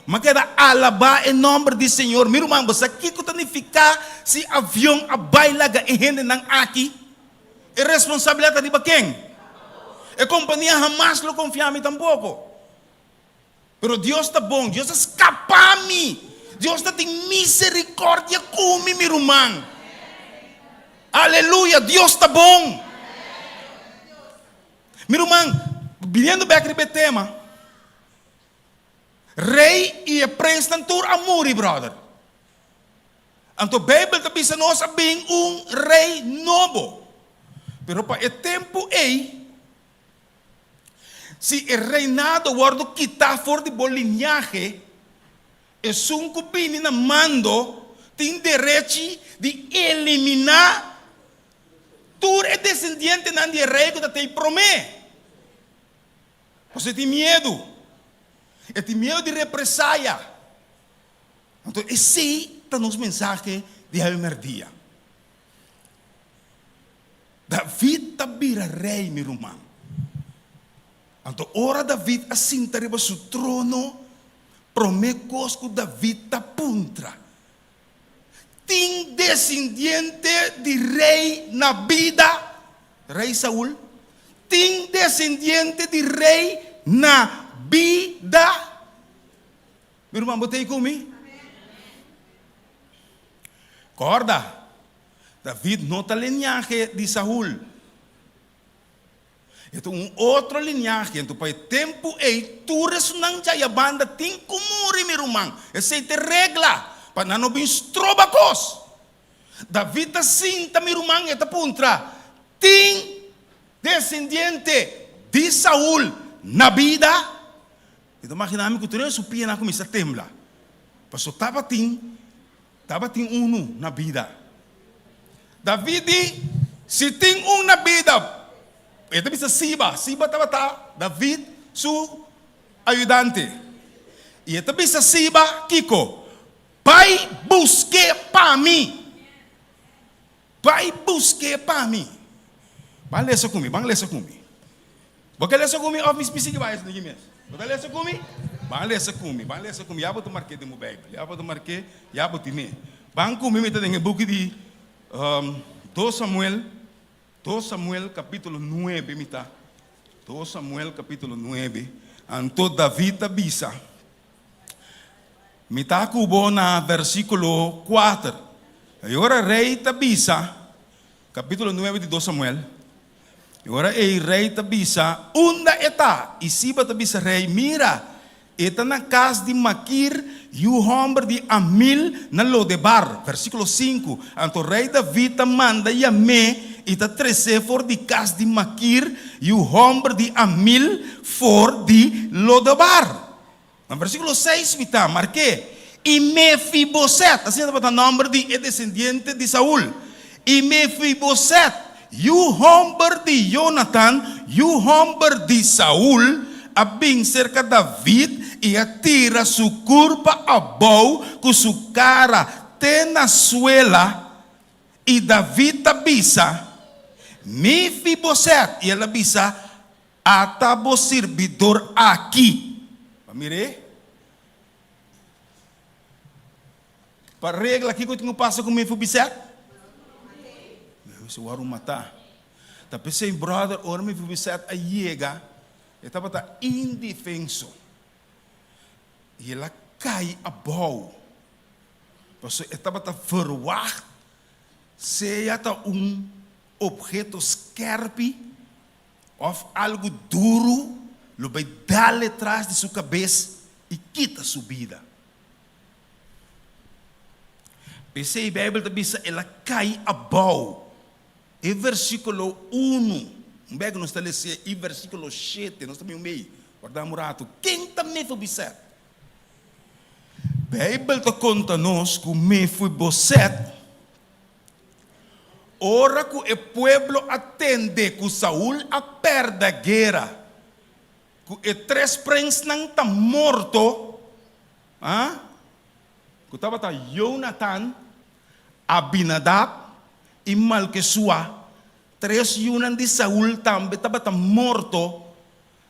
M'a keda alabá e nòmber di Señor. Mi ruman, bo sa kiko ta nifiká si avion a bai laga e hendenan aki? E responsabilidat ta riba ken? E kompania hamas lo konfia mi tampoko. Pero Dios ta bon, Dios a skapá mi. Dios ta tin miserikòrdia ku mi, mi ruman. Aleluya, Dios ta bon. Mi ruman, biniendo bèk riba e tema, rei i e prensnan tur a muri, bròder. Anto Beibel ta bisa nos a bin un rei nobo. Pero pa e tempu ei, Si e reinado wòrdu kitá for di bo liniahe, esun ku bini na mando tin derechi di eliminá tur e desendientenan di e rei ku ta tei promé. Pasobra e tin miedu. E tin miedu di represaya. Anto esei ta nos mensahe di awe mèrdia. David ta bira rei, mi ruman. Anto ora David a sinta riba su trono, promé kos ku David ta puntra, Tin desindiente di rei na bida? Rei Saul, Tin desindiente di rei na bida? Mi ruman, bo ta ei ku mi? Kòrda, David no ta liniahe di Saul. E ta un otro liniahe. Anto pa e tempu ei tur esunnan djaya banda tin ku muri, mi ruman. Esei ta e regla, pa nan no bin stroba kos. David ta sinta, mi ruman, e ta puntra, Tin desendiente di Saul na bida? Mi ta magina mi ku tur e su pianan a kuminsá tembla, pasobra tabatin Tabatin unu na bida. David di, Si tin un na bida, e ta bisa Siba. Siba tabata David su ayudante. I e ta bisa Siba, Kiko? Bai busk'é pa mi. Bai busk'é pa mi. Ban lesa ku mi, ban lesa ku mi. Bo ke lesa ku mi òf mi sigui bai esaki mes? Bo ta lesa ku mi? Ban lesa ku mi, ban lesa ku mi. Ya bo ta mark'é den bo Beibel, ya bo ta mark'é, ya bo tin'é. Ban ku mi, mi ta den e buki di Dos Samuel, Dos Samuel kapítulo nuebe mi ta. Dos Samuel kapítulo nuebe. Anto David ta bisa. Mi ta ku bo na versíkulo kuater. I ora rei ta bisa, kapítulo nuebe di Dos Samuel, i ora ei rei ta bisa, Unda e ta? I Siba ta bisa rei, Mira, e ta na kas di Makir, yu hòmber di Amil, na Lodebar. Versíkulo sinku, Anto rei David ta manda yam'é i ta tres'é for di kas di Makir, yu hòmber di Amil, for di Lodebar. Na versíkulo seis mi ta mark'é, I Mefiboset, asina tabata nòmber di e desendiente di Saul, i Mefiboset, yu hòmber di Yonatan, yu hòmber di Saul, a bin serka David i a tira su kurpa abou ku su kara te na suela, i David ta bisa, Mefiboset, i el a bisa, Ata bo sirbidor aki. Pa mir'é. Pa regla kiko tin ku pasa ku Mefiboset? Mester wòrdu matá. Ta p'esei, bròder, ora Mefiboset a yega, e tabata indefenso. I el a kai abou. Pasobra e tabata verwagt sea ta un opheto skèrpi Òf algu duru lo bai dal e tras di su kabes i kita su bida. P'esei Beibel ta bisa el a kai abou. E versíkulo unu, un bek nos ta les'é, i versíkulo shete, nos ta bin un bei. Wardá un ratu. Ken ta Mefiboset? Beibel ta konta nos ku Mefiboset, ora ku e pueblo a tende ku Saul a pèrdè guera, ku e tres prensnan ta morto, a, ku tabata Jonatan, Abinadab i Malkesua, tres yunan di Saul tambe tabata morto,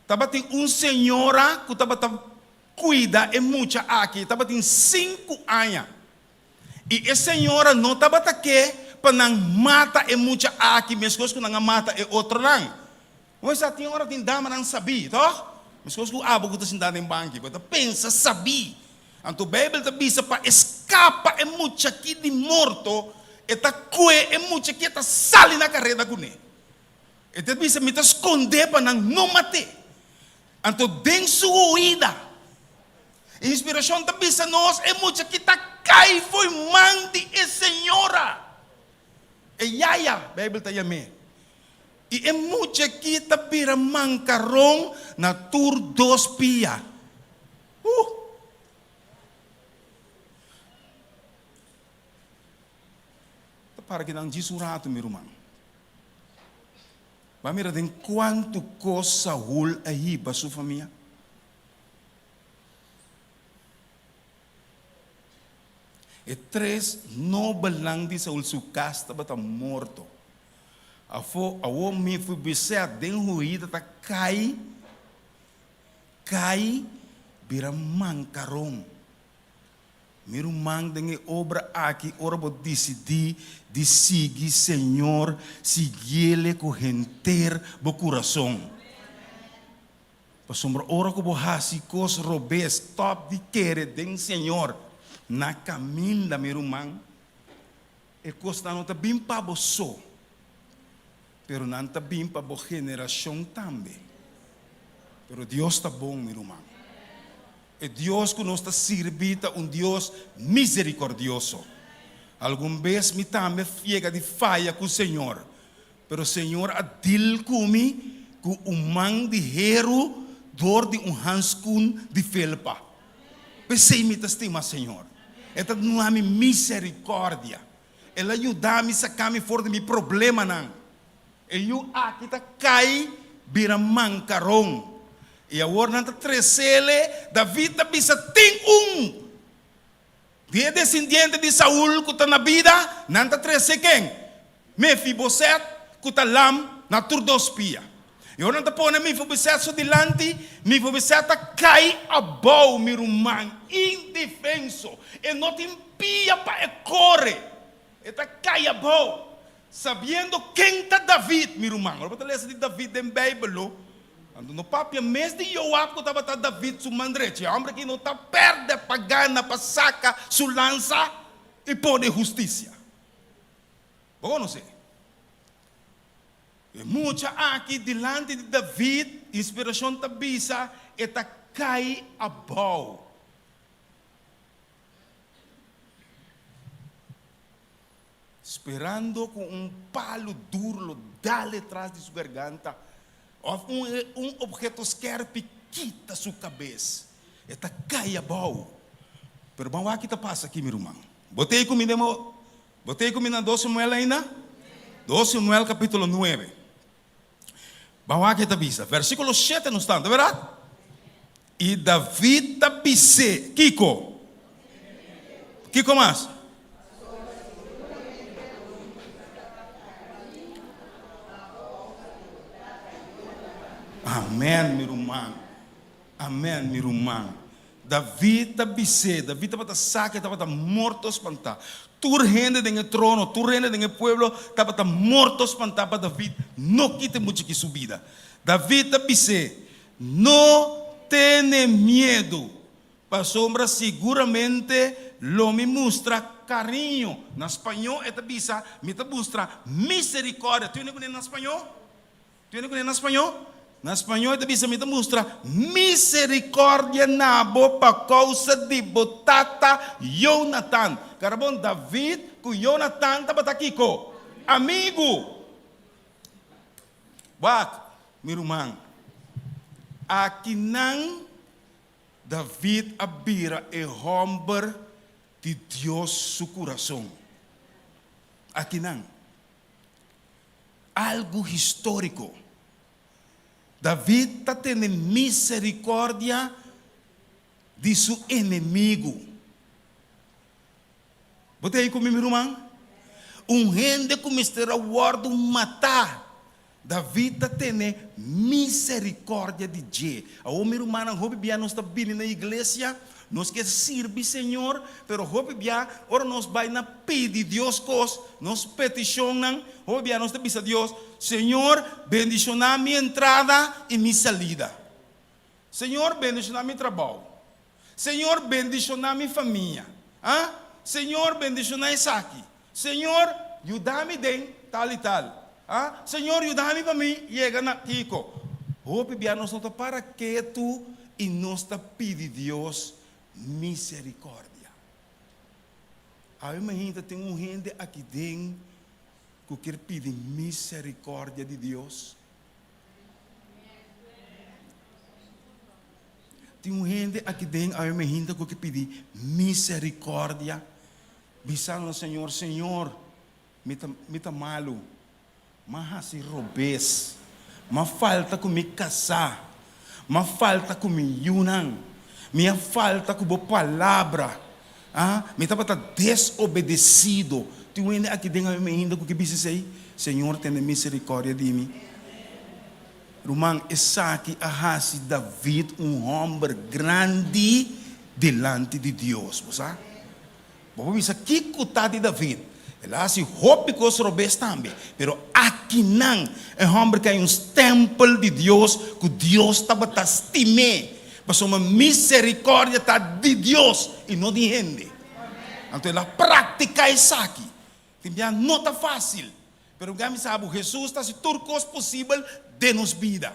tabatin un señora ku tabata kuida e mucha aki, tabatin sinku aña. I e señora no tabata ke pa nan mata e mucha aki meskos ku nan a mata e otronan. Bo sa tin ora tin damanan sabí, tòg? Meskos ku abo ku ta sintá den banki, bo ta pensa sabí. Anto Beibel ta bisa pa e skapa e mucha aki di morto, e ta kue e mucha aki e ta sali na kareda kuné. E ta bisa, Mi ta skondé pa nan no mat'é. Anto den su huida, e inspirashon ta bisa nos, e mucha aki ta kai fo'i man di e señora. E yaya, Beibel ta yam'é. I e mucha aki ta bira mankaron na tur dos pia. Uh! Ta para kinan djis un ratu, mi ruman. Bo a mira den kuantu kos Saul a hiba su famia? E tres nobelnan di Saul su kas tabata morto. Afó, awor Mefiboset den huida ta kai, kai bira mankaron. Mi ruman, den e obra aki ora bo disidí di sigui Señor, siguiele ku henter bo kurason. Pasobra ora ku bo hasi kos robes, stòp di kere den Señor. Na kaminda, mi ruman, e kosnan no ta bin pa bo so, pero nan ta bin pa bo generashon tambe. Pero Dios ta bon, mi ruman. E Dios ku nos ta sirbi ta un Dios miserikordioso. Algun bes mi tambe yega di faya ku Señor, Pero Señor a dil ku mi ku un man di heru dor di un hanskun di felpa. P'esei mi ta stima Señor. E ta duna mi miserikòrdia. El a yuda mi saka mi for di mi problemanan. E yu aki ta kai bira mankaron. I awor nan ta tresele. David ta bisa, Tin un! Di e desendiente di Saul ku ta na bida, nan ta trese ken? Mefiboset, ku ta lam na tur dos pia. I ora nan ta pone Mefiboset su dilanti, Mefiboset ta kai abou, mi ruman, indefenso. E no tin pia pa e kore. E ta kai abou, sabiendo ken ta David, mi ruman. Ora bo ta lesa di David den Beibel, lo, anto no papia mes di Joab ku tabata David su man drechi. E hòmber aki no ta pèrdè pa gana pa saka su lansa i pone hustisia. Bo konosé e mucha aki dilanti di David, inspirashon ta bisa, e ta kai abou. Sperando ku un palu duru lo dal tras di su garganta òf un un obheto skèrpi kita su kabes, e ta kai abou. Pero ban wak ki ta pasa aki, mi ruman. Bo ta ei ku mi den bo Bo ta ei ku mi na Dos Samuel ainda? Dos Samuel kapítulo nuebe. Ban wak ki e ta bisa. Versíkulo shete nos ta, ta bèrdat? I David ta bis'é, Kiko? Kiko mas? Amèn, mi ruman. Amèn, mi ruman. David ta bis'é, David tabata sa ku e tabata morto spantá. Tur hende den e trono, tur hende den e pueblo tabata morto spantá pa David no kita e mucha ki su bida. David ta bis'é, No tene miedu, pasobra siguramente lo mi mustra kariño. Na spañó e ta bisa, Mi ta mustra miserikòrdia. Tene kuné na spañó? Tene kuné na spañó? Na spañó e ta bisa, Mi ta mustra miserikòrdia na bo pa kousa di bo tata Yonatan. Karabon, David ku Yonatan tabata kiko? Amigu. Wak, mi ruman, akinan David a bira e hòmber di Dios su kurason. Akinan, algu históriko. David ta tene miserikòrdia di su enemigu. Bo ta ei ku mi, mi ruman? Un hende ku mester a wòrdu matá, David ta tene miserikòrdia di dje. Awor, mi rumannan, hopi bia nos ta bini na iglesia, nos ke sirbi Señor, pero hopi bia ora nos bai na pidi Dios kos, nos petishonnan, hopi bia nos ta bisa Dios, Señor, bendishoná mi entrada i mi salida. Señor, bendishoná mi trabou. Señor bendiciona mi famia. Ah, Señor bendiciona esaki. Señor yuda mi den tal y tal. Ah, Señor yuda mi pa mi yega na kiko. Hopi bia nos no ta para ketu y nos ta pidi Dios misericordia. Awe mainta tin un hende aki den cu kier pidi misericordia di Dios. Tin un hende aki den awe mehinta ku ke pidi misericordia, bisando na Señor, Señor, mi ta, mi ta malu, m'a hasi robes, m'a falta ku mi kasá, m'a falta ku mi yunan, mi a falta ku bo palabra, ah, mi tabata desobedesido. Tin un hende aki den awe mehinta ku ke bisa esei? Señor, tene misericordia di mi. Ruman, esaki a hasi David un hòmber grandi dilanti di Dios. Bo sa? Bo por bisa, Kiko ta di David? El a hasi hopi kos robes tambe. Pero akinan, e hòmber kai un stèmpel di Dios ku Dios tabata stim'é, pasobra miserikòrdia ta di Dios i no di hende. Anto el a praktiká esaki. Tin bia no ta fásil, Pero mi sa bo Jesus ta haci tur cos posibel den nos bida.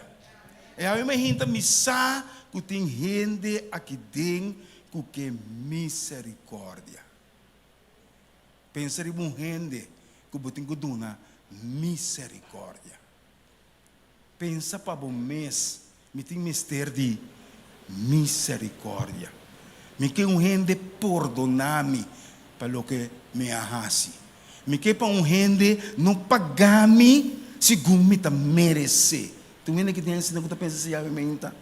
E awe mi hinta mi sa cu tin hende aki den cu ke misericordia. Pensa riba un hende cu bo tin cu duna misericordia. Pensa pa bo mes, Mi tin mester di misericordia. Mi ke un hende pordoná mi pa loke mi a hasi. Mi ke pa un hende no pagá mi segun mi ta meresé. Tin un hende ki tin asina ku ta pensa si yawe menta.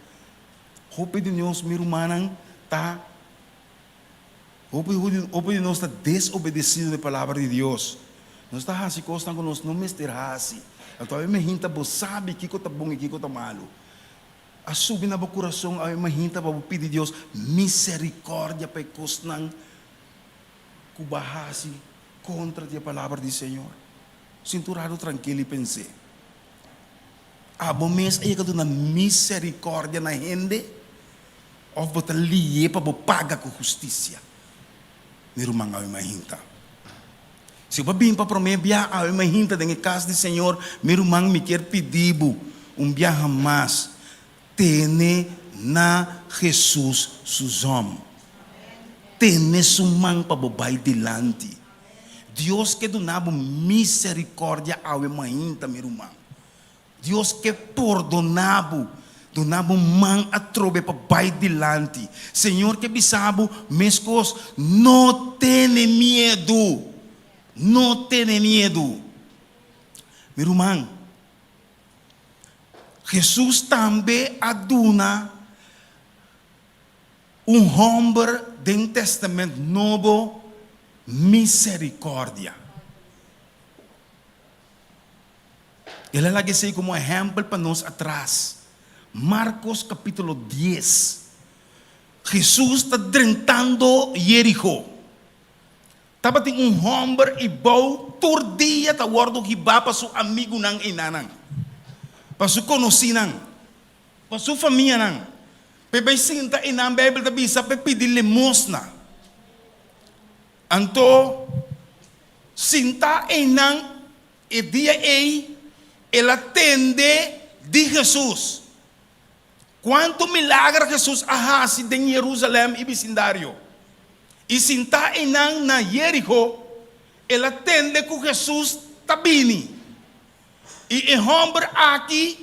Hopi di nos, mi rumannan, ta Hopi hopi di nos ta desobedesido na e palabra di Dios. Nos ta hasi kosnan ku nos no mester hasi. Anto awe mahinta bo sabi kiko ta bon i kiko ta malu. A subi na bo kurason awe mahinta pa bo pidi Dios miserikòrdia pa e kosnan ku bo a hasi kontra di e palabra di Señor. Sinti un ratu trankil i pens'é. Abo mes a yega duna miserikòrdia na hende? Of bo ta lié pa bo paga ku hustisia? Mi ruman awe mainta. Si bo a bin pa promé bia awe mainta den e kas di Señor, mi ruman, mi kier pidi bo un biaha mas, tene na Jesus su zòm. Tene su man pa bo bai dilanti. Dios ke duna bo miserikòrdia awe mainta, mi ruman. Dios ke pordoná bo, duna bo man atrobe pa bai dilanti. Señor ke bisa bo meskos, No tene miedu, no tene miedu. Mi ruman, Hesus tambe a duna un hòmber den Tèstamènt Nobo miserikòrdia. El a laga esei komo ehèmpel pa nos atras. Markos kapítulo dies. Hesus ta drentando Yériko. Tabatin un hòmber i bou tur dia ta wòrdu hibá pa su amigunan einanan, pa su konosínan, pa su famianan, p'e bai sinta einan, Beibel ta bisa, p'e pidi limosna. Anto, sintá einan E dia ei el a tende di Hesus. Kuantu milager Hesus a hasi den Yerusalèm i bisindario! I sintá einan na Yériko, el a tende ku Hesus ta bini. I e hòmber aki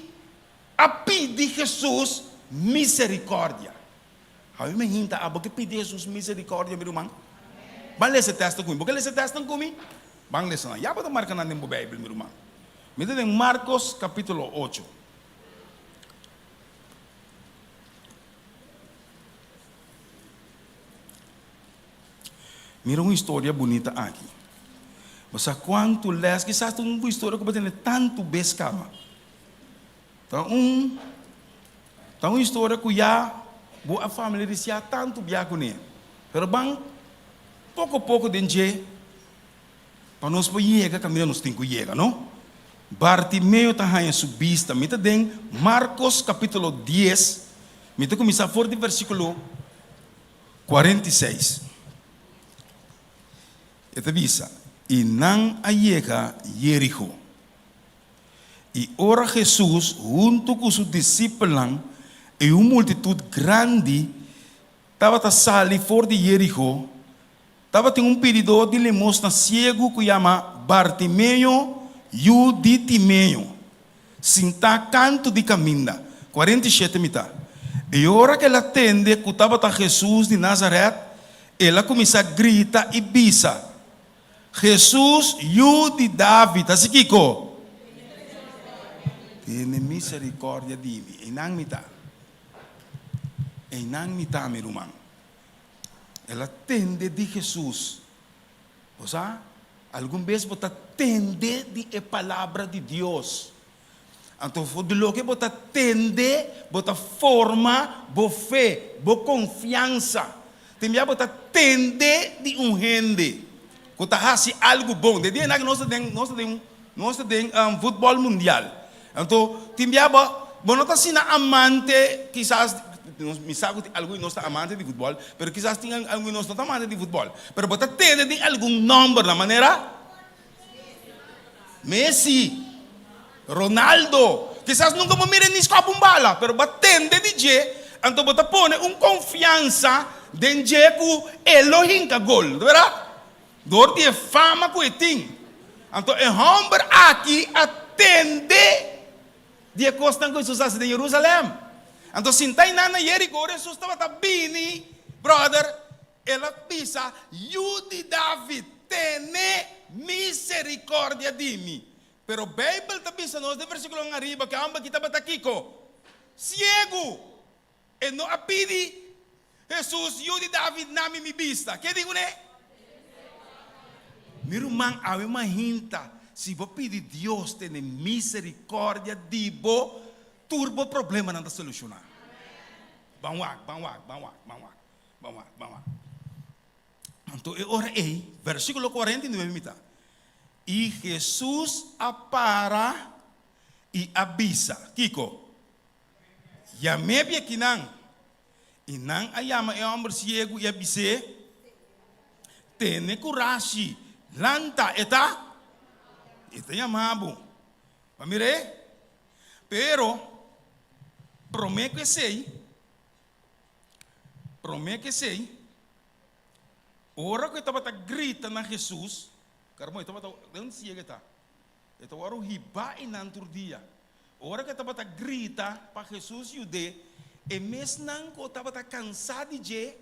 a pidi Hesus miserikòrdia. Awe mi hinta abo ke pidi Hesus miserikòrdia, mi ruman. Ban lesa e tèsto ku mi. Bo ke lesa e tèstonan ku mi? Ban lesa nan. Ya bo ta marka nan den bo Beibel, mi ruman. Mi ta den Markos kapítulo ocho. Mira un historia bunita aki. Bo sa kuantu lès, kisas ta un historia ku bo tene tantu bes kaba. Ta un ta un historia ku ya bo a familiarisiá tantu bia kuné. Pero ban poko poko den dje pa nos por yega kaminda nos tin ku yega, no? Bartimeo ta haña su bista. Mi ta den Markos kapítulo dies, mi ta kuminsá for di versíkulo 46. E ta bisa, I nan a yega Yériko. I ora Hesus huntu ku su disipelnan i un multitut grandi tabata sali for di Yériko, tabatin un pididó di limosna siegu ku yama Bartimeo, yu di Timeo, sintá kantu di kaminda. 47 mitá. I ora ku el a tende ku tabata Hesus di Nazaret, el a kuminsá grita i bisa, Hesus, Yu di David, hasi kiko? Tene misericordia di mi. Einan mi ta. Einan mi ta, mi ruman. El a tende di Hesus. Bo sa, algun bes bo ta tende di e palabra di Dios. Anto for di loke bo ta tende, bo ta forma bo fe, bo konfiansa. Tin bia bo ta tende di un hende ku ta hasi algu bon. Den dia nos ta den, nos ta den, nos ta den futbòl mundial. Anto tin bia bo, bo no ta asina amante kisas, mi sa ku tin algun di nos ta amante di futbòl, pero kisas tin algun di nos no ta amante di futbòl. Pero bo ta tende di algun nòmbernan manera. Messi, Ronaldo, kisas nunka bo mira ni skòp un bala, pero bo a tende di dje, anto bo ta pone un konfiansa den dje ku e lo hinka gol, no ta bèrdat? Dor di e fama ku e tin. Anto e hòmber aki a tende di e kosnan ku Hesus a hasi den Yerusalèm. Anto sinta einan na Yeriko, ora Hesus tabata bini, bròder, El a bisa, Yu di David, tene misericordia di mi. Pero Bijbel ta bisa nos den versiculonan ariba cu e homber aki tabata kico? Ciegu! E no a pidi Jesus, Yu di David, na mi mi bista. Ke di cune? Mi ruman, awe mahinta, si bo pidi Dios tene misericordia di bo, tur bo problemanan ta soluciona. Ban wak, ban wak, ban wak, ban wak. Ban wak, ban wak. Anto e ora ei, versíkulo 49 mi ta, I Hesus a para i a bisa, Kiko? Yam'é biakinan. I nan a yama e hòmber siegu i a bis'é, Tene kurashi, lanta, e ta, e ta yama bo. Bo a mir'é? Pero, promé ku esei, Promé ku esei, ora ku e tabata grita na Hesus, Karmon, e tabata, den un siega e ta, e ta wòrdu hibá einan tur dia. Ora ku e tabata grita pa Hesus yud'é, e mesnan ku tabata kansá di dje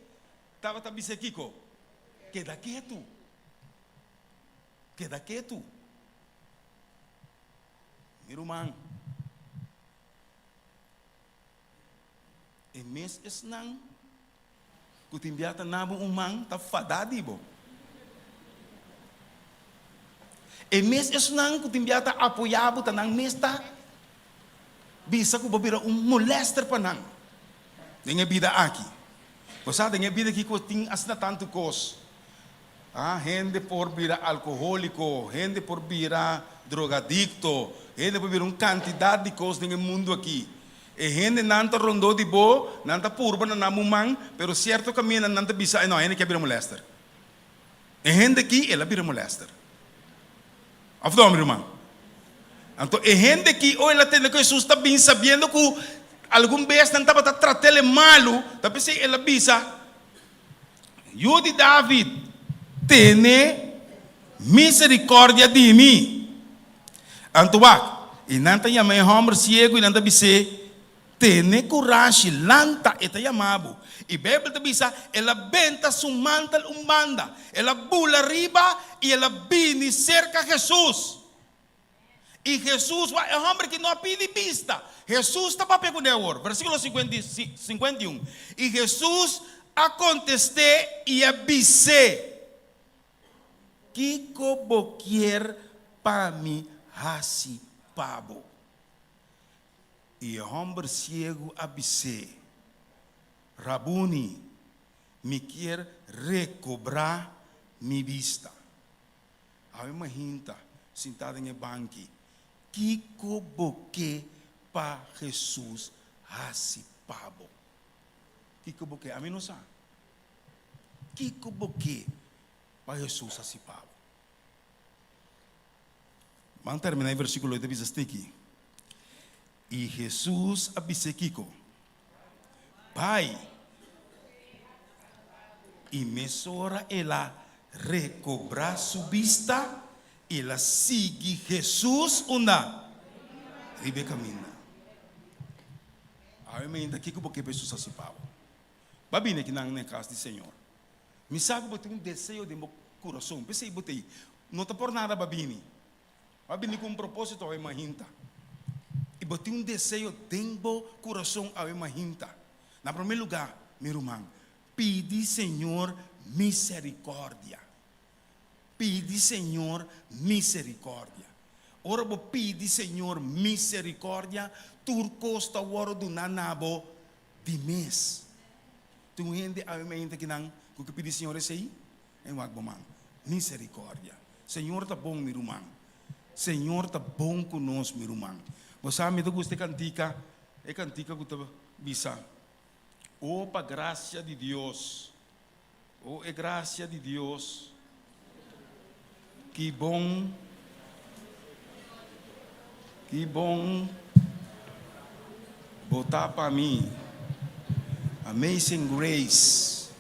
tabata bis'é kiko? Keda ketu! Keda ketu! Mi ruman. E mes esnan ku tin bia ta na bo un man ta fadá di bo. E mes esnan ku tin bia ta apoyá bo ta nan mes ta bisa ku bo bira un molèster pa nan den e bida aki. Bo sa den e bida aki ku tin asina tantu kos. Ah, hende por bira alkohóliko, hende por bira drogadikto, hende por bira un kantidat di kos den e mundu aki. E hendenan ta rondó di bo, nan ta purba na nan muman, pero sierto kaminda nan ta bisa, Ay no, hende aki a bira molèster. E hende aki, el a bira molèster. Òf no, mi ruman? Anto e hende aki, ora el a tende ku Hesus ta bin, sabiendo ku algun bes nan tabata trat'el e malu, ta p'esei el a bisa, Yu di David, tene misericordia di mi. Anto wak, i nan ta yama e homber ciego i nan ta bis'é. Tene kurashi, lanta, e ta yama bo. I Beibel ta bisa, El a benta su mantel un banda, el a bula riba i el a bini serka Hesus. I Hesus wak e hòmber ki no a pidi bista. Hesus ta papia kuné awor. Versíkulo 51, I Hesus a kontest'é i a bis'é, Kiko bo kier pa mi hasi pa bo? I e hòmber siegu a bis'é, Rabuni, mi kier rekobrá mi bista. Awe mahinta, sintá den e banki, kiko bo ke pa Hesus hasi pa bo? Kiko bo ke? Ami no sa. Kiko bo ke pa Hesus hasi pa bo? Ban terminá e versíkulo ei ta bisa stiki. I Hesus a bis'é kiko? Bai! I mesora el a rekobrá su bista i el a sigui Hesus unda? Riba e kaminda. Awe mainta kiko bo ke pa Hesus hasi pa bo? Bo a bini akinan na e kas di Señor. Mi sa ku bo tin un deseo den bo kurason, p'esei bo ta ei. No ta por nada bo a bini. Bo a bini ku un propósito awe mainta. I bo tin un deseo den bo kurason awe mainta. Na promé lugá, mi ruman, pidi Señor miserikòrdia. Pidi Señor miserikòrdia. Ora bo pidi Señor miserikòrdia, tur kos ta wòrdu duná na bo di mes. Tin un hende awe mainta kinan ku ke pidi Señor esei? En wak bo man. Miserikòrdia. Señor ta bon, mi ruman. Señor ta bon ku nos, mi ruman. Bo sa, mi ta gusta e kantika, e kantika ku ta bisa, O pa grasia di Dios, o e grasia di Dios, ki bon, ki bon bo ta pa mi. Amazing grace.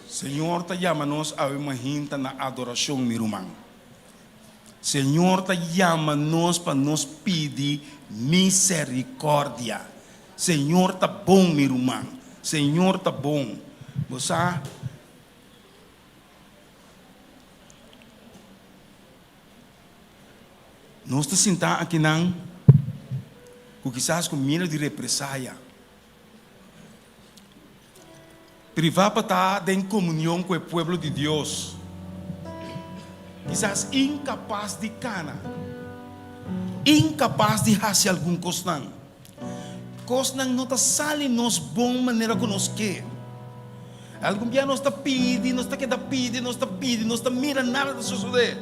Señor ta yama nos awe mahinta na adorashon, mi ruman. Señor ta yama nos pa nos pidi misericordia. Señor ta bon, mi ruman. Señor ta bon. Bo sa? Nos ta sinta akinan ku kisas ku miedu di represaya. Privá pa ta den komunion ku e pueblo di Dios, kisas inkapas di kana, inkapas di hasi algun kosnan. Kosnan no ta sali nos bon manera ku nos ke. Algun bia nos ta pidi, nos ta keda pidi, nos ta pidi, nos ta mira nada ta sosodé.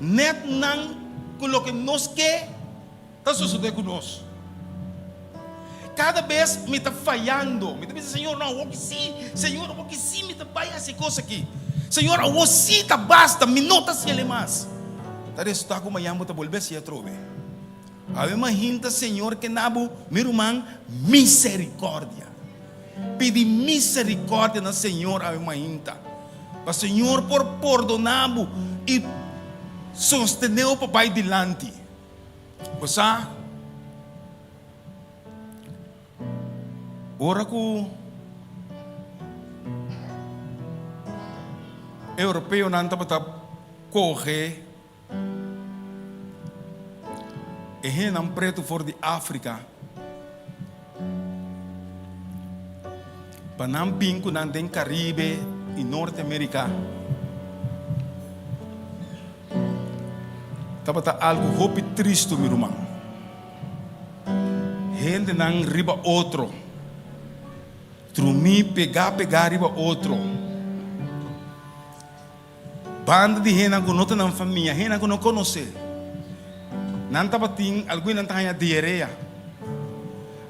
Nèt nan ku loke nos ke. Ta sosodé ku nos. Kada bes mi ta fayando, mi ta bisa, Señor, no, awor ki sí, Señor, awor ki sí mi ta bai hasi e kos aki. Señor, awor sí ta basta, mi no ta hasiel mas. Ta resultá ku mañan bo ta bolbe hasi atrobe. Awe mahinta Señor kenda bo, mi ruman, miserikòrdia. Pidi miserikòrdia na Señor awe mahinta, pa Señor por pordoná bo i sostené bo pa bai dilanti. Bo sa, ora ku europeonan tabata kohe e hendenan pretu for di Afrika pa nan bin ku nan den Karibe i Norte Amerika. Tabata algu hopi tristu, mi ruman. Hendenan riba otro, drumí pegá pegá riba otro. Banda di hendenan ku no ta nan famia, hendenan ku no konosé. Nan tabatin, algun di nan ta haña diarea.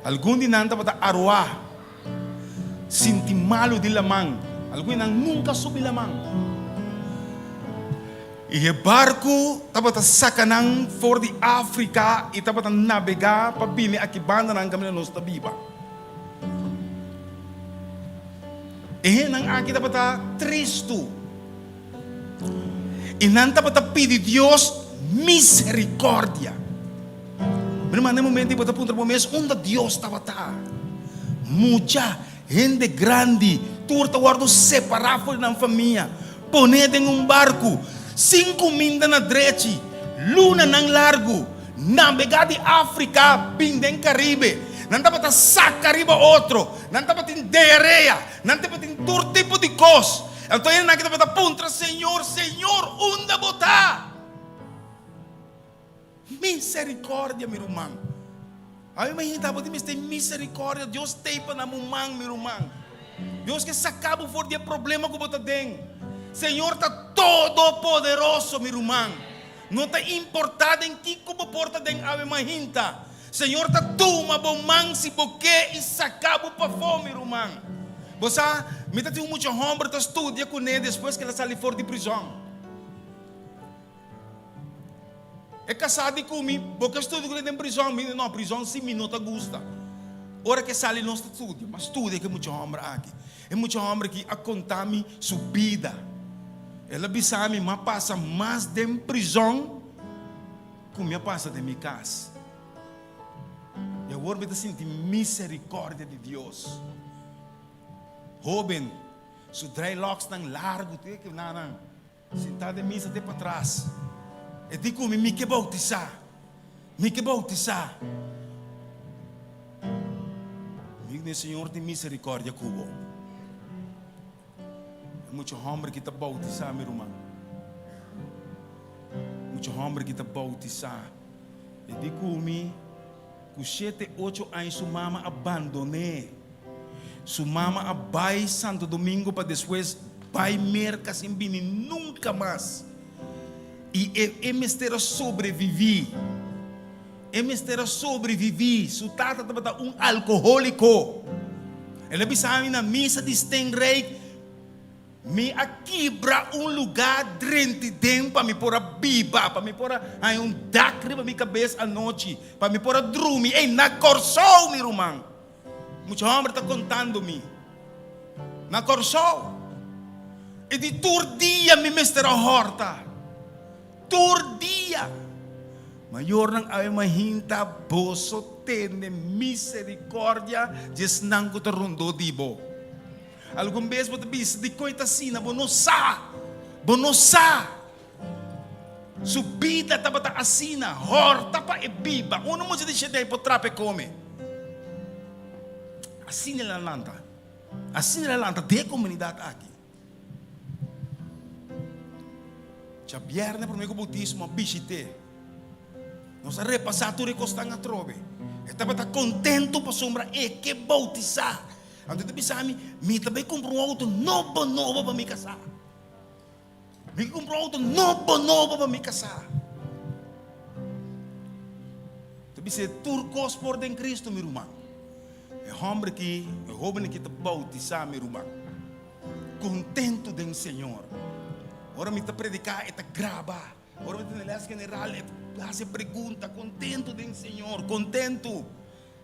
Algun di nan tabata aruá. Sinti malu di laman. Algun di nan nunka a subi laman. I e barku tabata saka nan for di Afrika i tabata nabegá pa bini aki bandanan kaminda nos ta biba. E hendenan aki tabata tristu i nan tabata pidi Dios miserikòrdia. Mi ruman, na e momento ei bo ta puntra bo mes, Unda Dios tabata? Mucha, hende grandi, tur ta wòrdu separá for di nan famia, poné den un barku, sin kuminda na drechi, lunanan largu, nabegá di Afrika bin den Karibe. Nan tabata saka riba otro, nan tabatin diarea, nan tabatin tur tipo di kos. Anto hendenan aki tabata puntra, Señor, Señor, unda bo ta? Misericordia, mi ruman. Ami imagina bo tin mester misericordia. Dios tei pa na bo man, mi ruman. Dios ke saca bo for di e problema cu bo ta den. Señor ta todopoderoso, mi ruman. No ta importa den kico bo por ta den awe mahinta. Señor ta tuma bo man si bo ke y saca bo pafó, mi ruman. Bo sa, mi ta tin un mucha homber ta studia cune despues cu el a sali for di prison. E kasá di ku mi, Bo ke studia ku mi den prizòn? Mi di, No, prizòn si mi no ta gusta. Ora ku e sali nos ta studia. M'a studia ku e mucha hòmber aki. E mucha hòmber aki a konta mi su bida. El a bisa mi, M'a pasa mas den prizòn ku mi a pasa den mi kas. I awor mi ta sinti miserikòrdia di Dios. Hóben, su dreadlocksnan largu te ku nan. Sintá den misa te patras. E di ku mi, Mi ke boutisá. Mi ke boutisá. Mi di, Señor tin miserikòrdia ku bo. E mucha hòmber ki ta boutisá, mi ruman. Mucha hòmber ki ta boutisá. E di ku mi, ku shete, ocho aña su mama a bandon'é. Su mama a bai Santo Domingo pa despues bai Merca sin bini nunca mas. Y e e mester a sobrevivi. E mester a sobrevivi. Su tata tabata un alcoholico. El a bisa mi na misa di Steenrijk, Mi a kibra un lugá drenti den pa mi por a biba, pa mi por a haña un dak riba mi kabes anochi, pa mi por a drumi ei na Kòrsou, mi ruman. Mucha hòmber ta kontando mi. Na Kòrsou. E di tur dia mi mester a hòrta. Tur dia. Mayornan awe mahinta boso tene miserikòrdia di esnan ku ta rondó di bo. Algun bes bo ta bisa, Dikon e ta asina? Bo no sa. Bo no sa. Su bida tabata asina, hòrta pa e biba. Unu mucha di shete ei por trapa e kome. Asina el a lanta. Asina el a lanta den e komunidat aki. Djabièrnè promé ku boutismo a bishit'é. Nos a repasá tur e kosnan atrobe. E tabata kontentu pasobra e ke boutisá. Anto e ta bisa mi, Mi ta bai kumpra un outo nobo nobo pa mi kasá. Mi kumpra un outo nobo nobo pa mi kasá. Ta bisa tur kos por den Kristu, mi ruman. E hòmber aki, e hóben aki ta boutisá, mi ruman. Kontentu den Señor. Ora mi ta prediká, e ta graba. Ora mi ta den les general, e ta hasi pregunta. Kontentu den Señor, kontentu.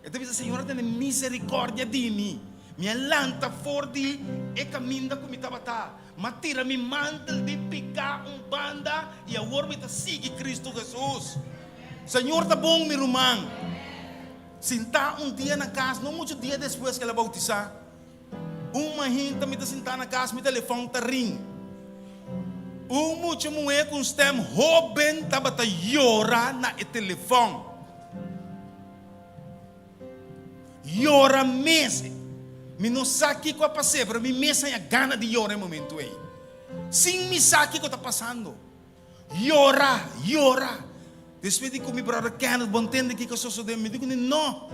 E ta bisa, Señor a tene misericordia di mi. Mi a lanta for di e caminda cu mi tabata. M'a tira mi mantel di pica un banda y awor mi ta sigui Cristo Jesus. Señor ta bon, mi ruman. Sintá un dia na cas, no mucho dia despues cu el a bautisa. Un mahinta mi ta sintá na cas, mi telefon ta ring. Un mucha muhé cu un stem hoben tabata yora na e telefon. Yora mes. Mi no sa kiko a pas'é, pero mi mes haña gana di yora e momentu ei. Sin mi sa kiko ta pasando. Yora, yora. Despues di ku mi bròder Kenneth, bo ntende kiko a sosodé? Mi di ku no,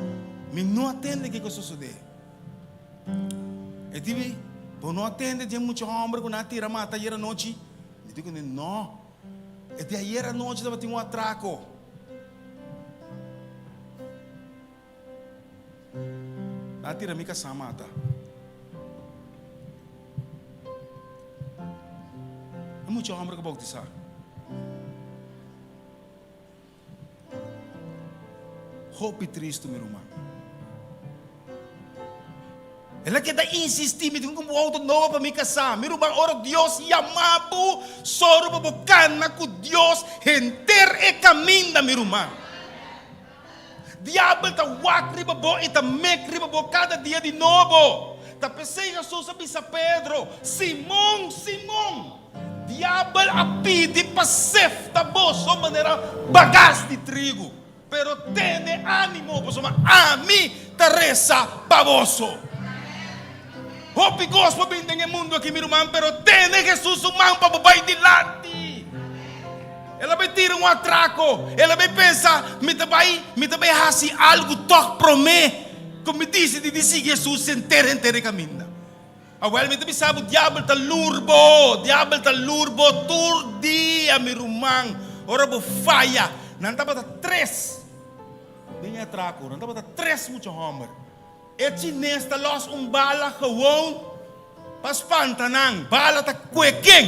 mi no a tende kiko a sosodé. E di mi, bo no a tende di e mucha hòmber ku nan a tira mata ayer anochi? Mi di ku no. E di ayer anochi tabatin un atrako. Nan a tira mi kasá mata. E mucha hòmber ku boutisá. Hopi tristu, mi ruman. El a keda insistí, Mi tin ku kumpra un outo nobo pa mi kasá. Mi ruman, ora Dios yama bo, sòru pa bo kana ku Dios henter e kaminda, mi ruman. Diabel ta wak riba bo i ta mek riba bo kada dia di nobo. Ta p'esei Hesus a bisa Pedro, Simon, Simon, diabel a pidi pa sefta boso manera bagas di trigu. Pero tene ánimo, pasobra ami ta resa pa boso. Hopi kos por bin den e mundu aki, mi ruman, pero tene Hesus su man pa bo bai dilanti. El a bai tira un atrako, el a bai pensa, Mi ta bai, mi ta bai hasi algu tòg promé ku mi disidí di sigui Hesus henter henter e kaminda. Awel, mi ta bisa bo, diabel ta lur bo, diabel ta lur bo tur dia, mi ruman. Ora bo faya, nan tabata tres den e atrako, nan tabata tres mucha hòmber. E chines ta lòs un bala gewoon pa spanta nan, bala ta kue ken?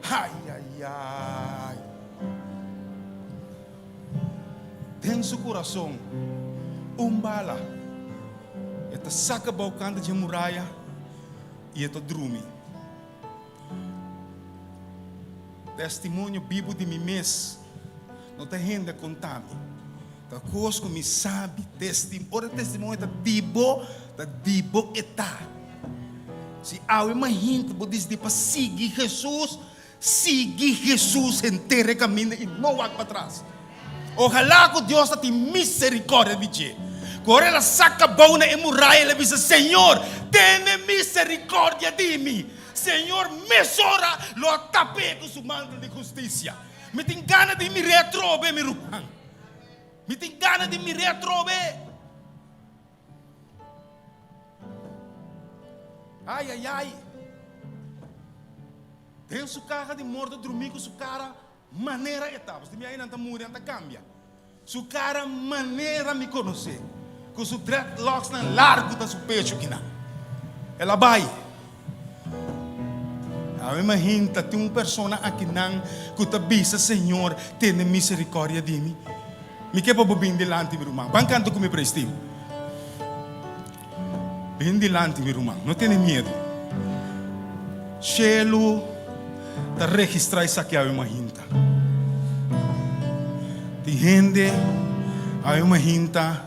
Ai, ai, ai. Den su kurason, un bala. E ta saka bou kanta dje muraya i e ta drumi. Testimonio bibu di mi mes no ta hende a konta mi. Ta kos ku mi sabi. Testi, ora testimonio ta di bo, ta di bo e ta. Si awe mahinta bo disidi pa sigui Hesus, Sigui Hesus henter e kaminda i no wak patras. Ojalá ku Dios ta tin miserikòrdia di dje. Ku ora el a saka bou na e muraya el a bisa, Señor, tene miserikòrdia di mi. Señor mesora lo a tap'é ku su mantel di hustisia. Mi tin gana di mir'é atrobe, mi ruman. Mi tin gana di mir'é atrobe. Ai, ai, ai. Den su kaha di morto drumí ku su kara manera e ta. Pasobra mi ai nan ta muri, nan ta kambia. Su kara manera mi konosé, ku su dreadlocksnan largu ta su pechu kinan. El a bai. Awe mahinta tin un persona akinan ku ta bisa, Señor, tene miserikòrdia di mi. Mi ke pa bo bin dilanti, mi ruman. Ban kanta ku mi praise team. Bin dilanti, mi ruman. No tene miedu. Shelu ta registrá esaki awe mahinta. Tin hende awe mahinta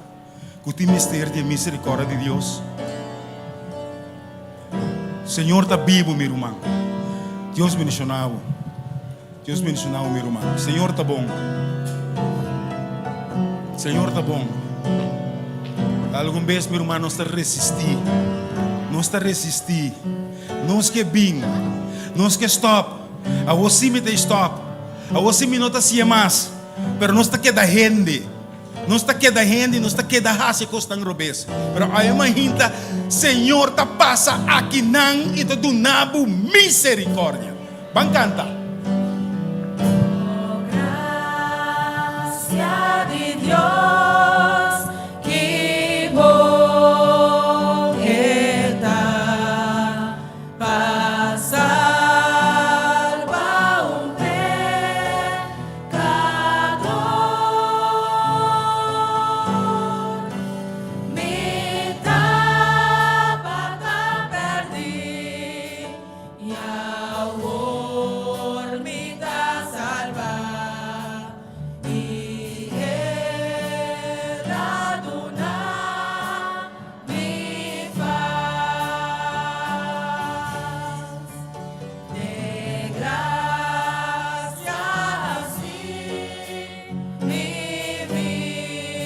ku tin mester di e miserikòrdia di Dios. Señor ta bibu, mi ruman. Dios bendishoná bo. Dios bendishoná bo, mi ruman. Señor ta bon. Señor ta bon. Algun bes, mi ruman, nos ta resistí. Nos ta resistí. Nos ke bin. Nos ke stòp. Awor sí mi ta stòp. Awor sí mi no ta hasié mas. Pero nos ta keda hende. Nos ta keda hende i nos ta keda hasi kosnan robes. Pero awe mainta Señor ta pasa akinan i ta duna bo miserikòrdia. Ban kanta. Oh gracia di Dios, ki bon e ta pa salba un pecador. Mi tabata perdí, i awor mi ta salbá, i El a duna mi pas. De gracia así mi mire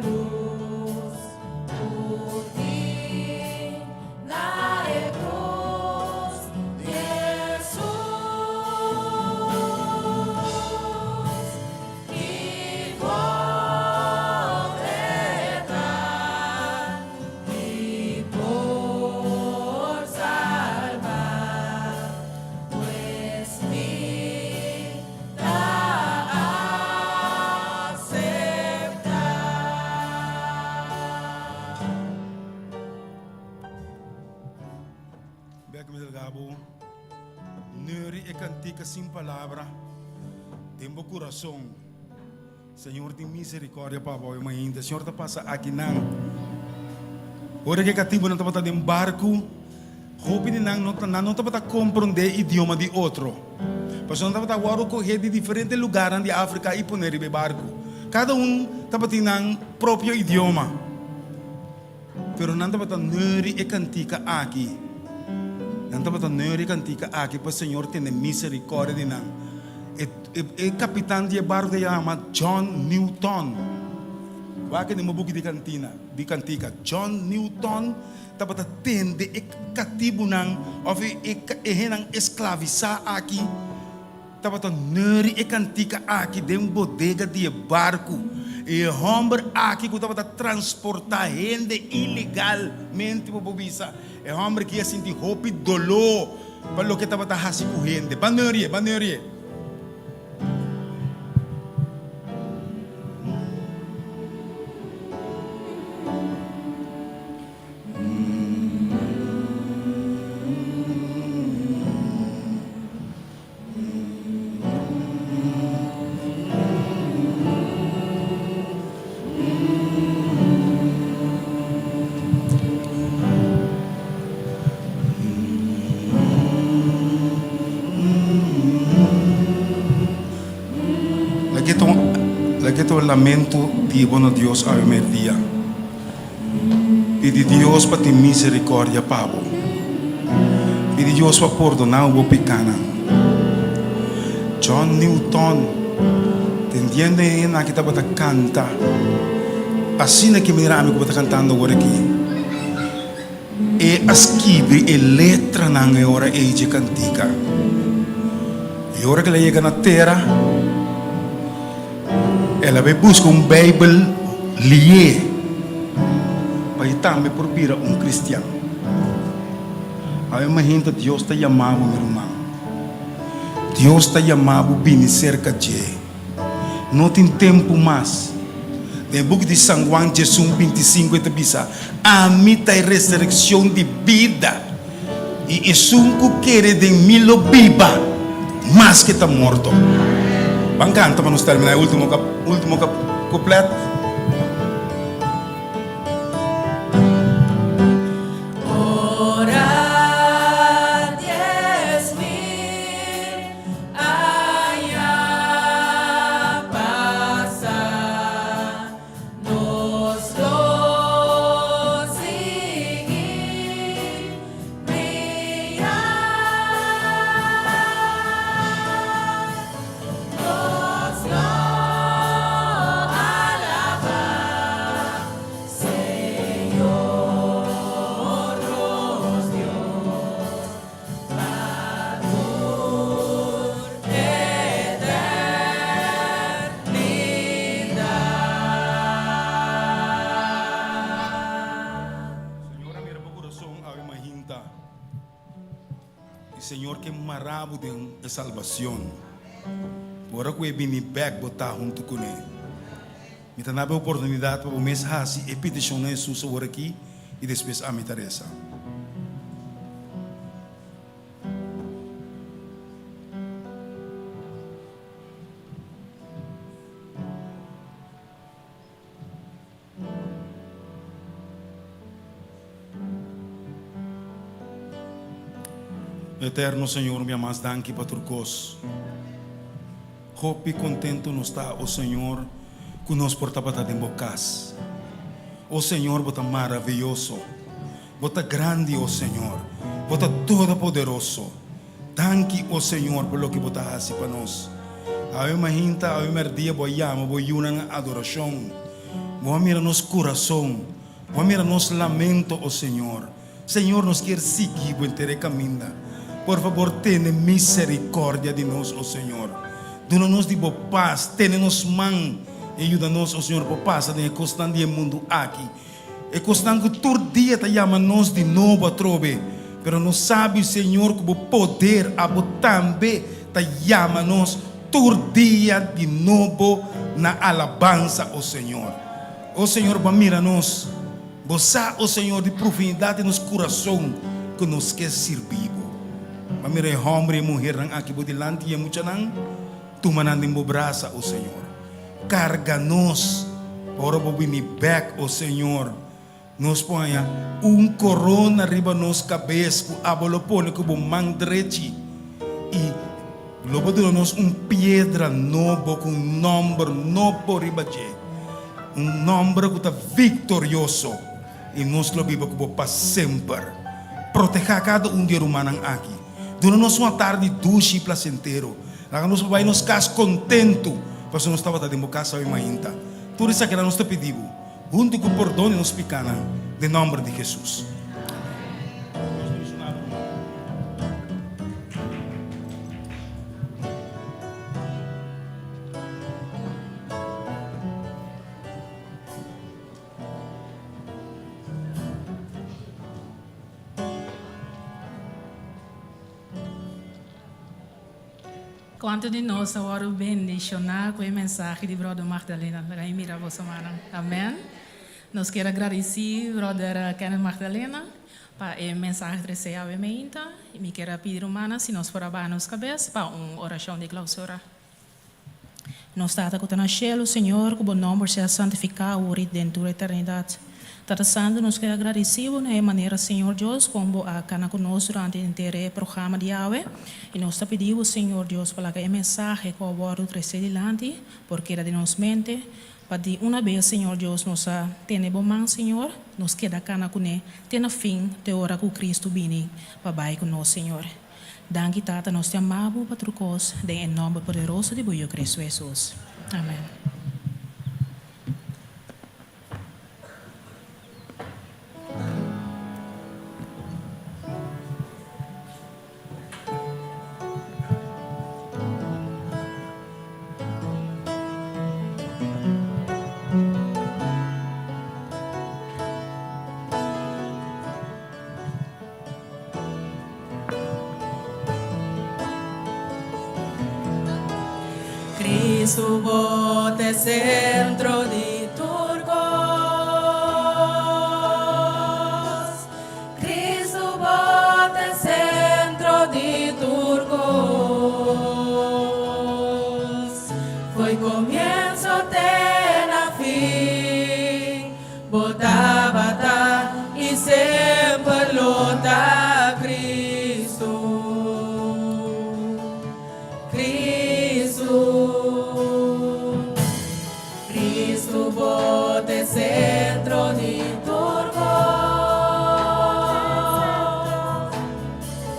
luz ku tin na e cruz di Hesus ki bon e ta i por salba pues mi ta acepta. Bek mi delgabo neuri e kantika sin palabra den bo kurason. Señor tin misericordia pa bo mainta. Señor ta pasa akinan. Ora ku e katibunan tabata den barku, hopi di nan no nan no tabata komprondé idioma di otro. Pasobra nan tabata wòrdu kohé di diferente lugarnan di Afrika i pone riba e barku. Kada un tabatin nan propio idioma. Pero nan tabata neuri e kantika aki. Nan tabata neuri e kantika aki pa Señor tene miserikòrdia di nan. E, e, e kapitan di e barku ta yama John Newton. Wak den bo buki di kantina, di kantika. John Newton tabata tende e katibunan òf e, e, e hennan esklavisá aki. Tabata neuri e kantika aki den bodega di e barku. E hòmber aki ku tabata transportá hende ilegalmente, bo por bisa, e hòmber aki a sinti hopi doló pa loke e tabata hasi ku hende. Ban neuri'e, ban neuri'e. Laga ta un lamento di bo na Dios awe merdia. Pidi Dios pa tin misericordia pa bo. Pidi Dios pa pordona bo picanan. John Newton, tendiendo e hende aki tabata canta asina ki manera ami cu bo ta cantando awor aki, e a skibi e letranan e ora ey dje cantica. E ora cu el a yega na tera, El a bai buska un Beibel lié pa e tambe por bira un kristian. Awe mahinta Dios ta yama bo, mi ruman. Dios ta yama bo bini serka dje. No tin tempu mas. Den e buki di San Juan diesun 25 e ta bisa, Ami ta e resurekshon di bida, i esun ku kere den mi lo biba, maske ta morto. Ban kanta pa nos terminá e último último kuplet. Ora 10,000 aña pasa. Nos lo sigui bria. Nos lo alabá Señor nos Dios pa tur eternidad. Señor a mira bo kurason awe mahinta i Señor ke mara bo den e salbacion. Ora ku e bini bek bo ta huntu kuné. Mi ta na bo e oportunidat pa bo mes hasi e petishon na Hesus awor aki i despues ami ta resa. Eterno Señor, mi a mas danki pa tur kos. Hopi kontentu nos ta, o Señor, ku nos por tabata den bo kas. O Señor, bo ta maraviyoso. Bo ta grandi, o Señor. Bo ta todopoderoso. Danki, o Señor, pa loke bo ta hasi pa nos. Awe mainta, awe merdia bo a yama bo yunan na adorashon. Bo a mira nos kurason. Bo a mira nos lamento, o Señor. Señor, nos kier sigui bo henter e kaminda. Por fabor, tene miserikòrdia di nos, o Señor. Duna nos di bo pas. Tene nos man i yuda nos, o Señor, por pasa den e kosnan di e mundu aki. E kosnan ku tur dia ta yama nos di nobo atrobe, pero nos sabi, Señor, ku bo poder abo tambe ta yama nos tur dia di nobo na alabansa, o Señor. O Señor, bo a mira nos. Bo sa, o Señor, di profundidat di nos kurason ku nos ke sirbi bo. Bo a mira e hòmber i e muhernan aki bo dilanti i e muchanan. Tuma nan den bo brasa, o Señor. Karga nos pa ora bo bini bèk, o Señor, nos por haña un korona riba nos kabes ku abo lo pone ku bo man drechi i. Lo bo duna nos un piedra nobo ku un nòmber nobo riba dje, un nòmber ku ta viktorioso, i nos lo biba ku bo pa semper. Protehá kada un di e rumannan aki. Duna nos un atardi dushi i plasentero. Laga nos por bai nos kas kontentu, pasobra nos tabata den bo kas awe mainta. Tur esakinan nos ta pidi bo, huntu ku pordon di nos pikanan, den nòmber di Hesus. Kuantu di nos a wòrdu bendishoná ku e mensahe di Bròder Magdalena? Laga mi mira boso mannan. Amèn. Nos kier a gradisí Bròder Kenneth Magdalena pa e mensahe tresé awe meinta. I mi kier a pidi rumannan si nos por a baha nos kabes pa un orashon di klausura. Nos Tata ku ta na shelu, Señor, ku bo nòmber sea santifiká awor i den tur eternidat. Tata Santu, nos ke agradisí bo na e manera, Señor Dios, kon bo a kana ku nos durante henter e programa di awe. I nos ta pidi bo, Señor Dios, pa laga e mensahe ku a wòrdu tresé dilanti por keda den nos mente, pa di una bes, Señor Dios, nos a tene bo man, Señor, nos keda kana kuné te na fin, te ora ku Kristu bini pa bai ku nos, Señor. Danki Tata nos te ama bo pa tur kos den e nomber poderoso di bo Yu Cristo Jesus. Amen. Cristo bo t'e centro di tur cos. Cristo bo t'e centro di tur cos. Foi comienzo te na fin. Bo tabata i semper lo ta Cristo, Cristo, Cristo bo t'e centro di tur cos,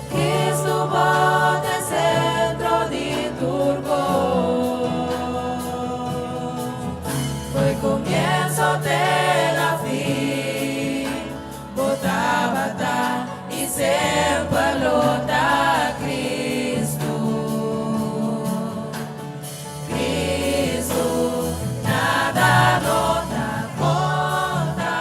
Cristo bo t'e centro di tur cos. Foi comienzo te na fin, bo tabata y semper lo ta Cristo. Cristo, nada no ta conta,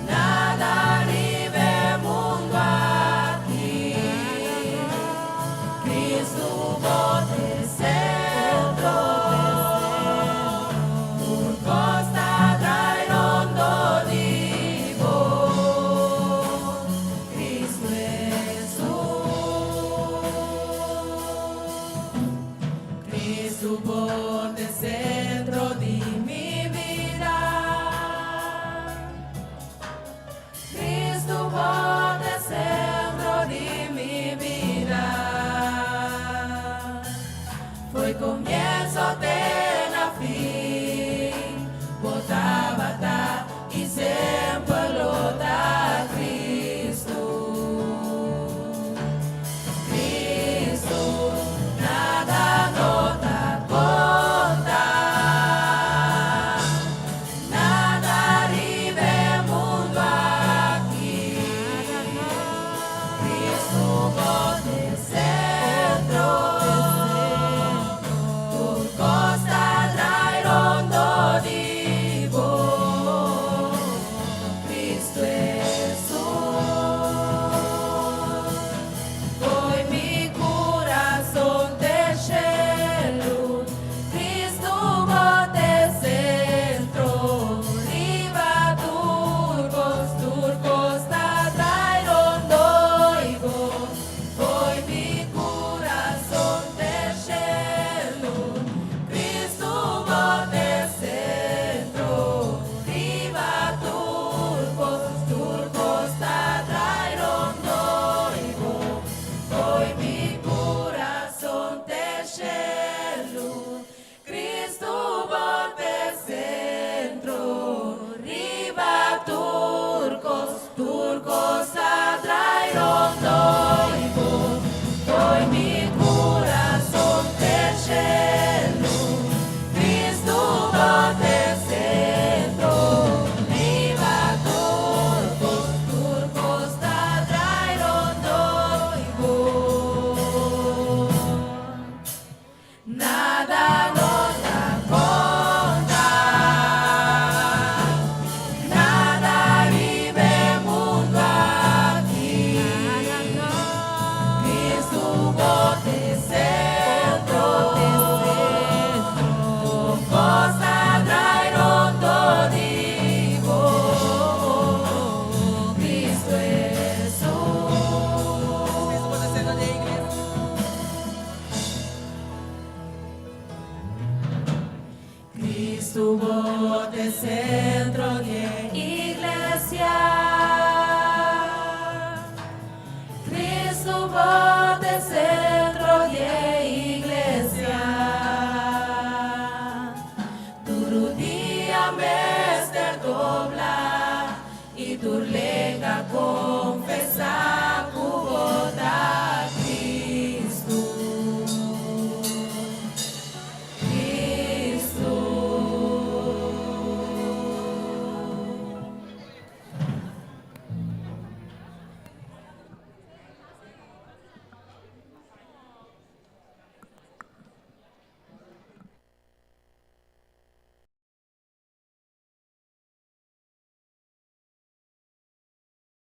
nada riba e mundo aki. Cristo bo t'e centro, tur cos ta drai rondo di bo, Cristo Jesus. Cristo bo t'e centro di mi bida. Cristo bo t'e centro di mi bida. Foi comienzo.